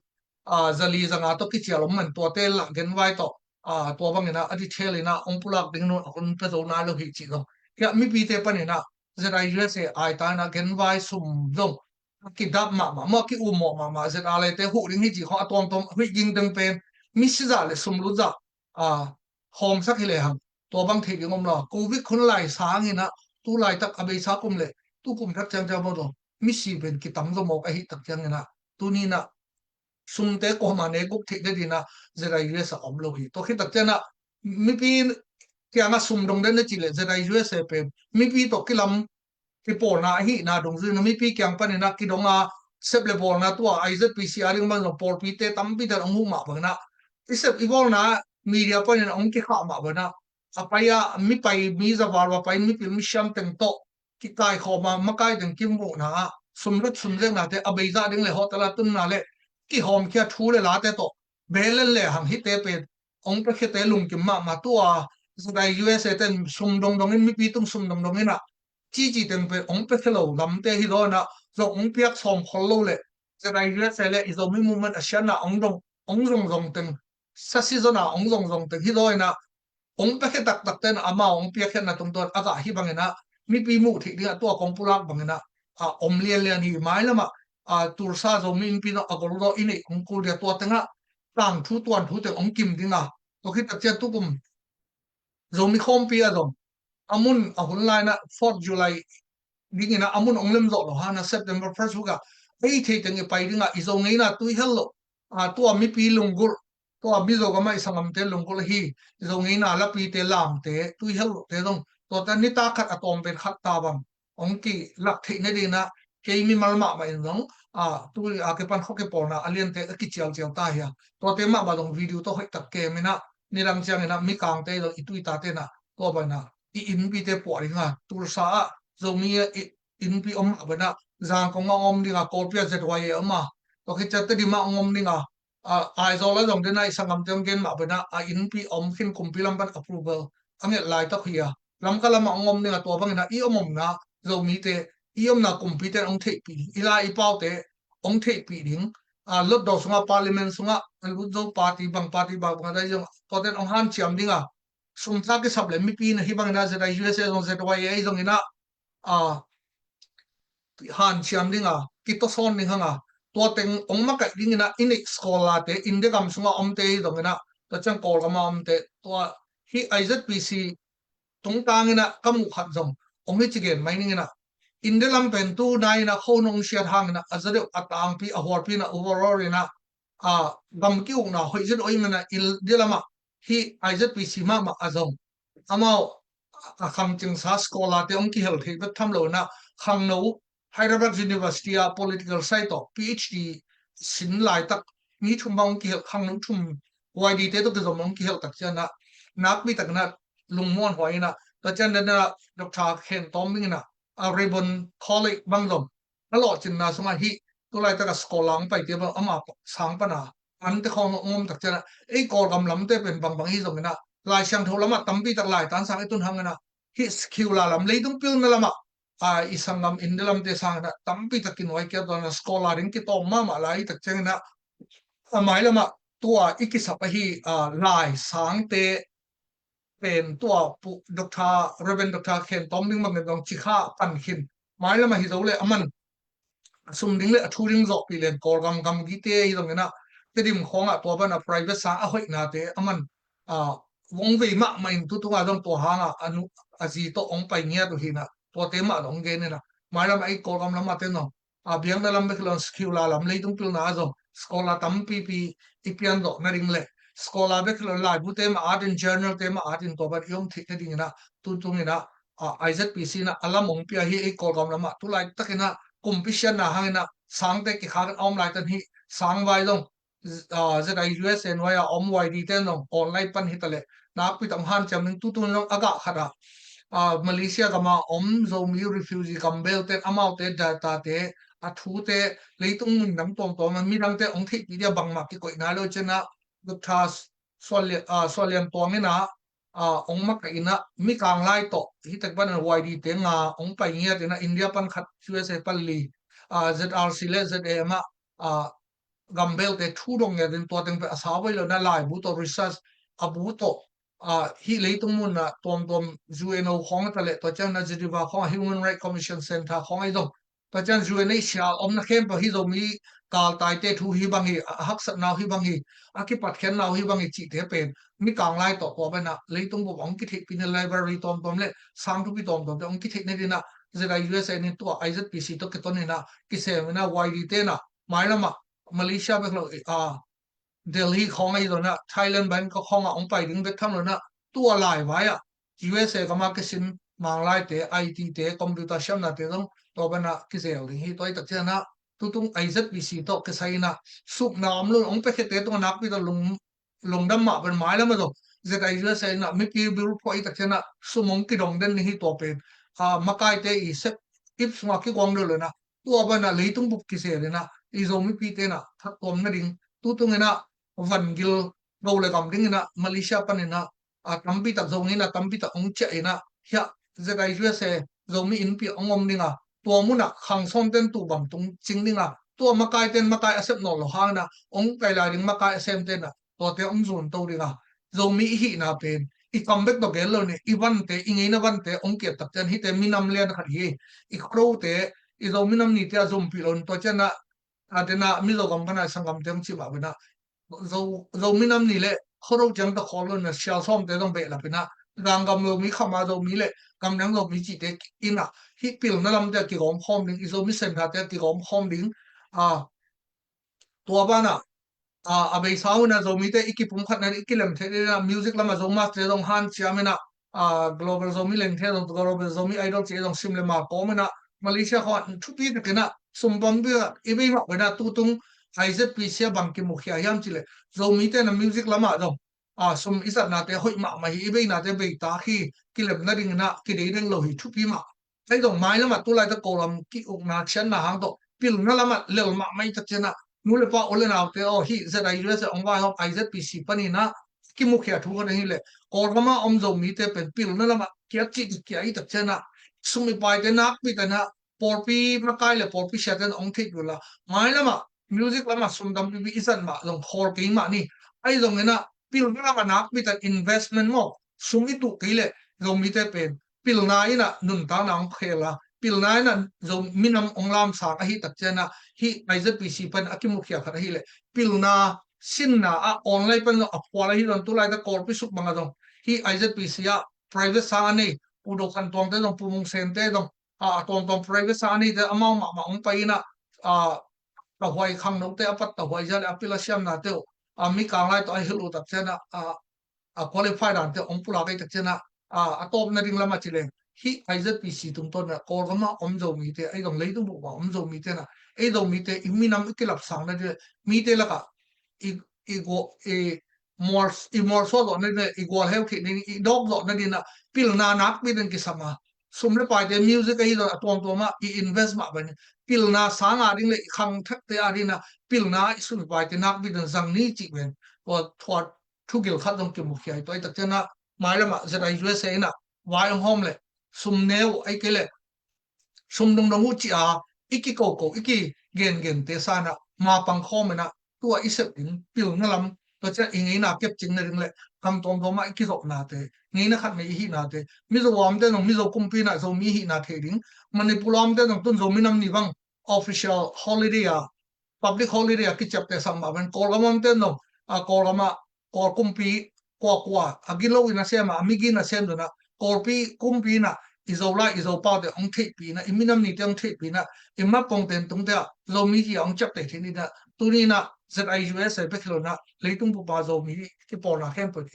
a zali zanga tawh kicial om man tuate lah genvai tawh a tua bangin ah a detail in ah ong pulak dingin a hun pia zo nai lo hi cih zong hiah mipite panin ah Z I U S A ai ta in ah genvai sum zong a kidap mahmah maw a ki-um mawh mahmah Z R A te huh ding hi cih khawng a tuamtuam huih ging teng pen misi zah le sum lut zah a hawmsak hi lehang tua bang theih ding om lo. Covid khun lai sangin ah tu laitak a beisa kum le tu kum tak ciangciang maw zong misi pen kitam zaw mawk ahi tak ciangin ah tuni in ah sumte kuamah ne guk theih nadingin ah Z I U S A om lo hi. Tua khit tak ciangin ah mipi kiangah sum dong den na cih leh Z I U S A pen mipi tawh kilam kipawlna ahihna dungzui in ah mipi kiang panin ah kidong a sep le bawlna tua I Z P C a ding bang zong pawlpite tampi ten ong huh mah bangin ah i sep i bawlna media panin ah ong kikhah mah bangin ah a pai a mi pai mi zaval va pai mipil misiam teng tawh kikaikhawm a makai teng kimuhna ah sumlet sumzeknate a beizah ding le hotel a tunna le kihawmkhia thu le late tawh belen le hang hite pen ong piakhiate lungkim mahmah tua Z I U S A ten sum dongdongin mipi tung sum dongdongin ah cici teng pen ong piakhia lo lamte hi daw in ah zong ong piak sawm khol lo le Z I U S A le i Zomi movement a siatna ong dong ong zongzong teng sa season a ong zongzong teng hi daw in ah ong piakhia taktak ten amau ong piakkhiatna tungtawn a gah hi bangin ah mipi muh theih dingah tua kong pulak bangin ah a om lianlian hi. Mailamah a Tulsa Zomi Innpi zong a gol daw i neih ong kul dia tua tengah tangthu tuanthu teng ong kim ding a tua khit tak ciang tukum Zomi khawmpi a zong a mun a hun lai in ah Fourth July dingin ah a mun ong lem zawh lo hang ah September first week ah ei thei teng i pai ding ah i Zo ngeina tuihel loh a tua mipi lunggulh tua Mizo gam ah i sanggamte lunggulh ahi Zo ngeina lapite lamte tuihel lohte zong tua ta nitak khat a tawm pen khat ta bang ong kilak theih nadingin ah kei mimal mahmah in zong a tu a kipan khua kipawlna a liante a kicialcial ta hi a tuate mahmah zong video tawh hoih tak kem in ah nidang ciangin ah Mikangte zong i tuitate in ah tua bangin ah i innpite puah ding a Tulsa ah Zomi a i innpi om mah bangin ah Zangkong ah ong om ding a Kawlpi ah Z Y A om a tua khit ciang Tedim ah ong om ding a a Aizawl a zong den a i sanggamte ong gen mah bangin ah a innpi om khin kumpi lam pan approval a nget laitak hi a Lamka lamah ong om ding a tua bangin ah i om omna Zomite i omna kumpite ong theihpih ding i lai i paute ong theihpih ding a Hlutdaw sungah parliament sungah a lut zo party bang party bang bang a dai zong tuaten ong hanciam ding a sum tha kisap le mipi in ah hi bangin ah Z I U S A zong Z Y A zongin ah a hanciam ding a kitawsawn ding hang a tua teng ong makaih dingin ah i neih scholar te India gam sungah omte hi zongin ah tua ciang Kawlgam ah omte tua hi I Z P C tungtangin ah ka muh khat zong ong hi ci gen mai ning in ah India lam pen tu nai in ah kho nong siat hangin ah a za deuh a tangpi a hualpi in ah overall in ah a gam ki-ukna hoih zet hoih man ah India lam ah hi I Z P C mahmah a zong amau a khangcingsa scholar te ong kihel thei bek tham lo in ah khangno Hyderabad University ah political science tawh P H D sin laitak mi thum bang ong kihel khangno thum Y D te tawh kizom ong kihel tak ciang ah nakpi takin ah lungmuan huai in ah tua ciang den ah Doctor Khen Tawm Bing in ah a Ribbon College bang zom a lawhcinna sungah hih tulaitak a scholar ong paite bang ama sang pana ante khawng ong om tak ciang ah ei Kawlgam lamte pen bangbang hi zongin ah Lai Siangtho lamah tampi tak laitan sang i tun hangin ah hih secular lam leitung pilna lamah a i sanggam India lamte sangin ah tampi tak kinuai kia tuan a scholar ding kitawm mahmah lai tak ciangin ah a mailamah tua i kisap ahi a lai sangte pen tua pu Doctor, Reverend Doctor Khen Tawm Ding bangin zong Cikha pan khin. Mailam ahi zo le aman a sum ding le a thu ding zawhpih len Kawlgam gamgite ahi zongin ah Tedim khawngah tua banah private sang a hoihnate aman a vong vei mahmah in tutunga zong tua hangah a nu a zi tawh hong pai ngiat uh hinah tuate mah zong hong gen inah mailam a i Kawlgam lamah te zong a biakna lam bek hi lo in secular lam leitung pilna ah zong scholar tampipi i pian zawh nading le scholar bek hi lo in laibute mah atin journal te mah atin tua ban i om theih nading inah tutung inah a I Z P C inah a lam hong pia hi ei Kawlgam lamah tu laitakin ah kumpi siatna hangin ah sangte kikhak in a om laitan hi sangvai zong Z I U S A nuai a om Y D te zong online pan hi ta leh nakpi tak hanciam ding tutung zong a gah khat ah Malaysia gam a om Zomi refugee gambel ten amaute data te a thute leitung mun dang tuamtuam a midangte hong theihpih dia bangmah kikoih nai lo cianah Doctor Sualian Tuang inah hong makaih inah Mikang Lai tawh hi tek pan Y D te nga hong pai ngiat inah India pan khat U S A pan li Z R C le Z A M ah gambelte thu dong ngiat in tua teng pe a sa voi lo na laibu tawh research a bu tawh hih leitung mun ah tuamtuam U N O khawng ta leh tua ciang na Geneva khawng ah Human Rights Commission Center khawng ah i zong tua ciang U N H C R omna khempeuh hi Zomi galtaite thu hi bang hi a haksatnau hi bang hi a kipatkhiatnau hi bang hi cihte pen Mikang Lai tawh tua banah leitung bup hong kitheihpih ni library tuamtuam le sang thupi tuamtuam te hong kitheih ni dinah Z I U S A ni tua I Z P C tawh kiton inah kisem inah Y D te inah mailamah Malaysia bek lo Delhi khawng ahi zongah Thailand Bangkok khawngah hong pai ding bek tham lo inah tua laivai ah U S A gam a kisin manglaite I T te computer siamnate zong tua banah kizel ding hi tua i tak cianah tutung I Z P C tawh kisai inah supna om lo hong piakhiate tungah nakpi tawh lung lungdam mah pen mailam a zong Z I U S A inah mipi bill phuah i tak cianah sum hong kidong den ding hi tua pen makaite i sep ip sungah kiguang deuh lo inah tua banah leitung bup kisel inah i Zomipite inah thattuam nading tutung inah van gil go le gam ding inah Malaysia pan inah a tampi tak Zo ngeina tampi tak hong ciah inah hiah Z I U S A Zomi innpi hong om ding a tua munah khang sawmten tu bang tung cing ding a tua makaiten makai a sep nawn lo hang inah hong kai lai ding makai a semte inah tuate hong zun to ding a Zomi i hihna pen i kam bek tawh gen lo ni i vante i ngeina vante hong kiat tak cian hihte minam lian khat hi i khodote i Zomi nam nite a zumpih lo in tua cianah a dena Mizo gam pana sanggamte hong cih mah bena Zo Zomi nam ni le khodo ciang ta khawl lo na sial sawmte zong behlap inah ganggam Zomi khama Zomi le gamdang Zomi cihte inah hih pilna lamte a kigawm khawm ding i Zomi senthate a kigawm khawm ding a tua banah a beisa hunah Zomite i kipumkhatna i kilem theih dingah music lamah Zomaste zong hanciam inah Global Zomi Lengthe zong Global Zomi Idol cih zong sim le mal kawm inah Malaysia khawng thupi takinah sumpam bia i bei mah bena tutung I Z P C a bang kimukhia hiam cih le Zomite na music lamah zong sum i zatnate hoih mahmah hi i beinate beita khi kilemna dinginah kidei deng lo hi thupi mah. Ahi zong mailamah tulaitak Kawlgam ki-ukna cianna hang tawh pilna lamah lel mahmah i tak cianah nu le pa u le naute aw hih Z I U S A hong vaihawm I Z P C paninah kimukhia thu khat ahi leh Kawlgama om Zomite pen pilna lamah kiat cih kia i tak cianah sum i paite nakpi tanah pawlpi makai le pawlpi siate hong theih ula mailamah music lamah sum tampipi i zat mah zong khawl kei mah ni. Ahi zonginah pilna lamah nakpi tan investment maw sum i tuh kei leh Zomite pen pilna inah nuntakna hong khel a pilna inah Zo minam hong lamsang ahi tak cianah hih I Z P C pan a kimukhia khat ahi leh pilna sinna a online pan zong a phual ahi zong tulaitak kawlpi suk bangah zong hih I Z P C ah private sang a nei Pu Do Khan Tuangte zong Pu Mung Sente zong a tuamtuam private sang a neite amau mahmah hong pai inah a tahuai khangnote a pat tahuai zia le a pil a siamnate uh a Mikang Lai tawh a hilh uh tak cianah a a qualify dante hong pulak ei tak cianah a tawpna ding lamah ci leng hih I Z P C tungtawnah Kawlgama om Zomite ei zong leitung buhma om Zomite nah ei Zomite i minam i kilapsang na ding mite lakah i i gua i mual i mualsuah zawh na ding i gual heu khih na ding i dawk zawh na dinah pilna nakpi ding kisam a sum le paite music ahi zong a tuamtuamah i invest mah bani pilna sanga ding le i khangthakte a dinah pilna i sum le paite nakpi ding zang ni cih ben tua thuat thugil khat zong kimukhia hi tua i tak cianah mailamah Z I U S A inah vai hong hawm le sum neu ei kei le sum dongdong uh ci a i kikoko i kigengente sanah mapang khawm inah tua i sep ding pilna lam tua ciah i ngeina kepcing na ding le gam tuamtuam ah i kizopnate, ngeina khat nei i hihnate, Mizoram te zong Mizo kumpi in ah Zomi i hihna thei ding, Manipur lam te zong tun Zomi nam ni bang official holiday a, public holiday a kiciapteh sak mah bangin Kawlgam lam te zong, a, Kawlgam ah Kawl kumpi kuakua a gilo in a sem a, a migi in a sem zong ah Kawlpi kumpi in ah i Zo lai i Zo paute hong theihpih in ah, i minam nite hong theihpih in ah, i mapong tentungte ah Zomi ci a hong ciapteh theih in ah, tuni in ah Z I U S A bek hi lo in ah leitung bup a Zomi kipawlna khempeuh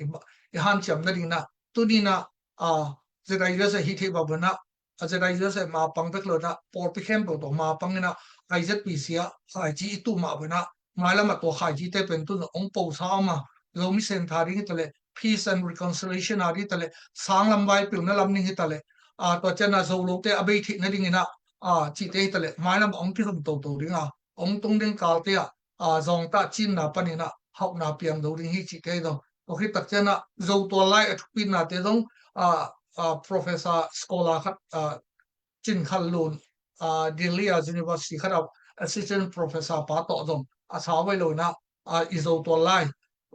i hanciam nading in ah, tuni in ah, a, Z I U S A hih theih bang in ah, a Z I U S A mapang bek lo in ah pawlpi khempeuh tawh mapang in ah I Z P C ah khaici i tuh mah bang in ah, mailam ah tua khaicite pen tun hong posa om a, Zomi sentha ding hi ta leh, peace and reconciliation a ding hi ta leh, sanglam vaipilna lam ding hi ta leh, a, tua ciang a Zolote a bei theih nading in ah, a, cihte hi ta leh, mailam ah hong kizom toto ding a, hong tung ding kalte ah, a, zawngtah cinna panin ah hauhna piang zo ding hi cihte hi zong. Tua khit tak ciang ah Zo tual lai a thupitnate zong, a, a, professor scholar khat, a, Cin Khan Lun, a, Delhi a university khat ah assistant professor pa tawh zong a sau vai lo in ah, a, i Zo tual lai,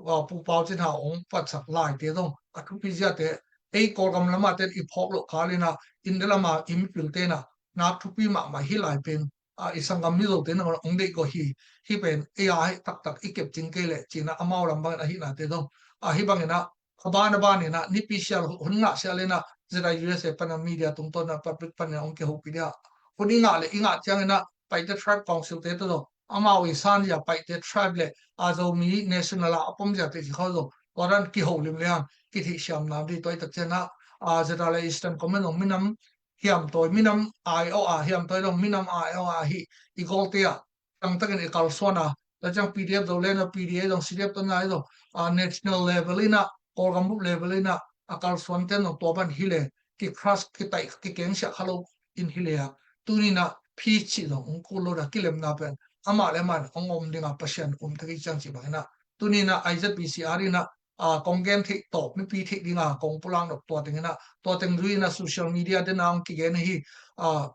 a, Pu Pau Cin Hau hong patsak laite zong a thupi ziate, ei Kawlgam lam ah ten i phawk loh kal in ah India lam a i mipilte in ah nak thupi mahmah hi lai pen, a, i sanggam Mizote in ah hong deih gawh hi, hih pen ei a hi taktak i kep cing kei leh ci in ah amau lam bangin a hihnate zong, a, hih bangin ah a ban a ban in ah nipi sial hun ngah sial in ah Z I U S A pan a media tungtawn ah public pan in ah hong kihopih ding a, hun i ngah leh i ngah ciangin ah Paite Tribe Council te tawh zong amau i san zia Paite Tribe leh a Zomi National a a pom ziate ci khawng zong tua dan kiho lim lehang kitheihsiam nam ding. Tua i tak ciang ah, a, Z R A Eastern Command zong minam hiamtawi, minam ai awh a hiamtawi zong minam ai awh a hi i gawlte ah tangtakin i kalsuan a, tua ciang P D F Zoland ah P D A zong, C D F tawh nai zong, a, national level in ah, Kawlgam bup level in ah a kalsuan ten zong tua bang hi leh, ki crush, ki taih, ki kengsiah kha lo in hi leh a, tuni in ah peace cih zong hong kul lo in ah kilemna pen amah le amah in hong om ding a, Pasian um thak hi ciang cih bang in ah, tuni in ah I Z P C a ding in ah, a, kong gen theih tawp mipi theih ding a kong pulak nop tua teng in ah, tua teng zui in ah social media den ah hong kigen hi, a,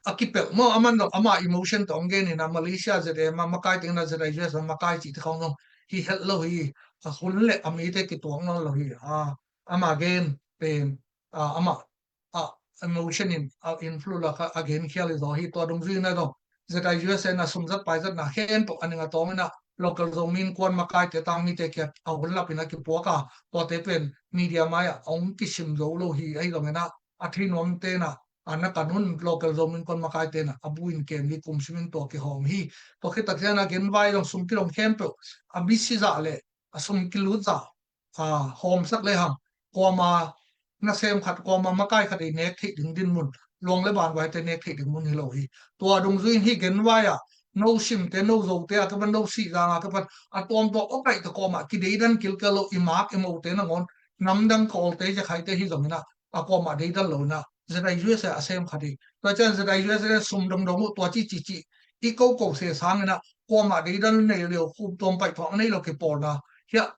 a kipelh maw, a man zong ama emotion tawh hong gen in ah, Malaysia Z M a makai teng in ah Z I U S a makai cih te khawng zong hi het lo hi. A hun le a mite kituak nawn lo hi. A, ama gen pen, a, ama, a, emotion in, a, influence a kha a gen khial hi zaw hi. Tua dungzui in ah zong Z I U S A in ah sumzat paizatna khempeuh a ning a tawm in ah local Zomi Innkuan makaite tang mite kiang a hun lap in ah kipuak a, tuate pen media mai ah hong kisim zo lo hi. Ahi zongin ah a thei nuamte in ah, a na kan hun local Zomi Innkuan makaite in ah a buin kem hi, kum simin tua kihawm hi. Tua khit tak ciang a genvai zong sum kidong khempeuh, a misi zah le a sum kilut zah, a, hawmsak lehang kuama nasem khat, kuama makai khat i nek theih ding dinmun, luang le banvaite nek theih ding mun hi lo hi. Tua dungzui in hih genvai ah no simte, no Zote a kipan, no Sihzang a kipan a tuamtuam awkaihte kuamah kideidan kilkel lo, i mak i mote nangawn namdang Kawlte, Zakhaite hi zongin ah a kuamah deidan lo in ah Z I U S A a sem khat hi. Tua ciang Z I U S A sum dongdong uh tua ci ci ci i ko ko se sangin ah kuamah deidan nei lo, khum tuam paih thuak nei lo kipawlna hiah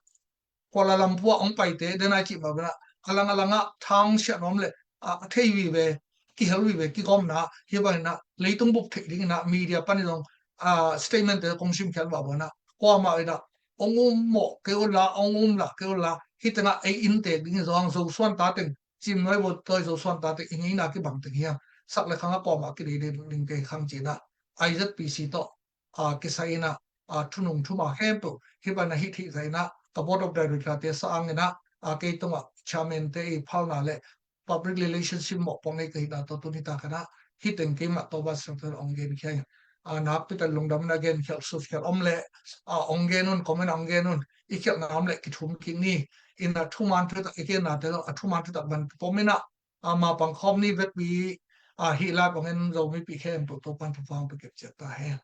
Kuala Lumpur ah hong paite den ai cih mah bang in ah a lang a lang ah thang siah nuam le, a, a thei vive, kihel vive, kigawmna hi bangin ah leitung bup theih dingin ah media panin zong, a, statement te kong simkhiat mah bang in ah kuamah in ah hong um mawh kei un la, hong um lah kei un la, hih teng ah ei inntek ding hi zong, Zo suan ta teng, Cimnuai Vawtawi Zo suan ta teng i ngeina kibang teng hi hang, sak le khang ah kuamah kidei ding kei khang ci in ah I Z P C tawh, a, kisai in ah, a, thunung thuma khempeuh hih bang in ah hih theih zah in ah ka board of director te sa ang in ah, a, kei tungah chairman te i phalna le public relationship mawhpuak nei ka hihna tawh tuni tak in ah hih teng keimah Thomas Sangtel hong genkhia hi. A, nakpi tak lungdam in ah genkhial sutkhial om le, a, hong gen un, comment hong gen un, i khialhna om le kithum kik ni. In ah thuman thutak i genna te tawh a thuman thutak bang kipom in ah, a, mapang khawm ni. Vekpi, a, hih live hong en Zomipih khempeuh Topa'n thupha hong pia kep ciat ta hen.